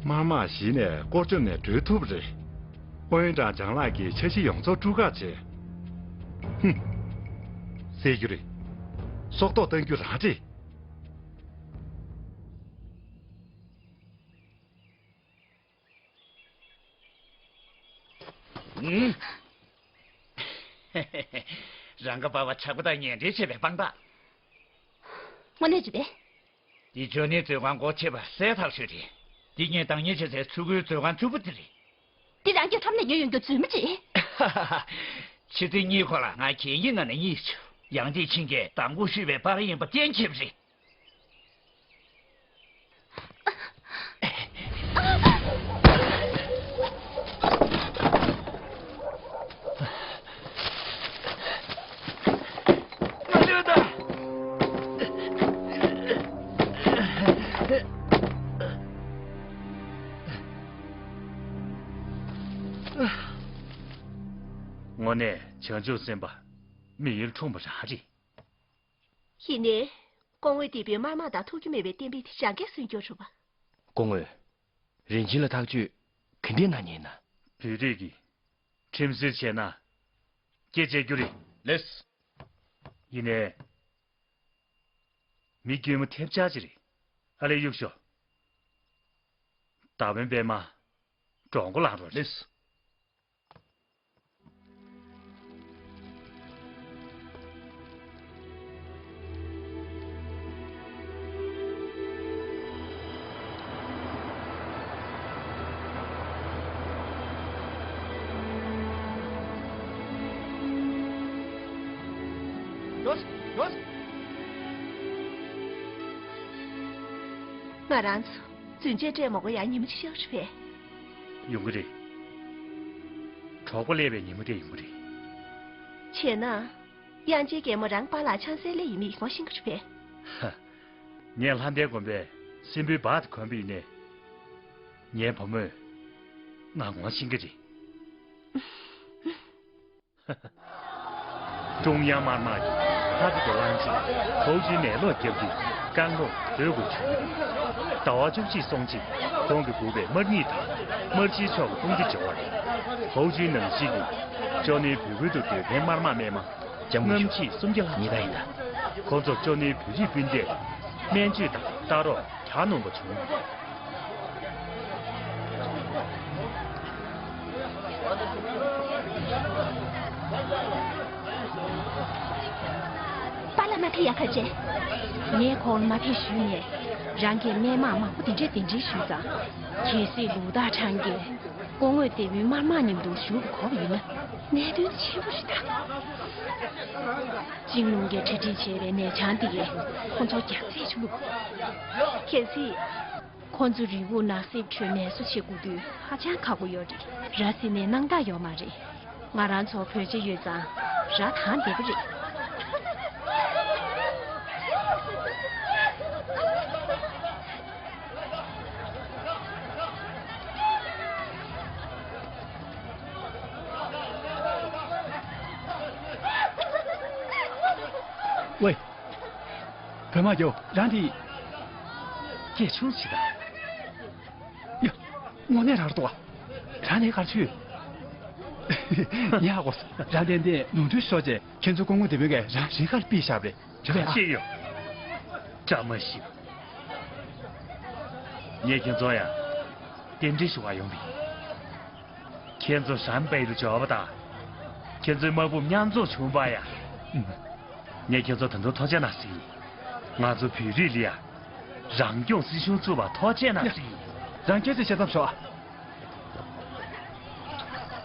དམར་དམག་གཞི་ནས་སྐོར་བཅོམ་ནས་བྲོས་ཐུབ་རེད། དབོན་ཀྲང་ལྗང་ལགས་ཀྱིས་འཆར་གཞི་ཡོངས་རྫོགས་དཀྲུག་ཁ་བྱས། ཧུམ། བསད་རྒྱུ་རེད། སྲོག་ཐོག་བཏང་རྒྱུ་རང་རེད། ཨུམ། རང་གི་པ་ཕ་ཆག་པ་དང་ཉེ་འབྲེལ་བྱས་པའི་དཔང་རྟགས། དངོས་གནས་རེད་པས། འདི་ཅོ་ནེ་མཛོད་ཁང་སྒོ་ཕྱེ་བ་གསལ་ཐག་ཆོད་རེད། འདི་ངས་བདག་གཉེར་བྱས་ཚེ་ཚུར་རྒོལ་མཛོད་ཁང་བཅུ་པོ་འདི་རེད། འདི་རང་གི་འགྲམ་ནས་ཉོས་ཡོང་རྒྱུ་རྫུན་མ་རེད། ཕྱི་ཚེས་གཉིས་ཁོ་ལ་ང་གན་ཡིག་ནང་ནས་རྙེད་བྱུང་། ཡང་ཏི་ཆིང་གིས་དང་པོ་ཤོད་པའི་པར་ཡིན་པ་གཏན་འཁེལ་བ་རེད། དངོས་གནས་བྱང་ཆུབ་སེམས་དཔའ་མི་ཡུལ་འཁྲུངས་པ་རང་རེད། ཡིན་ནའི། སྐུ་ངོ་དེད་དཔོན་དམར་དམག་དང་ཐུག་རྒྱུ་མེད་པའི་གཏན་འབེབས་དེ་རང་གིས་སུན་སྐྱོར་རུ་བ། སྐུ་ངོ། རིན་ཆེན་ལ་ཐག་གཅོད་ག་འདྲས་གནང་མཁན་ཡིན་ན། བོད་རིགས་ཀྱིས་ཁྲིམས་སྲོལ་བྱས་ན་སྐྱེལ་བྱེད་རྒྱུ་རེད། ལེགས། ཡིན་ནའི། མི་དཀྱུས་མ་ཐེབས་ཆག་ཅིག་རེད། ཨ་ལས་གཡུག་ཤོག་དར་དཔོན་པད་མ། འགྲོ་མགོ་ལངས་རོགས། ལེགས། ང་རང་ཚོ་རྫུན་ཆས་སྤྲད་མ་དགོས་ཡག་ཉིན་མོ་ཅིག་ཤར་རེད་པས། ཡོང་གི་རེད། གྲོགས་པོ་སླེབས་པའི་ཉིན་མོ་དེ་ཡོང་གི་རེད། བྱས་ན། དབྱངས་ཅན་རྒན་མོ་རང་པཱ་ལགས་ཆང་སའི་སླེ་ཡིན་མིན་ངོ་ཤེས་ཀྱི་རེད་པས། ཧ། ངས་ལྷ་ལྡན་དགོན་པའི་སྲིན་པོའི་སྦག་དེ་གོན་པ་ཡིན་ནའི། ངའི་བུ་མོས་ང་ངོ་ཤེས་ཀྱི་རེད། ཀྲུང་དབྱང་དམར་དམག་གིས་ལྷ་རྩེ་རྡོ་གླང་ཆེན་ཧོའུ་ཅུན་ནས་གློ་བརྒྱབ་རྒྱུ་བཀག་འགོག་བཟོ་དགོས་བྱུང་། ཟླ་བ་བཅུ་གཅིག་སོང་རྗེས་ཁོང་གིས་འབུལ་བའི་དམར་གཉིས་དང་དམར་ཕྱིའི་ཕྱོགས་ཀྱི་དཔུང་སྡེ་འབྱོར་བ་རེད། ཧོའུ་ཅུན་ནང་བཞིན་གྱི་ཅོ་ནེའི་བོད་ཁུལ་དུ་སྡོད་མཁན་དམར་དམག་དམག་མི་ལྔ་བཅུ་ང་གཉིས་ད་ཡིན་ད། ཁོང་ཚོར་ཅོ་ནེའི་བོད་རིགས་སྤུན་ཟླས་སྨན་བཅོས་དང་ལྟ་རོགས་གྲྭ་སྣོམ་པ་བྱུང་། པཱ་ལགས་མ་ཕེབས་ཡག་ག་རེ་བྱས། ངས་ཁོང་མ་ཕེབས་ཞུས་ནས་རང་གིས་སྨན་དམག་མང་པོ་དེ་འདྲས་གདན་འདྲེན་ཞུས་ཙང་། གལ་སྲིད་ལུའུ་ཏཱ་ཁྲང་གིས་སྐུ་ངོ་དེད་དཔོན་དམར་དམག་མཉམ་དུ་བཞུགས་དགོས་པ་ཡིན་ན། གནད་དོན་ཆེན་པོ་ཞིག་ད། ཅིང་ལུང་གིས་གྲ་སྒྲིག་བྱས་པའི་ནས་ཆང་དེ་ཡིས་ཁོང་ཚོར་རྒྱགས་ཚད་ཅིག་བླུགས། གལ་སྲིད། ཁོ་ཚོ་རི་བོ་ནགས་གསེབ་ཁྲོད་ནད་གསོ་བྱེད་དགོས་དུས་ཧ་ཅང་ཁག་པོ་ཡོད་རེད། ར་བཟི་ནས་སྣང་དག་ཡོད་མ་རེད། ང་རང་ཚོ་བོད་ཆས་ཡོད་ཙང་ར་དྭངས་བསྡད་ཀྱི་རེད། ཝེ། བོད་དམག་རྒྱོ་རང་དེ། སྐད་ཆུང་ཞིག་དང་། ཡ། དངོས་གནས་རང་རེད་དོ། རང་ནས་གར་ཆུ། ཉག་གོ། རང་ཏན་ཏན་ནོར་འཁྲུལ་ཤོར་རྗེས་ཁྱེད་ཚོ་སྐུ་ངོ་དེ་བོད་ཀྱིས་རང་རིག་གར་ཕུད་བཞག་པ་རེད། རེད་པས་ཨ། ཅི་ཡོད། བཀྲ་མ་ཤིས། ངས་ཁྱེད་ཚོ་ཡང་ རྟེན་འབྲེལ་ཞུ་བར་ཡོང་བས། ཁྱེད་ཚོ་ཧྲན་པའི་རུ་འབྱོར་བ་དང་། ཁྱེད་ཚོའི་དམག་དཔུང་མཉམ་འཛོམས་བྱུང་བ་ཡ། ངས་ཁྱེད་ཚོ་ད་དུང་ཐུགས་རྗེ་གནང་ཟེར། ང་ཚོ་བོད་རིགས་ལ་ཡ། རང་སྐྱོང་སྲིད་གཞུང་བཙུགས་པར་ཐུགས་རྗེ་གནང་ཟེར། རང་སྐད་ཆ་བཤད་མཚམས་ཞོག་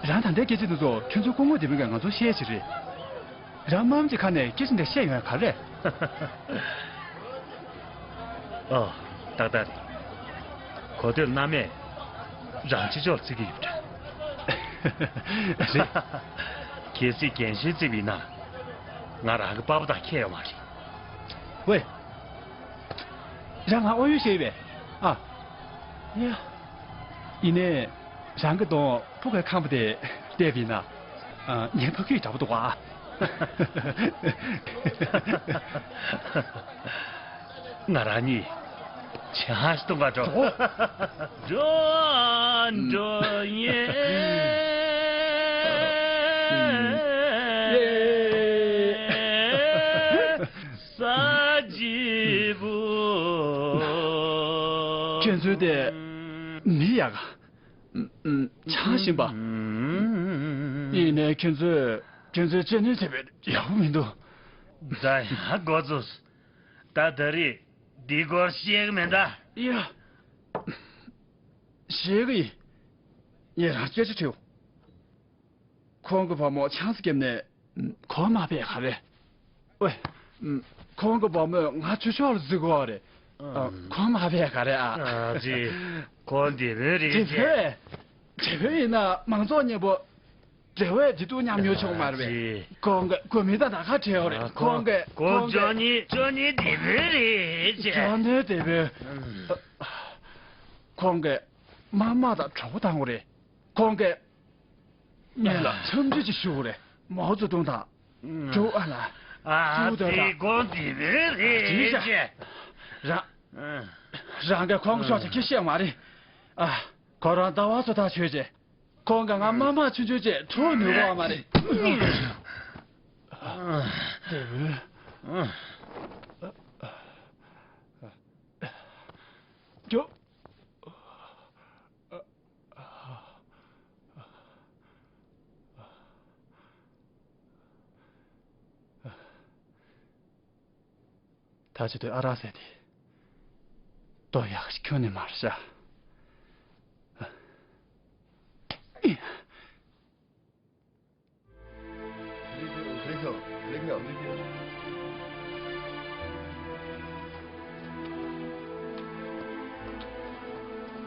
རང་ད་ལྟའི་སྐད་ཆ་འདི་ཚོ་ཁྱོད་ཚོའི་སྐུ་ངོ་འདི་མིན་ག་ང་ཚོ་བཤད་ཀྱི་རེད། རང་དམག་མི་གི་ཁ་ནས་སྐད་ཆ་འདི་བཤད་ཡོང་ཡ་ག་རེ། ཨོ། ཏག་ཏག་རེད། གོ་ཐོས་རྣམ་མས་རང་ཕྱི་ཕྱོགས་བརྩི་གི་ཡོད་པ་འདྲ། རེད། གལ་སྲིད་རྒན་གཞོན་བརྩིས་པ་ཡིན་ན། ང་རང་གི་པ་ཕ་དང་ཁྱད་ཡོད་མ་རེད། ཝེ། རང་ང་ཨོ་ཡོད་ཤེས་པས། ཨ། ཡ། ཡིན་ནའི། རང་གི་གདོང་ཕུ་གའི་ཁང་པ་དེ་བལྟས་པ་ཡིན་ན། ཨ། ངའི་ཕ་གི་འདྲ་པོ་འདུག་ཨ། ང་རང་གཉིས་ཆང་ཞིག་འཐུང་ག་འགྲོ། འགྲོ། འགྲོ་ཡིན། ས་གཅིག་པུ། ཁྱོད་ཚོའི་དེ་མི་ཡག་ག་ཆང་བཞིན་པ། ཡིན་ནའི་ཁྱོད་ཚོས་ཁྱོད་ཚོའི་ཅི་ནུས་བྱས་པས་ཡག་པོ་མི་འདུག་ད་ཡང་འགོ་བཙུགས། ད་ད་རེས་འདི་སྐོར་བཤད་གི་མེད་ད། ཡ། བཤད་གི་ཡིན། ངས་རང་སྐད་ཆ་དྲིའོ། ཁོང་གི་བུ་མོ་ཆང་ས་བརྒྱབ་ནས། ཁོང་མ་ཕེབས་ག་རེ། ཨོའི། ཁོང་གི་བུ་མོས་ང་ཆོས་ཕྱོགས་ལ་འཛུལ་དགོས་རེད། ཨ། ཁོང་མ་ཕེབས་ག་རེ་ཨ། ཨ་ཙི། ཁོང་དེ་བོད་རེད་དེ་ཅེ། བོད། དེ་བོད་ཡིན་ན་མང་ཚོགས་མཉམ་པོ། འབྲེལ་བས་བདེ་སྡུག་མཉམ་མྱོང་བྱུང་མ་རེད་པས། ཨ་ཙི། ཁོང་གི་གོ་མི་དང་ད་ག་བྲལ་བ་རེད། ཨ། ཁོང་གི་ཁོང་ཁོང་གི་ཇོ་ནི་ཇོ་ནི་དེ་བོད་རེད་ཅེ། ཇོ་ནི་དེ་བོད། ཨ། ཁོང་གི་མ་མ་དང་གྲོགས་པོ་དང་པོ་རེད། ཁོང་གིས་ངེད་ལ་འཚམས་འདྲི་ཅིག་ཞུ་དགོས་རེད། མའོ་ཙེ་ཏུང་དང་། ཀྲོའུ་ཨན་ལགས། ཨ་ཙི། ཀྲོའུ་ཏེ་ལགས། ཁོང་དེ་བོད་རེད་ཅེས། རང་། རང་གིས་ཁོང་ཕྱོགས་ཀྱི་ཁྱི་བཤད་མ་རེད། ཨ། ཁོ་རང་ཟླ་བ་སོ་ཐག་ཆོད་ཅེས། ཁོང་གིས་ང་མ་མ་ཆུང་ཆུང་ཅེས་ཁྲོ་ནུས་གོ་བ་མ་རེད། དེ་བོད། ཀྱོ། ད་ཅི་དུས་ཨ་རག་ཟས་དེ། ལྟོ་ཡག་ཞིག་ཁྱོན་ནས་མ་རེད་ཤག་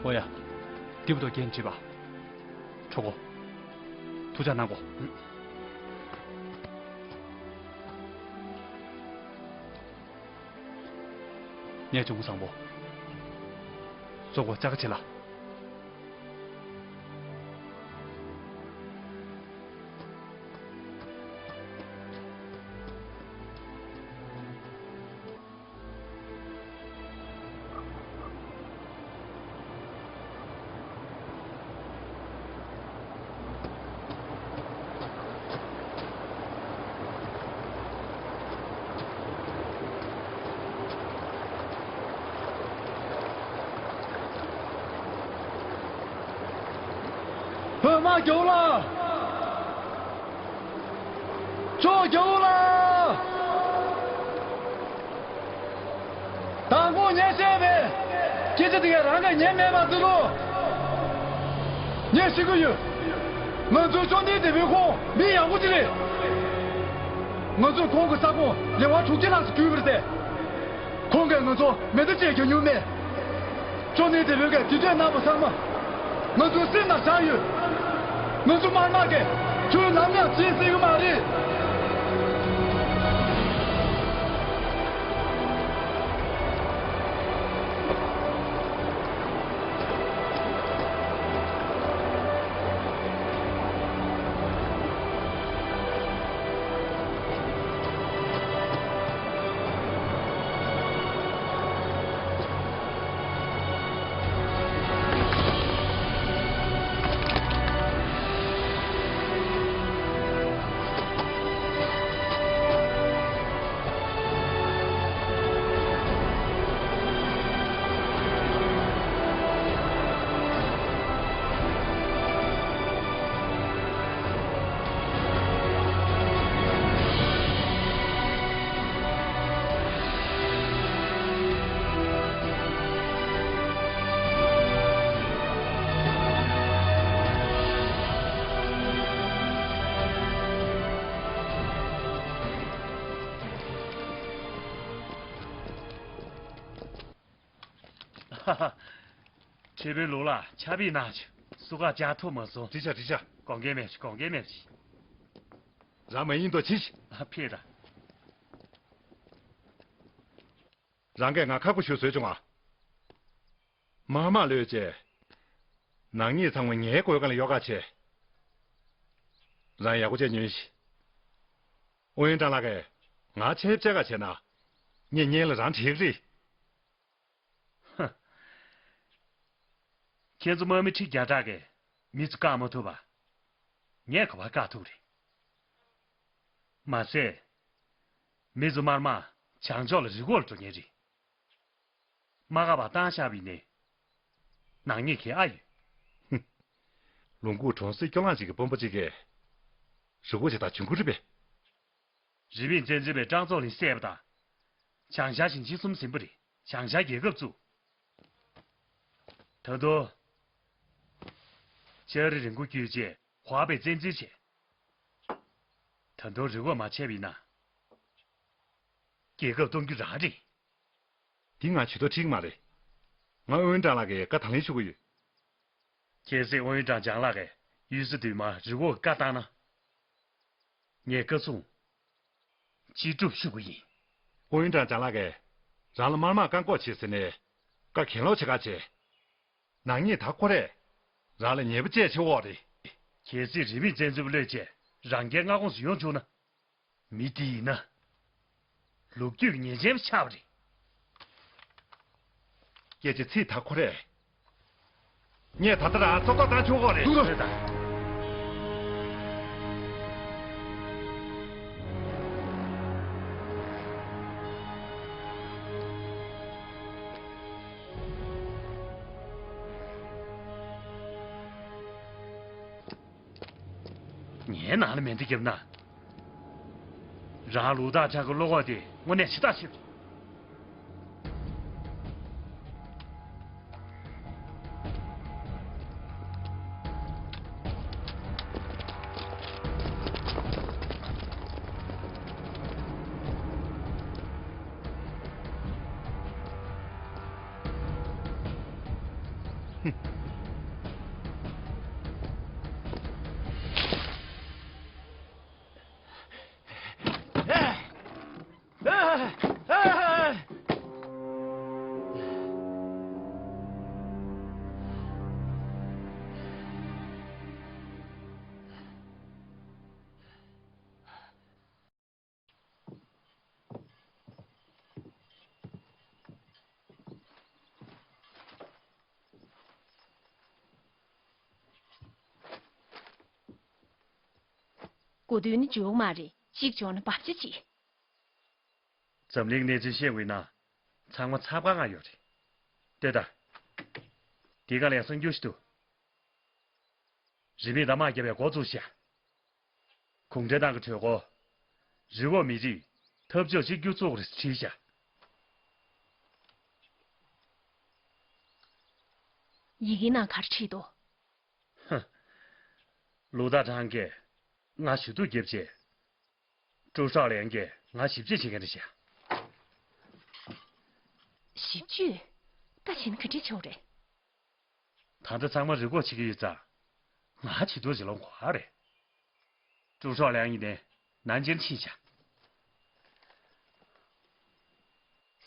ཨོ་ཡ། འདི་བུ་དོ་རྒྱན་བྲིས་པ། གྲོགས་པོ། ཐུགས་ཅག་གནང་གོ། ངས་བྱུང་བཟང་པོ། གཙོ་བོ་ལྕགས་ཁ་ཆེ་ལ། བོད་དམག་རྒྱལ་པོ་ལགས། ཇོ་རྒྱལ་པོ་ལགས། མདང་དགོང་ངས་བཤད་པའི་སྐད་ཆ་དེ་ག་རང་གིས་ཉན་མེད་པ་འདུག་ལོ། ངས་ཤེས་ཀྱི་ཡོད། ང་ཚོའི་ཅོ་ནེ་སྡེ་དཔོན་ཁོང་མི་ཡག་པོ་ཅིག་རེད། ང་ཚོས་ཁོང་གི་ས་ཁོངས་ལེ་དབར་དྲུག་ཅུ་ལྷག་ཙམ་བརྒྱུད་པ་རེད་དེ། ཁོང་གིས་ང་ཚོ་མེ་མདའ་གཅིག་རྒྱག་མྱོང་མེད། ཅོ་ནེ་སྡེ་དཔོན་གྱིས་དུས་ཚོད་གནང་བ་ཚང་མ་ང་ཚོའི་སེམས་ནང་བཞག་ཡོད། ང་ཚོ་དམར་དམག་གིས་ཁྱོད་ནམ་ཡང་བརྗེད་སྲིད་ཀྱི་མ་རེད། ཧ་ཧ། ཁྲེ་བོའི་ལུག་ལ་ཆ་པིག་ནག་ཆུ་སུ་ག་ཅག་ཐུབ་མ་སོང་། འགྲིག་ཤག་འགྲིག་ཤག་དགོངས་འགལ་མེད་ཅིག་དགོངས་འགལ་མེད་ཅིག་རང་མ་ཡིན་དོ་ཅི་ཞིག་ཨ་ཕེ་ར། རང་གིས་ང་ཁག་པོ་ཞིག་བཟོས་བྱུང་ང་། མར་མར་ལོས་བྱས། ནག་ཉེས་ཚང་མ་ངའི་གོས་གང་ལ་ཡོད་ག་བྱས། རང་ཡག་པོ་བྱས་ཉོན་ཞིག་ཨོ་ཡོན་ཀྲང་ལགས་ཀྱིས་ང་ཆེ་བཅད་ག་བྱས་ན། ངས་ཉན་ལ་རང་འགྲིག་རེད། ཧ། ཁྱེད་ཚོ་དམག་མི་ཁྲི་བརྒྱ་ཕྲག་གིས་མི་ཚོ་བཀག་མ་ཐུབ་པ། ངས་ག་པར་བཀག་ཐུབ་རེད། མ་ཟད། མི་ཚོ་དམར་དམག་བྱང་ཕྱོགས་ལ་རི་མགོ་ལ་འགྲོ་མཁན་རེད། མ་བཀག་པར་བཏང་བཞག་པ་ཡིན་ནའི། ནག་ཉེས་གང་ཨ་ཡོད། ཧུམ། ལུང་ཁུག་གྲོང་གསེབ་སྐྱོ་ལངས་ཅིག་གི་དཔོན་པོ་གཅིག་གིས་རི་མགོ་ཅིག་བཏགས་བྱུང་ཁུལ་རེད་པས། རིས་མེད་བཙན་འཛུལ་བས་སྤྲང་ཚོགས་གླིང་བསད་པ་དང་། བྱང་ཤར་ཞིང་ཆེན་གསུམ་ཟིན་པ་རེད། བྱང་ཤར་རྒྱལ་ཁབ་བཙུགས། ད་དུང་། ལྕགས་རི་རི་མགོ་བརྒྱུད་བྱས་ཧྭ་པེ་བཙན་འཛུལ་བྱས། ད་དུང་རི་མགོ་མ་ཆད་པ་ཡིན་ན། རྒྱལ་ཁབ་སྟོང་རྒྱུ་རང་རེད། འདི་ང་ཇུས་གཏོགས་ཁྲིད་ཀྱི་མ་རེད། ང་ཨོ་ཡོན་ཀྲང་ལགས་ཀྱིས་བཀའ་དང་ལེན་ཞུ་གི་ཡོད། གལ་སྲིད་ཨོ་ཡོན་ཀྲང་ལྕང་ལགས་ཀྱིས་གཡུལ་ས་བདུན་མར་རི་མགོ་གི་བཀའ་བཏང་ན། ངས་བཀའ་བཟུང་། ཅི་སྒྲུབ་ཞུ་གི་ཡིན། ཨོ་ཡོན་ཀྲང་ལྕང་ལགས་ཀྱིས་རང་ལ་དམར་དམག་བཀག་འགོག་བྱེད་ཟེར་ནས་བཀའ་གྱེན་ལོག་བྱེད་ག་བྱས། ནག་ཉེས་ད་ཁོ་རས་རང་ལ་ཉེས་པ་བཅས་ཆེ་བོ་རེད། གལ་སྲིད་རིས་མེད་བཙན་འཛུལ་པ་གློད་བྱས་རང་རྒྱལ་མངའ་ཁོངས་སུ་ཡོང་བཅུག་ན། མི་འདི་ཡིན་ན། ལོ་རྒྱུས་ཀྱི་ཉེས་ཅན་པ་ཆགས་པ་རེད། སྐད་ཆ་ཚིག་ད་ཁོ་རས། ངས་ད་ལྟ་རང་ཚོགས་གཏོགས་བཏང་ཆོག་གོ་རེད། ལྟོས་དང་། ངའི་ནང་ལ་མེ་མདའ་བརྒྱབ་ན། རང་ལུག་ཐང་ཁྲང་གི་བློ་ཁོག་དེ་དངོས་གནས་ཞེ་དྲག་ཞིག་རེད། གོ་དོན་ནི་འཇོག་མ་རེད། གཅིག་འཇོག་ན་བབ་ཆ་གཅིག་འཛམ་གླིང་གནས་ཚུལ་ཤེས་དགོས་ན། ཚང་མ་ཚབ་ཁང་ང་ཡོད་རེད། ལྟོས་དང་། འདི་ག་ལ་ཡང་གསར་འགྱུར་ཞིག་འདུག་རིས་མེད་དང་དམག་རྒྱབ་པའི་འགོ་བཙུགས་ཤག་གུང་ཁྲན་ཏང་གི་གྲོས་འགོ། རི་བོ་མི་རིགས་འཐབ་ཕྱོགས་གཅིག་གྱུར་བཙུགས་རེད་བྲིས་ཤག་ཡི་གེ་ནང་ག་རེ་བྲིས་འདུག་ཧ། ལུག་ཐང་ཁྲང་གིས་ང་ཞུ་གཏུག་བརྒྱབ་རྗེས། ཀྲུའུ་ཧྲའོ་ལན་གྱིས་ང་ཞིབ་དཔྱོད་བྱེད་མཁན་རེད་ཤག་ཞིབ་དཔྱོད། ད་བྱས་ན་ག་འདྲས་ཆོག་རེད། ད་ལྟ་ཚང་མ་རི་མགོ་ཕྱེ་གི་ཡོད་ཙང་། ང་ཇུས་གཏོགས་བྱེད་ལོང་གོ་ཨ་རེད། ཀྲུའུ་ཧྲའོ་ལན་ཡིན་ནའི་ནན་ཅིང་ཕྱིན་ཤག་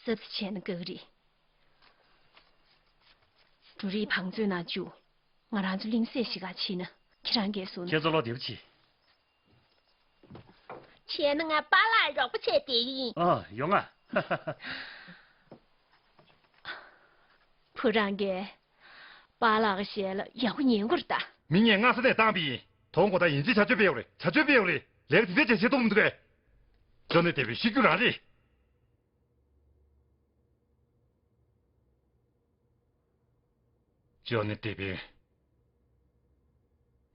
གཟབ་གཟབ་བྱས་ན་དགའ་གི་རེད། འབྲུ་རིགས་བང་མཛོད་ནང་བཅུག་ང་རང་ཚོ་གླིང་སྲས་ཤིག་ག་ཕྱིན་ན་ཁྱེད་རང་གིས་གསུངས། ཁྱེད་ཚོ་ལོག་བདེ་པོ་བྱེད། བྱས་ན་ང་པཱ་ལགས་རོགས་པ་བྱས་བསྡད་ཡིན། ཨ། ཡོང་ང་། ཁོ་རང་གིས་པཱ་ལགས་ཞལ་ལ་ཡག་པོ་ཉན་དགོས་རེད་ད། མི་ངས་སྔ་ས་ནས་བཏང་པ་ཡིན། དོ་དགོང་དག་ཡིན་གཅིག་བྱ་སྤྱོད་སྤེལ་བ་རེད། བྱ་སྤྱོད་སྤེལ་བ་རེད། ལས་ཀ་དེ་འདྲ་བྱས་བྱེད་ཐུབ་མི་འདུག་གས། ཇོ་ནེ་དེ་བས་ཤི་རྒྱུ་རང་རེད། ཇོ་ནེ་དེ་བས།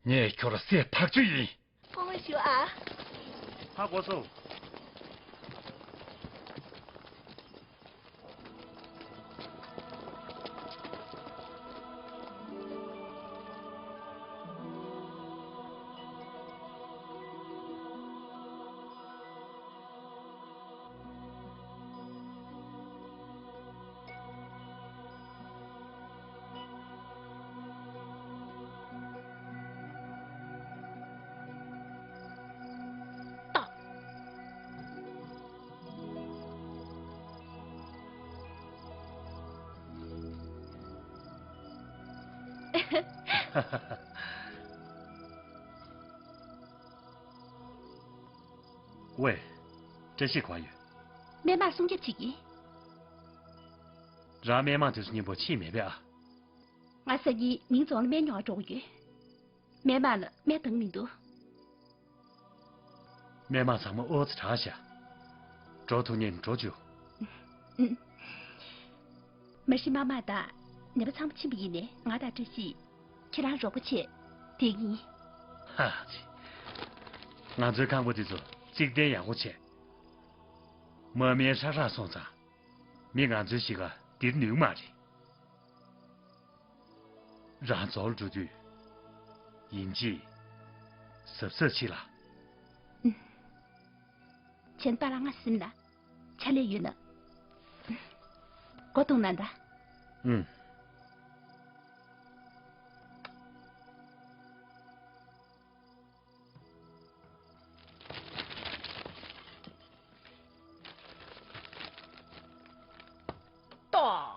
ངས་ཁྱོད་ལ་སྲས་ཐག་གཅོད་ཡིན། ཐུགས་རྗེ་ཆེ་ཨ། ཧ་གོ་སོང་། ཝེ། བཀྲ་ཤིས་གང་ཡོད། སྨན་མར་སྲུང་སྐྱོབ་བྱེད་ཀྱི། རང་སྨན་མར་དེ་ཚོ་མཉེས་པོ་ཕྱིན་མེད་པས་ཨ། ང་སང་ཉིན་མིང་རྫོང་ལ་སྨན་ཉོ་བར་འགྲོ་གི་ཡོད། སྨན་མར་ལ་སྨན་འདང་མི་འདུག་སྨན་མར་ཚང་མ་ཨོ་ཙི་དྲག་ཤག་འགྲོ་ཐུབ་མཁན་འགྲོ་བཅུག་ཨུ། མ་གཞི་མར་མར་དང་ནད་པ་ཚང་མ་ཕྱིན་པ་ཡིན་ནའི་ང་དང་བཀྲ་ཤིས་ཁྱེད་རང་རོགས་པ་བྱས་བསྡད་ཀྱི་ཡིན། ཧ་ཙི། ང་ཚོའི་ཁང་པ་འདི་ཚོ་རྩིག་གདན་ཡག་པོ་བྱས། མར་མེ་ཧྲག་ཧྲག་སོང་ཙང་མི་ང་ཚོའི་གཤིས་ཀ་འདིར་ནུས་མ་རེད། རང་རྫོང་ལ་འགྲོ་དུས་ཡིན་གཅིག་གཟབ་གཟབ་བྱེད་ལ། ཨུ། གཞན་པ་ལ་ང་སེམས་ན་ཆ་ལས་ཡོད་ན། སྒོ་རྡུང་ན་ད། ཨུ། ཏོ།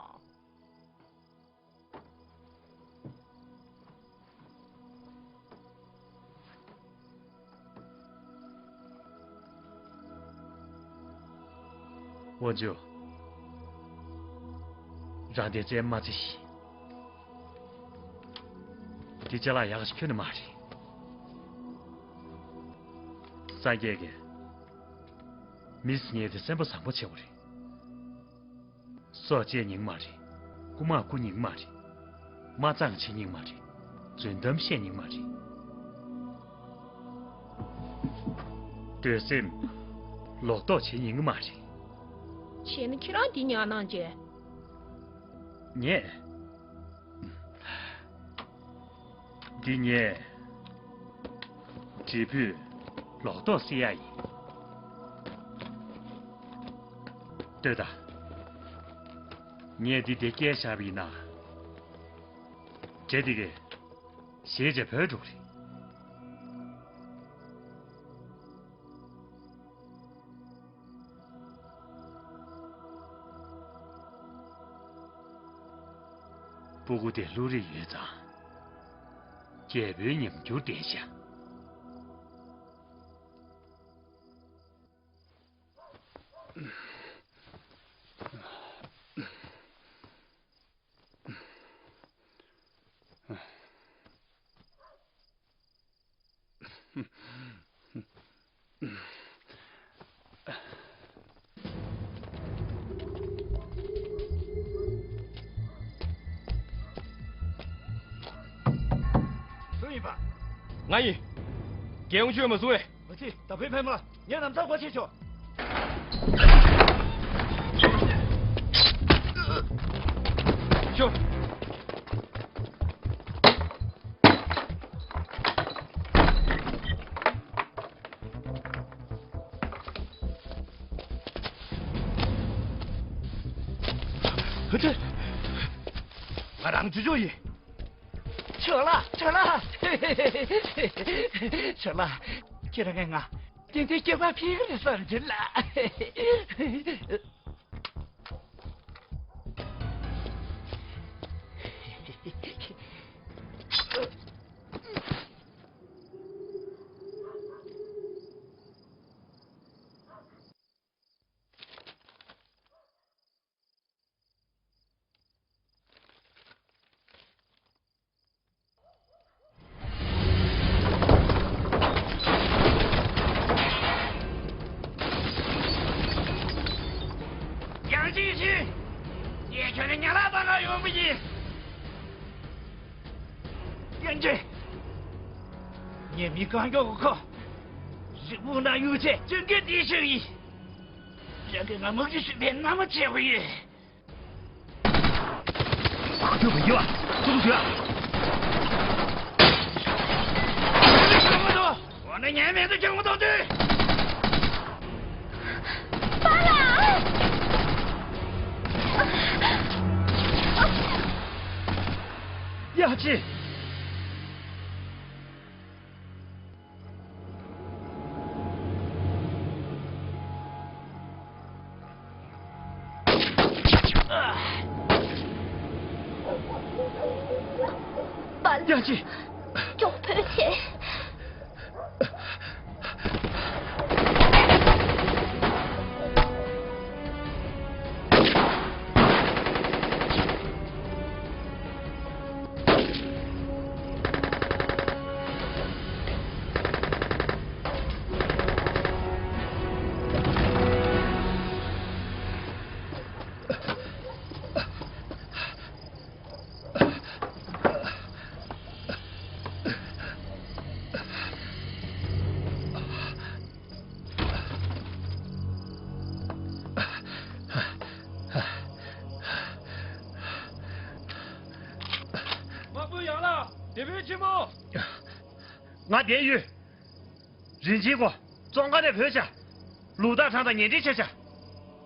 འོ་ཇོ། རང་དེ་བཙན་མ་བརྩི་ཞིག་དེ་ཅ་ལག་ཡག་ཞིག་ཁྱོན་ནས་མ་རེད། སངས་རྒྱས་ཀྱིས་མི་ཟེར་མཁན་དེ་སེམས་པ་བཟང་པོ་བྱེད་དགོས་རེད། སྲོག་བཅད་ཉན་མ་རེད། རྐུ་མ་རྐུ་ཉན་མ་རེད། མ་གཙང་བྱེད་ཉན་མ་རེད། རྫུན་གཏམ་བཤད་ཉན་མ་རེད། འདོད་སེམས་ལོག་རྟོག་བྱེད་ཉན་གི་མ་རེད། བྱས་ན་ཁྱེད་རང་འདི་ཉར་གནང་བྱས། ངས། འདི་ངས་འབྲས་བུས་ལོག་རྟོག་སེལ་ཡ་ཡིན། ལྟོས་དང་། ངས་འདི་དེ་བསྐྱལ་བཞག་པ་ཡིན་ན། འབྲས་འདི་གས་བཞེས་བྱས་བུད་འགྲོ་གི་རེད། སྤུ་གུ་དེ་བླུ་རེ་ཡོད་ཙང་། རྒྱལ་པོའི་ཉམས་འགྱུར་ལྡན་ཤག་སུ་ཡིན་པ། ང་ཡིན། རྒྱལ་ཡོངས་ཆོས་མ་བཟུང་བས། མ་ཚིག་ད་བོད་ཕན་མ། ངས་ལམ་སང་སྒོ་ཕྱེ་ཆོག་ཤོག་ཧུ་ཁྲི། ང་རང་ཇོ་ཇོ་ཡིན། ཇོ་ལགས། ཇོ་ལགས། ཇོ་ལགས། ཁྱེད་རང་གིས་ང་ཏན་ཏན་སྐྱོབ་པ་ཕེབས་ཀྱི་རེད་བསམ་གྱི་ལ། ཡང་ཅིན་ཞིན། ངས་ཁྱོད་ནི་ཉ་ལག་པ་ག་ཡོང་གི་ཡིན། ཡང་ཅིན། ངས་མི་རྐང་མགྱོགས་ཀྱི་ཁོ། རི་བོ་ན་ཡུག་ཆེ་ཅུང་གི་དེ་ཞིག་ཡིན། རང་གིས་ང་མུག་ཅི་ཞིག་པའི་མནའ་མ་བྱེད་དགོས་ཡོད། ཁོ་ཐུག་མི་འགྱུར་བ་ཚུགས་ཞུ། འོ་ན་ངའི་མེ་ཏོག་ཁྱོད་ངོ་ཐོག་དུས། པཱ་ལགས། ཡ་ཅི། པཱ་ ཡ་ཅི། གྱོང་ཕོད་ཆེ། དམག་དཔོན་ཡང་ལགས། སྡེ་དཔོན་ཆེན་མོ། ང་བསྡད་ཡོད། རིན་ཆེན་ཀོ། བཙོན་ཁང་ནས་བུད་ཤོག། ལུག་ཐག་ཕྲེང་དང་ཉེ་འབྲེལ་བྱས་ཤོག།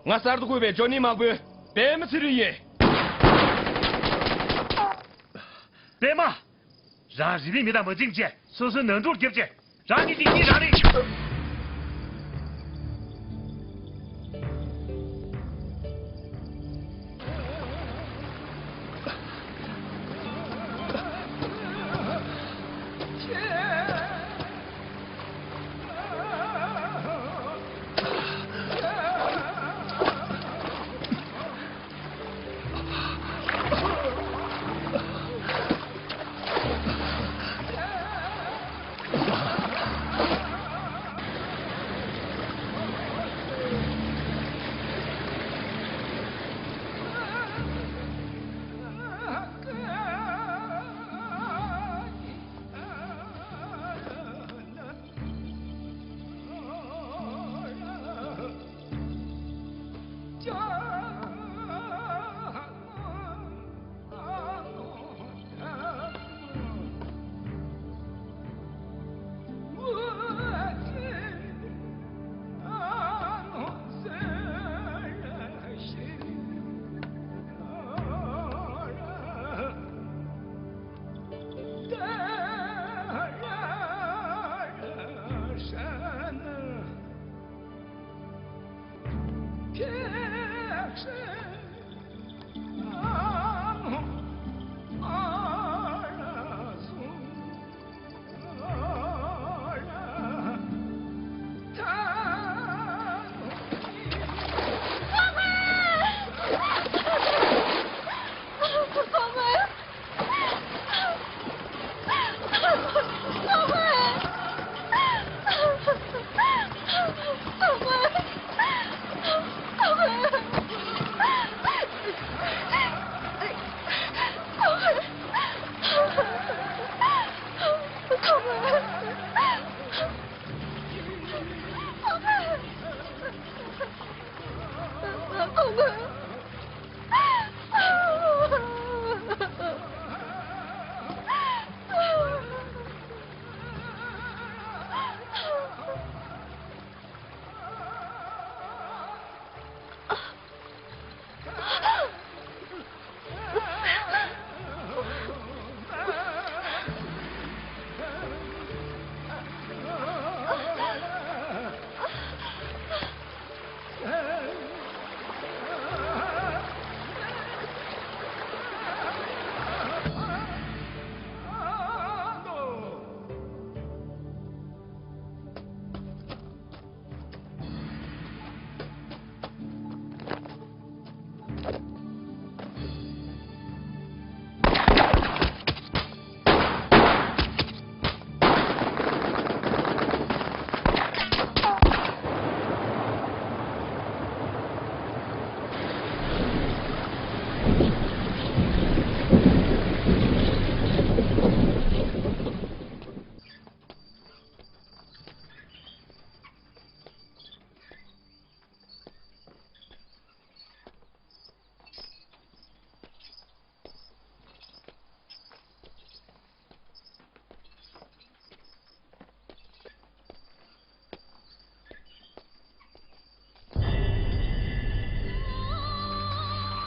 ང་གསར་དུ་བསྐོས་པའི་ཇོ་ནི་དམག་དཔོན་པད་མ་ཚེ་རིང་ཡིན། པད་མ། རང་རིས་མེད་མི་དང་མ་འགྲིག་བྱས། སོ་སོའི་ནང་འཁྲུག་བརྒྱབ་བྱས། རང་གི་སྡིག་ཉེས་རང་རེད།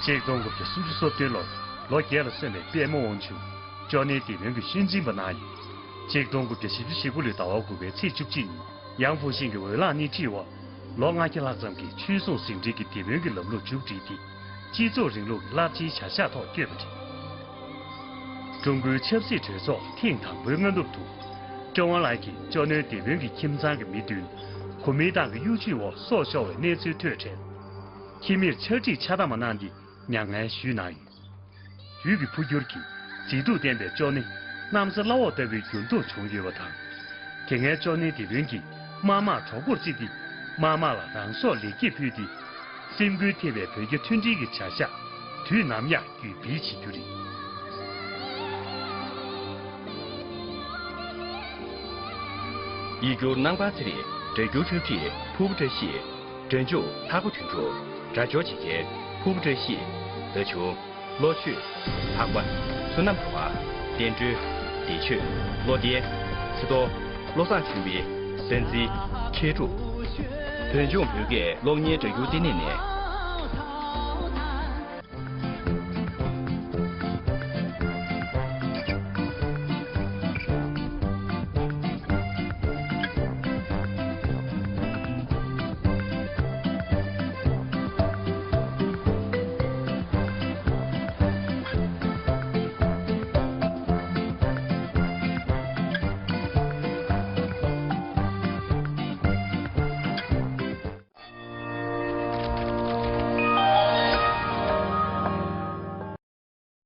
ཆིག་སྟོང་དགུ་བརྒྱ་སུམ་ཅུ་སོ་བདུན་ལོར་ལོ་བརྒྱད་ལ་སོན་པའི་པད་མ་དབང་ཕྱུག་ཅོ་ནེ་སྡེ་དཔོན་གྱི་ཤུལ་འཛིན་པ་གནང་ཡོད། ཆིག་སྟོང་དགུ་བརྒྱ་བཞི་བཅུ་ཞེ་དགུ་ལོའི་ཟླ་བ་དགུ་པའི་ཚེས་བཅུ་གཅིག་ཉིན། ཡང་ཧྥུ་ཤིན་གྱི་འོས་ལངས་སྣེ་ཁྲིད་འོག་ལོ་ལྔ་བརྒྱ་ལྷག་ཙམ་གྱི་ཆོས་སྲུང་ཟིང་བྲལ་གྱི་སྡེ་དཔོན་གྱི་ལམ་ལུགས་མཇུག་བསྒྲིལ་ཏེ། སྤྱི་ཚོགས་རིང་ལུགས་ཀྱི་རླབས་ཆེའི་བྱ་གཞག་ཐོག་བསྐྱོད་པ་རེད། ཀྲུང་གོའི་ཆབ་སྲིད་གྲོས་ཚོགས་ཐེངས་དང་པོའི་སྔ་ནུབ་ཏུ། ཀྲེན་ཝང་ལགས་ཀྱིས་ཅོ་ནན་སྡེ་དཔོན་གྱི་ཁྱིམ་ཚང་གི་མི་བདུན་གོ་མིན་ཏང་གི་གཡོ་ཇུས་འོག་སྲོག་ཤོར་བའི་གནས་ཚུལ་ཐོས་འཕྲལ། ཁྱིམ་མིར་ཕྱག་བྲིས་ཕྱག་བསྟར་མ་གནང་སྟེ་མྱ་ངན་ཞུས་གནང་ཡོད། ཡུལ་གྱི་འཕོ་འགྱུར་གྱིས་མཛེས་སྡུག་ལྡན་པའི་ཅོ་ནན་གནམ་ས་བླ་འོག་ལྟ་བུའི་འགྱུར་ལྡོག་བྱུང་ཡོད་པ་དང་། དེ་སྔའི་ཅོ་ནན་སྡེ་དཔོན་གྱིས་དམར་དམག་གྲོགས་པོར་བརྩིས་ཏེ། དམར་དམག་ལ་རང་སྲོག་ལེགས་སྐྱེས་ཕུལ་ཏེ། སེམས་འགུལ་ཐེབས་པའི་བོད་རྒྱ་མཐུན་སྒྲིལ་གྱི་བྱ་གཞག་དུས་ནམ་ཡང་རྒྱུད་སྤེལ་བྱེད་རྒྱུ་རེད། ཡིག་སྒྱུར་རྣམ་པ་ཚེ་རིང་། སྒྲ་སྒྱུར་ཆོས་སྐྱིད། ཕུར་བུ་བཀྲ་ཤིས། སྒྲ་འཇུག་ཐར་པ་དོན་གྲུབ། སྒྲ་སྦྱོར་བྱེད་མཁན་ཕུར་བུ་བཀྲ་ཤིས། བདག་ཆུང་། བློ་ཆོས། འཕགས་པ། བསོད་ནམས་གྲགས་པ། བསྟན་སྒྲོན། བདེ་ཆོས། བློ་བདེ། ཚེ་རྡོར། བློ་བཟང་ཆོས་འཕེལ། གསན་ཚེ། མཁས་གྲུབ། བོད་ལྗོངས་བོད་སྐད་གློག་བརྙན་སྒྲ་སྒྱུར་ལྟེ་གནས་ནས་